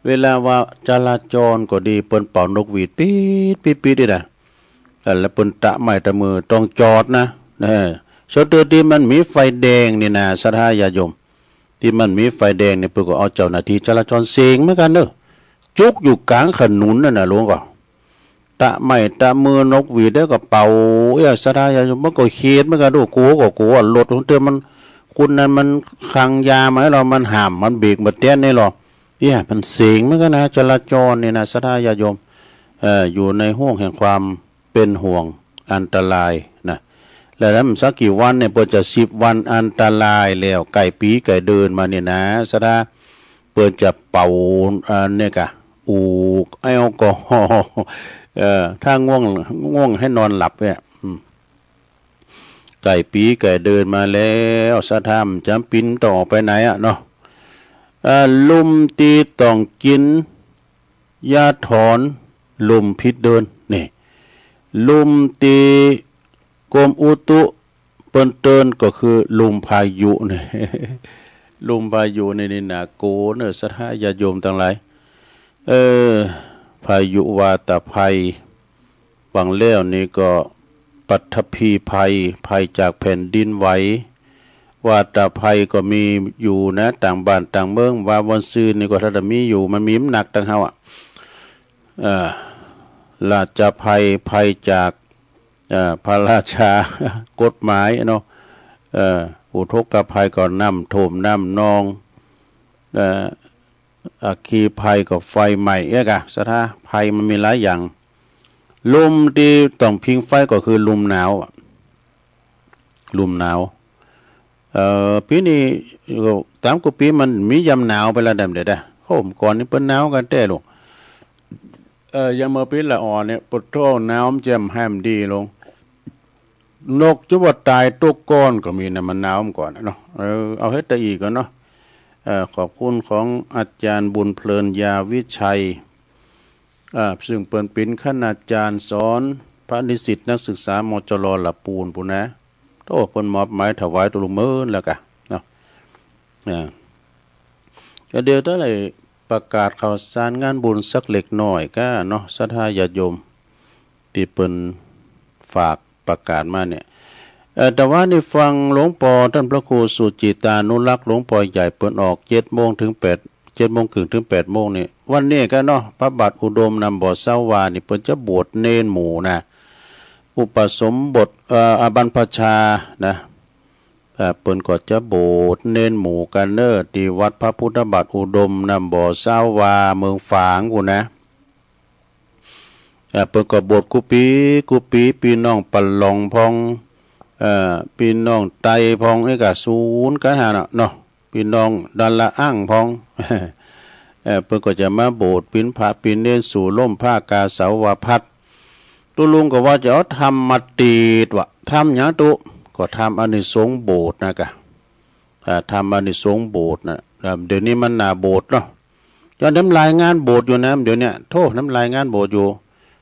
เวลาว่าจราจรก็ดี เปิ้นเป่านกหวีดปี๊ดๆ นี่นะ เอ่อ แล้วเปิ้นตะไม้ตะมือต้องจอดนะ เออ ส่วนตี้ตี้มันมีไฟแดงนี่นะ ศรัทธาญาติโยม ตี้มันมีไฟแดงนี่ เปิ้นก็เอาเจ้าหน้าตี้จราจรเสงเหมือนกันเน่อ จุกอยู่ก๋างถนนนั่นน่ะ หลวงก็ ตะไม้ตะมือนกหวีดแล้วก็เป่า เอ้ย ศรัทธาญาติโยม มันก็เขตเหมือนกัน โอ้ กัวก็กัว รถของเธอมัน คนนั้นมันคลั่งยามาให้เรา มันห้าม มันเบรก มันเตือนนี่หรอ เอ้ย มันเสงเหมือนกันนะ จราจรนี่นะ ศรัทธาญาติโยม เอ่อ อยู่ในห้วงแห่งความเป็นห่วงอันตรายนะ แล้วนั้นสักกี่วันเนี่ย เปิ้นจะสิบวันอันตรายแล้ว ใกล้ปีใกล้เดือนมาเนี่ยนะ ศรัทธา เปิ้นจะเป่า อ่า เนี่ยกะ อูดแอลกอฮอล์ เอ่อ ถ้าง่วง ง่วงให้นอนหลับเนี่ย อืม ใกล้ปีใกล้เดือนมาแล้ว ศรัทธาบ่จำเป๋นต้องออกไปไหนอะเนาะ เอ่อ ลุ่มตี้ต้องกิ๋นยาถอนลมพิษเดิน นี่ ลุ่มตี้กรมอุตุเปิ้นเตือนก็คือลุ่มพายุนี่ ลุ่มพายุนี่ นี่น่ากลัวเน่อ ศรัทธาญาติโยมตังหลาย เออ พายุวาตภัย ฟังแล้วนี่ก็ปัทภีภัย ภัยจากแผ่นดินไหว วาตภัยก็มีอยู่นะ ต่างบ้านต่างเมือง ว่าวันซืนนี่ก็ถ้าจะมีอยู่ มันมีน้ำหนักต่างหากอะ เอ่อ ราชภัย ภัยจาก เอ่อ พระราชา กฎหมายเนาะ เอ่อ อุทกภัยก็น้ำท่วมน้ำนอง เอ่อ อัคคีภัยก็ไฟไหม้ เอ๊ะกะ ศรัทธา ภัยมันมีหลายอย่าง ลุ่มตี้ต้องผิงไฟก็คือลุ่มหนาวอะ ลุ่มหนาว เอ่อ ปี๋นี้ก็ต๋ามกู้ปี๋มันมียามหนาวไปแล้ว ดำเด็ดอะ โอ้ ก่อนนี้เปิ้นหนาวกันแต๊ลูก เอ่อ อย่างเมื่อปี๋ละอ่อนเนี่ย ปะโธ่ หนาวมันแจ่มแห้มดีลง นกจะว่าต๋ายตุ๊กก้อนก็มีนะ มันหนาวมันก่อนนะเนาะ เออ เอาเฮ็ดแต่อีกก่อนเนาะ เอ่อ ขอบคุณของอาจารย์บุญเพลิน ยาวิชัย อ่า ซึ่งเปิ้นเป๋นคณาจารย์สอนพระนิสิตนักศึกษา มจร ละปูนปูนนะ โอ้ เปิ้นมอบหมายถวายตัวลุงเมินแล้วกะเนาะ อ่า ก็เดี๋ยวจะได้ประกาศข่าวสารงานบุญสักเล็กน้อยกะเนาะ ศรัทธาญาติโยม ตี้เปิ้นฝากประกาศมาเนี่ย เอ่อ แต่ว่าในฟังหลวงปอท่านพระครูสุจิตานุรักษ์ หลวงปอใหญ่เปิ้นออกเจ็ดโมงถึงแปด เจ็ดโมงครึ่งถึงแปดโมงนี่ วันนี้กะเนาะ พระบาทอุดมนำบ่อเซาว่านี่ เปิ้นจะบวชเณรหมู่นะ อุปสมบท เอ่อ อบรรพชานะ เอ่อ เปิ้นก็จะบวชเณรหมู่กันเน่อ ตี้วัดพระพุทธบาทอุดมนำบ่อเซาว่า เมืองฝางปูนนะ เอ่อ เปิ้นก็บวชกู้ปี๋กู้ปี๋ ปี้น้องปะหลองพ่อง เอ่อ ปี้น้องไตพ่อง เอ๊ะกะสูนกันหาเนาะ เนาะ ปี้น้องดาราอ่างพ่อง เอ่อ เปิ้นก็จะมาบวชเป๋นพระเป๋นเณรสู่ร่มผ้ากาสาวพัสตร์ ตุ๊ลุงก็ว่าจะเอาธรรมมาติดวะ ธรรมหยังตุ๊ ก็ธรรมอานิสงส์โบสถ์นะกะ อ่า ธรรมอานิสงส์โบสถ์นะ อ่า เดี๋ยวนี้มันหน้าโบสถ์เนาะ ย้อนน้ำลายงานโบสถ์อยู่นะ เดี๋ยวเนี้ย โธ่ น้ำลายงานโบสถ์อยู่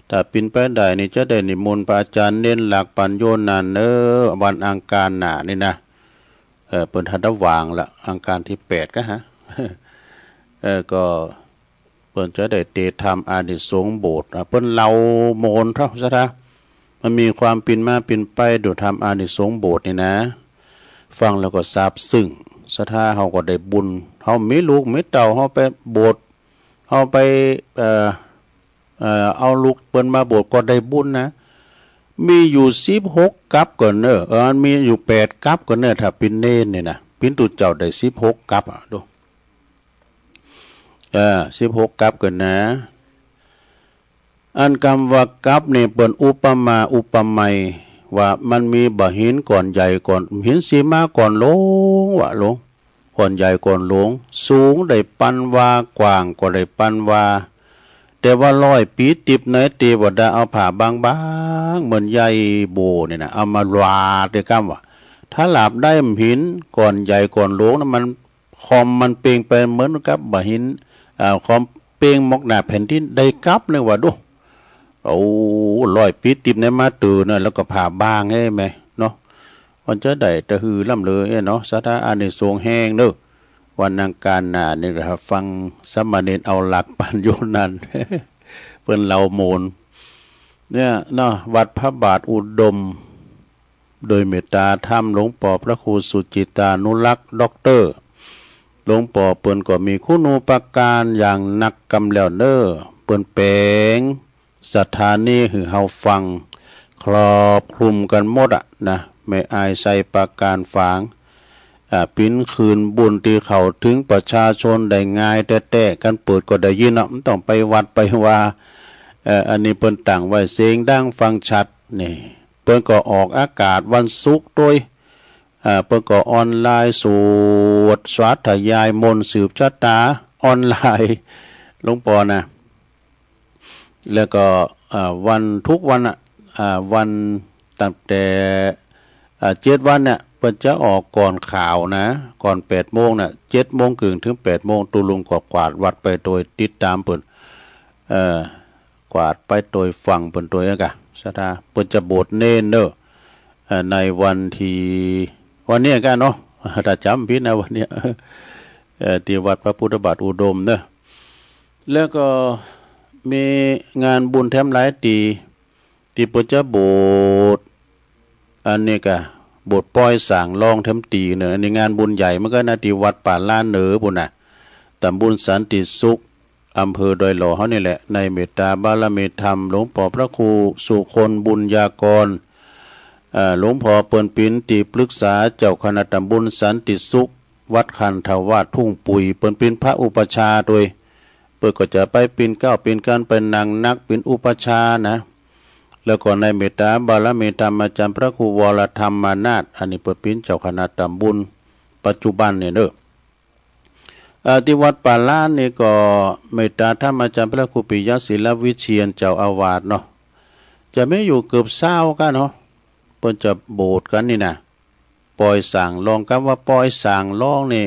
ถ้าเป๋นไปได้นี่จะได้นิมนต์พระอาจารย์เณรหลักปัญโญนันท์เน่อ วันอังคารหน้านี่นะ เออ เปิ้นทันได้วางละ อังคารตี้แปดกะฮะ เออ ก็ เปิ้นจะได้เตธรรมอานิสงส์โบสถ์ อ่ะ เปิ้นเล่าโมนเท่าซะทะ มันมีความเป๋นมาเป๋นไป ดูธรรมอานิสงส์โบสถ์นี่นะ ฟังแล้วก็ซาบซึ้ง ศรัทธาเฮาก็ได้บุญ เฮามีลูกมีเต้า เฮาไปโบสถ์ เฮาไป เอ่อ เอ่อ เอาลูกเปิ้นมาโบสถ์ก็ได้บุญนะ มีอยู่สิบหกกัปก่อนเนอะ เออ มีอยู่แปดกัปก่อนเนอะ ถ้าปิ้นเณรนี่นะ ปิ้นตุ๊เจ้าได้สิบหกกัปอะ ดู เออ สิบหกกัปก่อนนะ อันกำว่ากัปนี่เปิ้นอุปมาอุปไมยว่ามันมีบ่าหินก้อนใหญ่ก้อน หินสีมาก้อนหลวงวะหลวง ก้อนใหญ่ก้อนหลวง สูงได้ปันวา กว้างก็ได้ปันวา แต่ว่าร้อยปี๋ติบในเทวดาเอาผ้าบางๆ เหมือนใยโบนี่นะ เอามาหวาดด้วยกำว่า ถ้าหลาบได้หินก้อนใหญ่ก้อนหลวงนะมัน คอมมันเปล่งไปเหมือนกับบ่าหิน อ่า คอมเปล่งหมอกหน้าแผ่นดินได้กัปนึงว่าดู โอ้ ร้อยปี๋ติบในมาตื่นนะ แล้วก็ผ่าบางให้แม่เนาะ มันจะได้ตะหือล้ำเลยเนาะ สาธาอานิสงส์แฮงเนอะ วันอังคารหน้านี่ก็ฟังสามเณรเอาหลักปันอยู่นั่น เปิ้นเล่าโมน เนี่ยเนาะ วัดพระบาทอุดม โดยเมตตาธรรมหลวงปอพระครูสุจิตานุรักษ์ ด็อกเตอร์ หลวงปอเปิ้นก็มีคุณูปการอย่างนักกำแล้วเน้อ เปิ้นแป๋งสถานีหื้อเฮาฟัง ครอบคลุมกันหมดอะนะ แม่อายไซปราการฝาง อ่า ปิ้นคืนบุญตี้เข้าถึงประชาชนได้ง่ายแต๊ๆ กันเปิดก็ได้ยินเนาะ บ่ต้องไปวัดไปวา เอ่อ อันนี้เปิ้นตั้งไว้เสียงดังฟังชัดนี่ เปิ้นก็ออกอากาศวันศุกร์โดย อ่า เปิ้นก็ออนไลน์สวดสาธยายมนต์สืบชะตาออนไลน์ หลวงปอนะ แล้วก็ อ่า วันทุกวันอะ อ่า วันตั้งแต่ อ่า เจ็ดวันเนี่ย เปิ้นจะออกก่อนข่าวนะ ก่อนแปดโมงน่ะ เจ็ดโมงครึ่งถึงแปดโมง ตุ๊ลุงก็กวาดวัดไปโดยติดตามเปิ้น เอ่อ กวาดไปโดยฟังเปิ้นโดยอะกะ สาธา เปิ้นจะโบสถ์เณรเน้อ เอ่อ ในวันที่ วันเนี้ยกะเนาะ ถ้าจ๋ำบ่ผิดนะ วันเนี้ย เอ่อ ตี้วัดพระพุทธบาทอุดมเน้อ แล้วก็มีงานบุญแถมหลายตี้ ตี้เปิ้นจะโบสถ์ อันนี้กะ โบสถ์ปอยสร้างรองแถมตี้เน้อ อันนี้งานบุญใหญ่เหมือนกันนะ ตี้วัดป่าล้านเหนือปู้นนะ ตำบลสันติสุข อำเภอดอยหล่อเฮานี่แหละ ในเมตตาบารมีธรรม หลวงปอพระครูสุคนบุญญากร เอ่อ หลวงปอเปิ้นปิ้นตี้ปรึกษาเจ้าคณะตำบลสันติสุข วัดคันธวาสทุ่งปุ๋ย เปิ้นปิ้นพระอุปัชฌาย์โดย เปิ้นก็จะไปปิ้นเกล้าปิ้นกัณฑ์ ไปนั่งนักปิ้นอุปัชฌาย์นะ แล้วก็ในเมตตาบารมีธรรมอาจารย์พระครูวรธรรมนาถ อันนี้เปิ้นปิ้นเจ้าคณะตำบลปัจจุบันเนี่ยเน้อ เอ่อ ตี้วัดป่าล้านนี่ก็เมตตาธรรมอาจารย์พระครูปิยะศิลวิเชียรเจ้าอาวาสเนาะ จะมีอยู่เกือบซาวกั๋นเนาะ เปิ้นจะโบสถ์กั๋นนี่นะ ปอยสร้างรอง กำว่าปอยสร้างรองนี่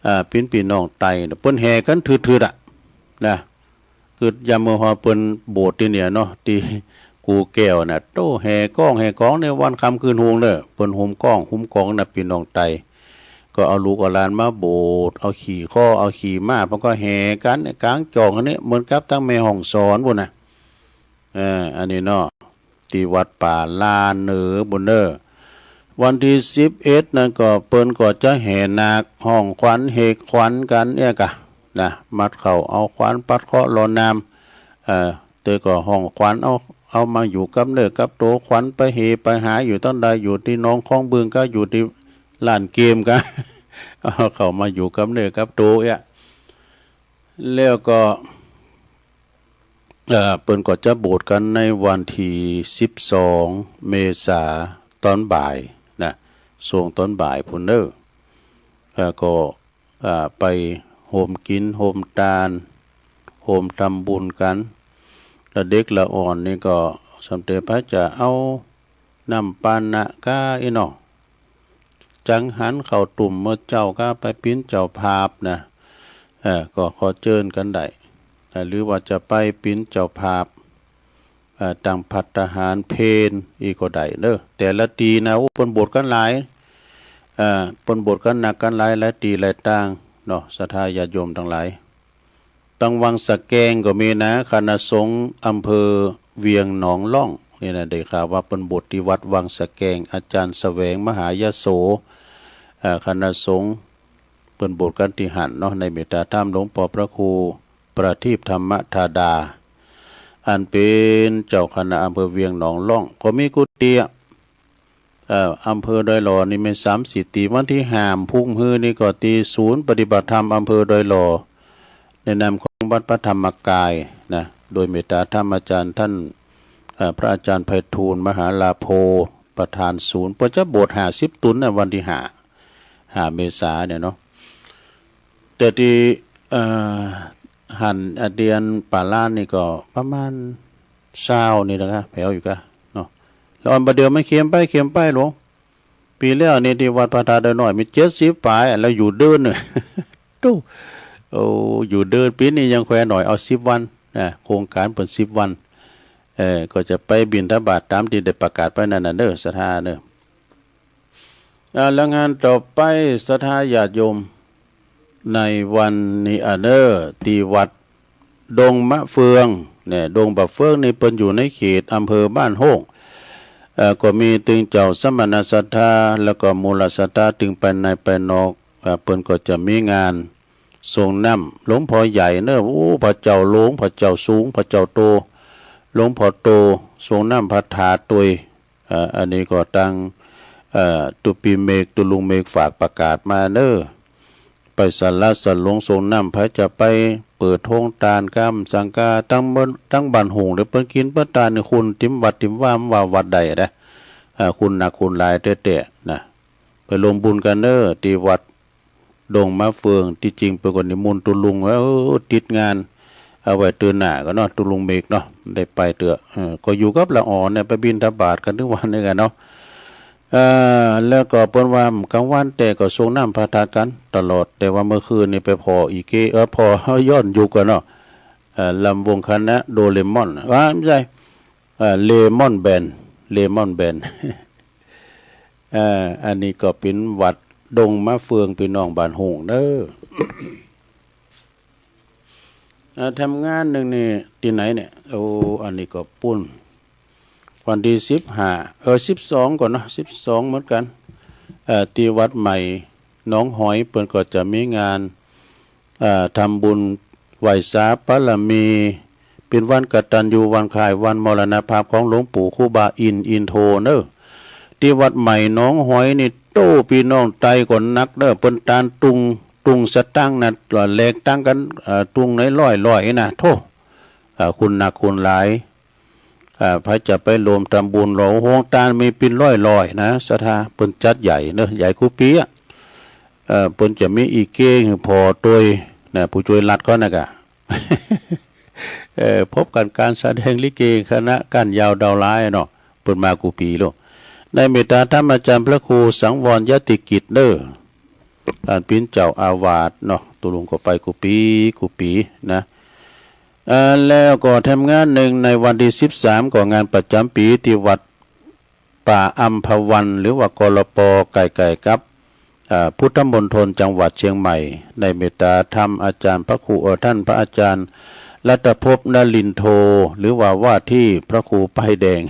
อ่า ปิ้นปี้น้องไตเปิ้นแห่กั๋นทืดๆ อะ นะ กึ๊ดยามมื้อฮอดเปิ้นโบสถ์ตี้เนี่ยเนาะ ตี้กู่แก้วน่ะ โต้ แห่ก้องแห่ก๋องในวันค่ำคืนฮุงเน้อ เปิ้นโฮมก้องโฮมก๋องน่ะ ปี้น้องไต ก็เอาลูกเอาหลานมาโบสถ์ เอาขี่คอ เอาขี่ม้า เปิ้นก็แห่กั๋นกลางจ่องอันนี้ เหมือนกับตังแม่ฮ่องสอนปู้นนะ เออ อันนี้เนาะ ตี้วัดป่าล้านเหนือปู้นเน้อ วันตี้สิบเอ็ดนั้นก็เปิ้นก็จะแห่นาค ฮ้องขวัญ เฮขวัญกั๋นเนี่ยกะ นะ มัดเข้าเอาขวัญ ปัดเคราะห์ลอน้ำ เอ่อ เตยก็ฮ้องขวัญ เอา เอามาอยู่กับเนื้อกับโต ขวัญไปเหไปหาอยู่ตังใด อยู่ตี้หนองคองบึงกา อยู่ตี้ลานเกมกา เอาเข้ามาอยู่กับเนื้อกับโตเนี่ย แล้วก็ เอ่อ เปิ้นก็จะโบสถ์กั๋นในวันตี้สิบสองเมษาตอนบ่ายนะ ช่วงตอนบ่ายปู้นเน้อ เอ่อ ก็ เอ่อ ไปโฮมกิ๋นโฮมตาน โฮมทำบุญกั๋น แล้วเด็กละอ่อนนี่ก็สมเด็จพระจะเอาน้ำปานะกาอี้เนาะ จังหันข้าวตุ้มมื้อเจ๊ากา ไปปิ้นเจ้าภาพนะ เอ่อ ก็ขอเจิญกั๋นได้นะ หรือว่าจะไปปิ้นเจ้าภาพ เอ่อ ตั้งภัตตาหารเพลอีกก็ได้เน้อ แต่ละตี้นะ โอ้ เปิ้นโบสถ์กั๋นหลาย เอ่อ เปิ้นโบสถ์กั๋นนักกั๋นหลาย หลายตี้หลายตางเนาะ ศรัทธาญาติโยมตังหลาย ตังวังสะแกงก็มีนะ คณะสงฆ์อำเภอเวียงหนองล่อง นี่นะ ได้ข่าวว่าเปิ้นโบสถ์ตี้วัดวังสะแกง อาจารย์แสวงมหายโส เอ่อ คณะสงฆ์เปิ้นโบสถ์กั๋นตี้หั้นเนาะ ในเมตตาธรรมหลวงปอพระครูประทีปธรรมธาดา อันเป็นเจ้าคณะอำเภอเวียงหนองล่อง ก็มีกุฏิอะ เอ่อ อำเภอดอยหล่อนี่มีสามสี่ตี้ วันตี้ห้าพุธมื้อนี่ก็ตี้ศูนย์ปฏิบัติธรรมอำเภอดอยหล่อ ในนามของวัดพระธรรมกายนะ โดยเมตตาธรรมอาจารย์ท่าน เอ่อ พระอาจารย์ไพฑูรย์ มหาลาโภ ประธานศูนย์ เปิ้นจะโบสถ์ห้าสิบตุ๊นนะ วันตี้ห้า ห้าเมษาเนี่ยเนาะ แต่ตี้ เอ่อ หันอเดียนป่าล้านนี่ก็ประมาณซาวนี่นะครับ แผวอยู่กะเนาะ แล้วอันบ่าเดียวมันเข็มไปเข็มไปหลวง ปีแล้วนี่ตี้วัดพระธาตุดอยน้อยมีเจ็ดสิบปลาย แล้วอยู่เดินเนี่ย ตู้ โอ้ อยู่เดิน ปีนี้ยังแขวนหน่อย เอาสิบวันนะ โครงการเปิ้นสิบวัน เอ่อ ก็จะไปบิณฑบาตตามตี้ได้ประกาศไปนั่นน่ะเด้อ ศรัทธาเด้อ อ่า แล้วงานต่อไป ศรัทธาญาติโยม ในวันนี้อะเนอ ตี้วัดดงมะเฟือง เนี่ย ดงมะเฟืองนี่เปิ้นอยู่ในเขตอำเภอบ้านโฮ่ง เอ่อ ก็มีตึงเจ้าสมณศรัทธา แล้วก็มูลศรัทธา ตึงภายในภายนอก เอ่อ เปิ้นก็จะมีงาน สรงน้ำหลวงพ่อใหญ่เนอะ โอ้ พระเจ้าหลวง พระเจ้าสูง พระเจ้าโต หลวงพ่อโต สรงน้ำพระธาตุตวย เอ่อ อันนี้ก็ตัง เอ่อ ตุ๊ปีเมก ตุ๊ลุงเมกฝากประกาศมาเนอะ ไปสาระสาหลวงสรงน้ำ ไผจะไปเปิดโฮงตานกำสังกา ตังเมือง ตังบ้านโฮ่งเด้อ เปิ้นกินเปิ้นตานนี่ คุณติมวัดติมว่า ว่าวัดใดนะ อ่า คุณหนักคุณหลายแต๊ๆ นะ ไปรวมบุญกั๋นเนอะ ตี้วัด ดงมะเฟือง ตี้จริงเปิ้นก็นิมนต์ตุ๊ลุงว่า เออ ติดงาน เอาไว้เตื้อหน้าก่อนเนาะ ตุ๊ลุงเมกเนาะ ได้ไปเตื้อ เออ ก็อยู่กับละอ่อนเนี่ย ไปบิณฑบาตกั๋นตึงวันนี้กั๋นเนาะ เอ่อ แล้วก็เปิ้นว่ากลางวันแต่ก็สรงน้ำพระธาตุกั๋นตลอด แต่ว่าเมื่อคืนนี้ไปผ่ออีเก้ เออ ผ่อย้อนยุคก่อนเนาะ เอ่อ ลำวงคณะโดเรมอน อ่า ไม่ใช่ เอ่อ เลมอนแบนด์ เลมอนแบนด์ เอ่อ อันนี้ก็เป๋นวัดดงมะเฟือง พี่น้องบ้านโฮ่งเด้อ เอ่อ ทำงานหนึ่งนี่ตี้ไหนเนี่ย โอ้ อันนี้ก็ปู้น วันตี้สิบห้า เออ สิบสองก่อนเนาะ สิบสองเหมือนกั๋น เอ่อ ตี้วัดใหม่หนองหอย เปิ้นก็จะมีงาน เอ่อ ทำบุญไหว้สาบารมี เป๋นวันกตัญญู วันคล้ายวันมรณภาพของหลวงปู่ครูบาอินทร์ อินโทรเนอะ ตี้วัดใหม่หนองหอยนี่ โต้ พี่น้องไตก็นักเนอะ เปิ้นตานตุง ตุงสตังค์นะ แลกตังค์กั๋น เอ่อ ตุงไหนร้อยๆ นะ โธ่ เอ่อ คุณหนักคุณหลาย อ่า ไผจะไปรวมทำบุญหลวง โฮงตานมีเป๋นร้อยๆ นะ ศรัทธา เปิ้นจัดใหญ่เนอะ ใหญ่กู้ปี๋อะ เอ่อ เปิ้นจะมีอีเก้หื้อผ่อตวยนะ ผู้ช่วยรัฐเขานะกะ เอ่อ พบกั๋นก๋านแสดงลิเกคณะก้านยาวดาวร้ายเนาะ เปิ้นมากู้ปี๋โลด ในเมตตาธรรมอาจารย์พระครูสังวรยติกิจเนอะ อันเป๋นเจ้าอาวาสเนาะ ตุ๊ลุงก็ไปกู้ปี๋ กู้ปี๋นะ เอ่อ แล้วก็ทำงานหนึ่งในวันตี้สิบสาม ก็งานประจ๋ำปี๋ตี้วัดป่าอัมพวัน หรือว่า กลป. ใกล้ๆ กับ เอ่อ พุทธมณฑลจังหวัดเชียงใหม่ ในเมตตาธรรมอาจารย์พระครู เอ่อ ท่านพระอาจารย์รัตภพนลินโท หรือว่าว่าที่พระครูป้ายแดง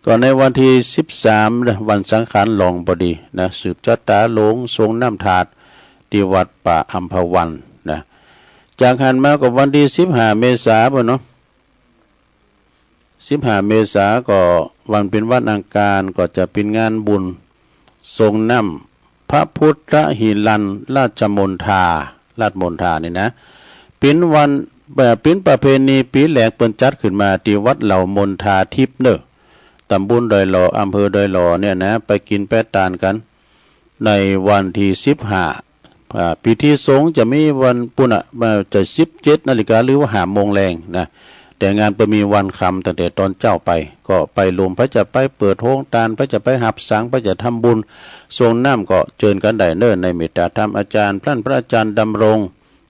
ก็ในวันตี้สิบสามนะ วันสังขารหลองพอดีนะ สืบชะตาหลวงสรงน้ำธาตุตี้วัดป่าอัมพวันนะ จากหั้นมาก็วันตี้สิบห้าเมษาพุ้นเนาะ สิบห้าเมษาก็วันเป๋นวันอังคาร ก็จะเป๋นงานบุญสรงน้ำพระพุทธหิรัญราชมณฑา ราชมณฑานี่นะ เป๋นวัน เอ่อ เป๋นประเพณีปี๋แรกเปิ้นจัดขึ้นมาตี้วัดเหล่ามณฑาทิพย์เนอะ ตำบลดอยหล่อ อำเภอดอยหล่อเนี่ยนะ ไปกิ๋นไปตานกั๋น ในวันตี้สิบห้า อ่า พิธีสงฆ์จะมีวันปู้นน่ะ เอ่อ จะสิบเจ็ดนาฬิกา หรือว่าห้าโมงแลงนะ แต่งานเปิ้นมีวันค่ำตั้งแต่ตอนเจ๊าไป ก็ไปรวม ไผจะไปเปิดโฮงตาน ไผจะไปฮับสัง ไผจะทำบุญสรงน้ำ ก็เจิญกั๋นได้เนอะ ในเมตตาธรรมอาจารย์ ท่านพระอาจารย์ดำรง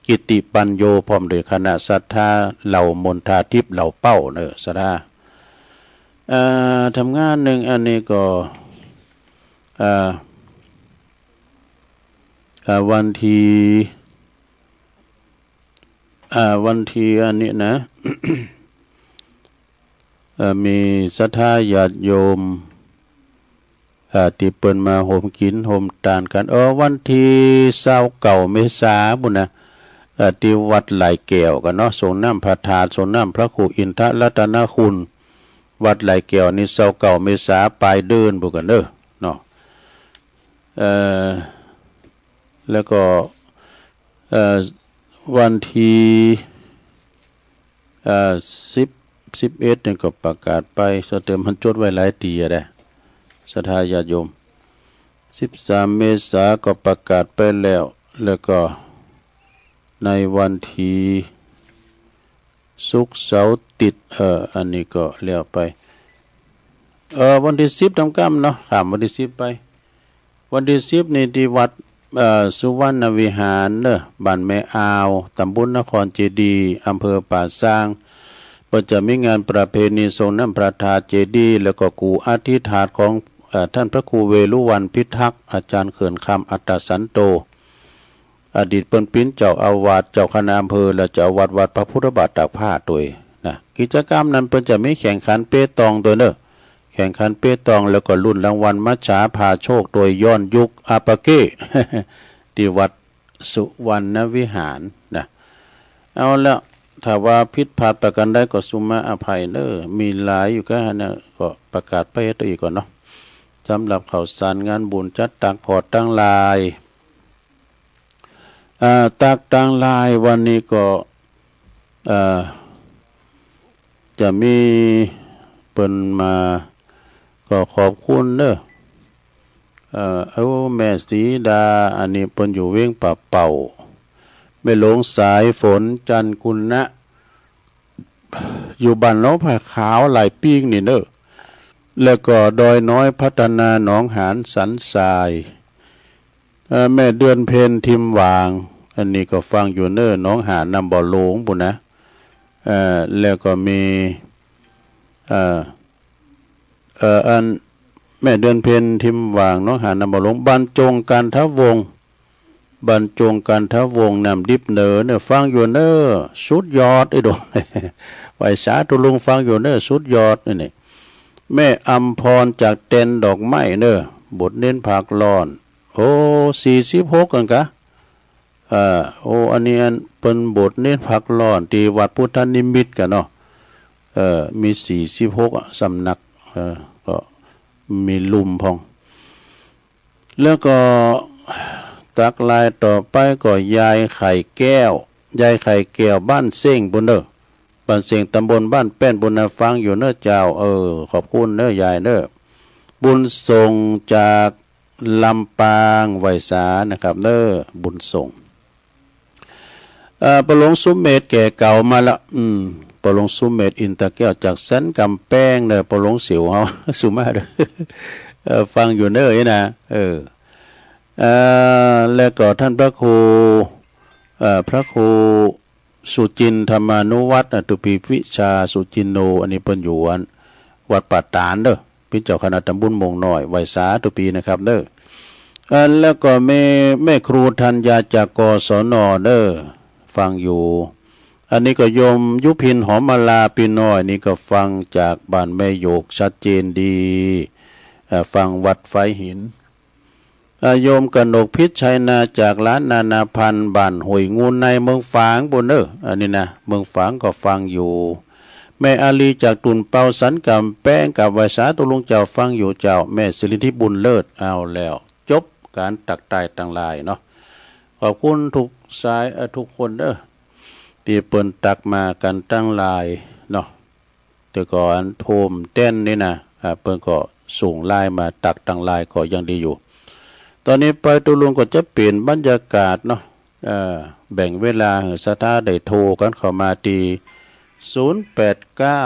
กิติปัญโญ พร้อมด้วยคณะศรัทธาเหล่ามณฑาทิพย์เหล่าเป้าเนอะ ศรัทธา เอ่อ ทำงานหนึ่งอันนี้ก็ เอ่อ เอ่อ วันตี้ เอ่อ วันตี้อันนี้นะ เอ่อ มีศรัทธาญาติโยม เอ่อ ตี้เปิ้นมาโฮมกิ๋นโฮมตานกั๋น เออ วันตี้ซาวเก้าเมษาพุ้นนะ อ่า ตี้วัดหลายแก้วกั๋นเนาะ สรงน้ำพระธาตุ สรงน้ำพระครูอินทรัตนคุณ วัดหลายแก้วนี่ ซาวเก้าเมษา ปลายเดือนพุ้นกั๋นเด้อเนาะ เอ่อ แล้วก็ เอ่อ วันที่ เอ่อ สิบ สิบเอ็ดนี่ก็ประกาศไป สะเติมมันจดไว้หลายตี้อะแดะ ศรัทธาญาติโยม สิบสามเมษาก็ประกาศไปแล้ว แล้วก็ในวันที่ ศุกร์เสาร์อาทิตย์ เอ่อ อันนี้ก็แล้วไป เอ่อ วันที่สิบตามกำเนาะ ข้ามวันที่สิบไป วันที่สิบนี่ตี้วัด เอ่อ สุวรรณวิหารเนาะ บ้านแม่อาว ตำบลนครเจดีย์ อำเภอป่าซาง เปิ้นจะมีงานประเพณีสรงน้ำพระธาตุเจดีย์ แล้วก็กู่อธิษฐานของ เอ่อ ท่านพระครูเวรุวัณพิทักษ์ อาจารย์เขื่อนคำอัตตสันโต อดีตเปิ้นเป๋นเจ้าอาวาส เจ้าคณะอำเภอ และเจ้าอาวาสวัดพระพุทธบาทตากผ้าตวยนะ กิจกรรมนั้นเปิ้นจะมีแข่งขันเปตองตวยเนาะ แข่งขันเปตอง แล้วก็ลุ้นรางวัลมัจฉาพาโชคตวยย้อนยุคอาปาเก้ ตี้วัดสุวรรณวิหารนะ เอาละ ถ้าว่าผิดพลาดประการใดก็สุมาอภัยเนาะ มีหลายอยู่ก้าหั้นนะ ก็ประกาศไปเฮ็ดเอาอีกก่อนเนาะ สำหรับข่าวสารงานบุญจัดตักพอดตังหลาย อ่า ตักตังหลายวันนี้ก็ อ่า จะมีเปิ้นมา ก็ขอบคุณเนาะ เอ่อ เอาแม่สีดา อันนี้เปิ้นอยู่เวียงป่าเป้า แม่หลวงสายฝน จันทร์กุณะ อยู่บ้านหนองผาขาวหลายปีนี่เนาะ แล้วก็ดอยน้อยพัฒนา หนองหานสันทราย เอ่อ แม่เดือนเพ็ญ ทิมหว่าง อันนี้ก็ฟังอยู่เนาะ หนองหานน้ำบ่อหลวงพุ้นนะ เอ่อ แล้วก็มี เอ่อ เอ่อ อัน แม่เดือนเพ็ญ ทิมหว่าง หนองหานน้ำบ่อหลวง บรรจง กันทวงศ์ บรรจง กันทวงศ์ น้ำดิบเหนือเนาะ ฟังอยู่เนาะ สุดยอด ไอ้ดง ไหว้สาธุลุง ฟังอยู่เนาะ สุดยอดนี่นี่ แม่อำพร จากเต็นท์ดอกไม้เนาะ บวชเณรพักร้อน โอ้ สี่สิบหก กันกะ เอ่อ โอ้ อันนี้อันเปิ้นบวชเณรพักร้อนตี้วัดพุทธนิมิตกันเนาะ เอ่อ มีสี่สิบหกอะ สำนัก เอ่อ ก็มีลุ่มพ่อง แล้วก็ตักหลายต่อไปก็ยายไข่แก้ว ยายไข่แก้ว บ้านเซ้งพุ้นเนาะ บ้านเซ้ง ตำบลบ้านแป้นพุ้นนะ ฟังอยู่เนาะเจ้า เออ ขอบคุณเนาะยายเนาะ บุญส่งจากลำปาง ไหว้สานะครับเนาะ บุญส่ง เอ่อ ปอหลวงสุเมธแก่เก่ามาละ อืม ปอหลวงสุเมธ อินตะแก้ว จากสันกำแพงเนาะ ปอหลวงเสียวเฮา สุมาเด้อ เอ่อ ฟังอยู่เนาะ เอ้ยนะ เออ เอ่อ แล้วก็ท่านพระครู เอ่อ พระครูสุจินทร์ ธรรมานุวัฒน์ อตุปีวิชาสุจินโน อันนี้เปิ้นอยู่อันวัดป่าตาดเนาะ เป๋นเจ้าคณะตำบลโมงน้อย ไหว้สาทุกปีนะครับเนาะ อันแล้วก็แม่ แม่ครูธัญญา จาก กศน เนาะ ฟังอยู่ อันนี้ก็โยมยุพิน หอมมาลา ปีน้อย นี่ก็ฟังจากบ้านแม่โยก ชัดเจนดี เอ่อ ฟังวัดไฟหิน อ่า โยมกนกพิชชัยนา จากร้านนานาพันธุ์ บ้านห้วยงูใน เมืองฝางปู้นเน้อ อันนี้นะ เมืองฝางก็ฟังอยู่ แม่อาลีจากตุ่นเปาสันกำแพง กราบไหว้สาธุลุงเจ้า ฟังอยู่เจ้า แม่สิรินทิพย์บุญเลิศ เอาแล้ว จบการตักตายตังหลายเนาะ ขอบคุณทุกสาย เอ่อ ทุกคนเด้อ ตี้เปิ้นตักมากันตังหลายเนาะ แต่ก่อนโทมแต้นนี่นะ อ่า เปิ้นก็ส่งไลน์มาตักตังหลายก็ยังดีอยู่ ตอนนี้ไปตุลุงก็จะเปลี่ยนบรรยากาศเนาะ เอ่อ แบ่งเวลาหื้อศรัทธาได้โทรกันเข้ามาตี้ ศูนย์แปดเก้า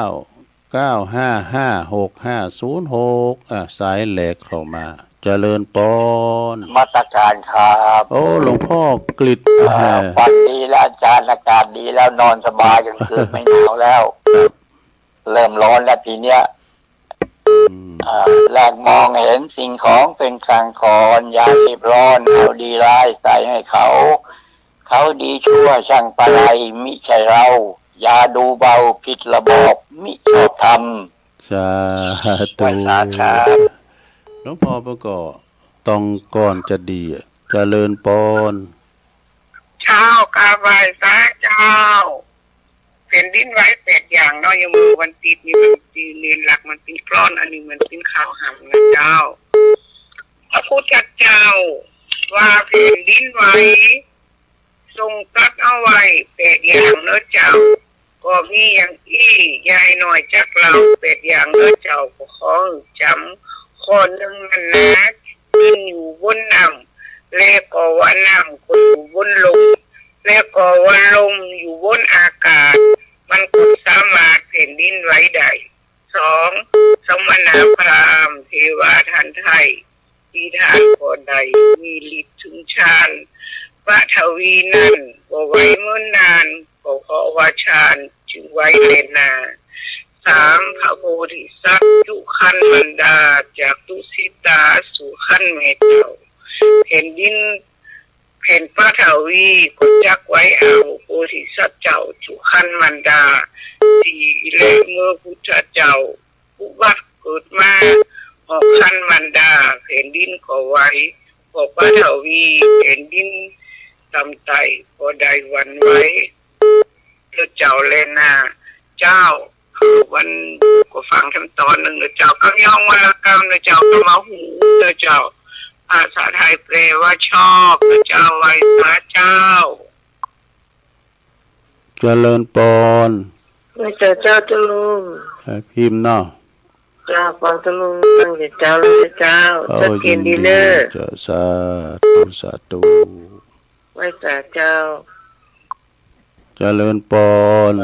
เก้าห้าห้า หกห้าศูนย์หก อ่า สายแรกเข้ามา เจริญปอน นมัสการครับ โอ้ หลวงพ่อกฤษ เอ่อ แหม ฝันดีแล้วอาจารย์ อากาศดีแล้ว นอนสบายกลางคืนไม่หนาวแล้ว ครับ เริ่มร้อนแล้วทีเนี้ย อืม อ่า แรกมองเห็นสิ่งของเป็นคลางคอน อย่ารีบร้อน เอาดีร้ายใส่ให้เขา เขาดีชั่วช่างปะไร มิใช่เรา อย่าดูเบาผิดระบอบ มิชอบธรรม สาธุ ไหว้สาครับ หลวงพ่อเปิ้นก็ต้องก่อนจะดีอะ เจริญปอน เจ้า กราบไหว้สาเจ้า แผ่นดินไหวแปดอย่างเนาะ อย่างมื้อวันติดนี่มันสิเน้นหลัก มันเป็นกลอน อันนี้มันเป็นข่าวห้ำนะเจ้า พระพุทธเจ้าว่าแผ่นดินไหว ทรงตรัสเอาไว้แปดอย่างเนาะเจ้า ก็มีอย่างอี้ ยายน้อยจักเล่าแปดอย่างเนาะเจ้า ก็ขอหื้อจำ ข้อหนึ่งนั้นนะ ดินอยู่บนน้ำ และก็ว่าน้ำก็อยู่บนลม และก็ว่าลมอยู่บนอากาศ มันก็สามารถแผ่นดินไหวได้ สอง สมณพราหมณ์เทวาทันไทย ที่ท่านก็ได้มีฤทธิ์ถึงฌาน ปฐวีนั่นก็ไหวเหมือนนาน ก็เพราะว่าฌานจึงไหวแลนา สาม พระโพธิสัตว์จุคันมันดา จากตุสิตาสู่คันแม่เจ้า แผ่นดิน แผ่นปฐวีก็จักไหวเอา โพธิสัตว์เจ้าจุคันมันดา สี่ และเมื่อพุทธเจ้าอุบัติเกิดมา ออกคันมันดา แผ่นดินก็ไหว ออกปฐวี แผ่นดินตำไตก็ได้หวั่นไหว เจ้าแลนา เจ้า วันก็ฟังทั้งตอนหนึ่งนะเจ้า กำยองวรรณกรรมนะเจ้า กำมาหูนะเจ้า ภาษาไทยแปลว่าชอบนะเจ้า ไหว้สาเจ้า เจริญปอน ไหว้สาเจ้า เจ้าลุง เอ่อ พิมพ์เนาะ เจ้า ฟังเจ้าลุง ตั้งใจเจ้าเลยเจ้า โอ้ ชัดเจนดีเนอะ ยินดีเจ้า สาธุ สาธุ ไหว้สาเจ้า เจริญปอน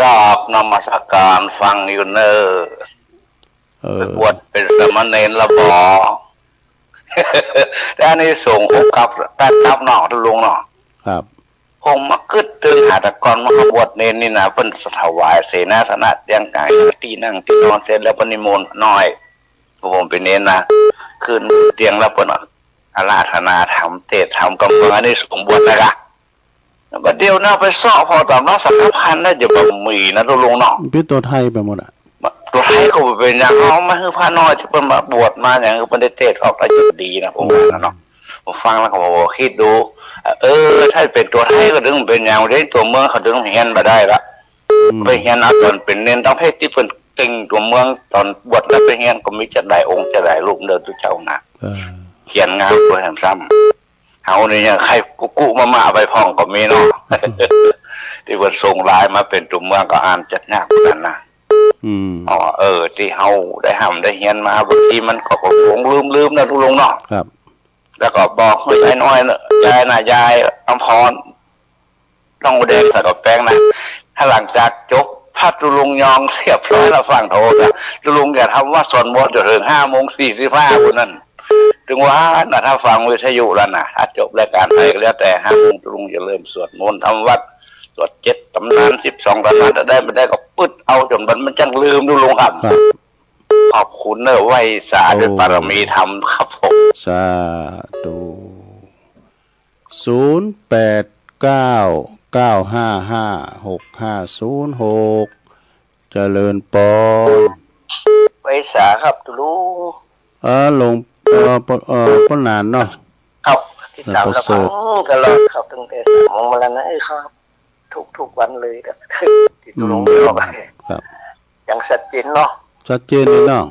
กราบนมัสการฟังอยู่เนอะ เออ ไปบวชเป็นสามเณรละบอ แต่อันนี้ส่งโอกาสแป๊บครับเนาะ ลุงเนาะ ครับ ผมมาคิดถึงหาแต่ก่อนมาบวชเณรนี่นะ เปิ้นถวายเสนาสนะเตียงไก่ ที่นั่งที่นอนเสร็จแล้วเปิ้นนิมนต์น้อย ผมเป็นเณรนะ ขึ้นเตียงแล้วเปิ้นอาราธนาธรรม เทศน์ธรรม กำลังอันนี้สมบูรณ์นะกะ บัดเดี๋ยวนะไปเซาะพอตามหลักสังฆพันธ์นะ จะบ่มีนะ ตุลุงเนาะ เป็นตัวไทยไปหมดอะ ตัวไทยก็บ่เป็นหยัง เอามาให้พระน้อยที่เปิ้นมาบวชมาหยัง เปิ้นได้เทศน์ออกได้จุดดีนะ ผมว่านะเนาะ ผมฟังแล้วก็บอกว่าคิดดู เออ ถ้าเป็นตัวไทยก็ถึงเป็นหยัง เดี๋ยวตัวเมืองเขาถึงเฮียนบ่ได้ละ อืม ไปเฮียนเอาตอนเป็นเณร ต้องให้ที่เปิ้นเก่งตัวเมือง ตอนบวชแล้วไปเฮียนก็มีจักหลายองค์จักหลายรูปเด้อตุ๊เจ้านะ เออ เขียนงามกว่าแหมซ้ำ เฮานี่ยังใครกุกุมาม่าไปพ่องก็มีเนาะ ที่เปิ้นส่งไลน์มาเป็นตัวเมืองก็อ่านจักยากเหมือนกันนะ อืม อ๋อ เออ ที่เฮาได้ฮ่ำได้เฮียนมา บางทีมันก็หลงลืมๆ นะ ตุลุงเนาะ ครับ แล้วก็บอกให้ยายน้อยเนอะ ยายน่ะ ยายอำพร ต้องแดงใส่กับแป้งนะ ถ้าหลังจากจบ ถ้าตุลุงยองเรียบร้อยแล้วฟังโทษนะ ตุลุงอย่าทำวัดสวดมนต์จนถึงห้าโมงสี่สิบห้าคนนั้น ถึงว่านะ ถ้าฟังวิทยุแล้วนะ ถ้าจบรายการไทยก็แล้วแต่ ห้าโมงตุลุงจะเริ่มสวดมนต์ทำวัด สวดเจ็ดตำนาน สิบสองตำนาน ถ้าได้ไม่ได้ก็ปึ๊ดเอาจนมัน มันจังลืม ตุลุงครับ ครับ ขอบคุณเนอะ ไหว้สาด้วย โอ้ บารมีธรรมครับผม สาธุ ศูนย์แปดเก้า เก้าห้าห้า หกห้าศูนย์หก เจริญปอน ไหว้สาครับตุลุง เออ หลวง เออ ปอ เออ ปอหนานเนาะ ครับ ติดตาม เออ รับฟังตลอดครับ ตั้งแต่สามโมงมาแล้วนะ เออครับ ทุกๆวันเลยครับ ที่ตุลุง อืม บอก ครับ อย่างชัดเจนเนาะ ชัดเจนเลยเนาะ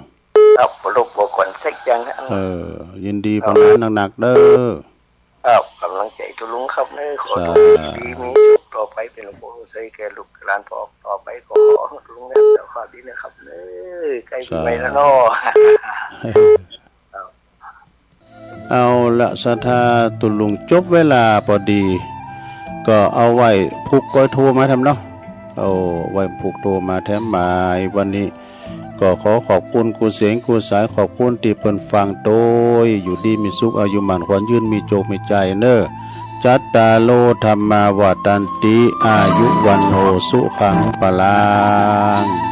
ครับ บ่รบบ่กวนสักอย่างนะ เออ ยินดี ครับ ปอหนานหนักๆ เด้อ ครับ กำลังใจตุลุงครับเนอะ ขอ สาธุ ให้อยู่ดีมีสุขต่อไป เป็นหลวงปู่ใส่แก่ลูกหลานพอต่อไป ขอตุลุงนะ สุขภาพดีนะครับเนอะ ใกล้ปีใหม่แล้วเนาะ สาธุ ครับ เอาละ ศรัทธาตุลุง จบเวลาพอดี ก็เอาไว้พุกก็โทรมาแถมเนาะ เอาไว้พุกโทรมาแถม บ่ายวันนี้ ก็ขอขอบคุณกู้เสียงกู้สาย ขอบคุณตี้เปิ้นฟังโตย อยู่ดีมีสุข อายุหมั้นขวัญยืน มีโจคมีชัยเนอะ จัตตาโร ธัมมา วัฑฒันติ อายุ วัณโณ สุขัง พลัง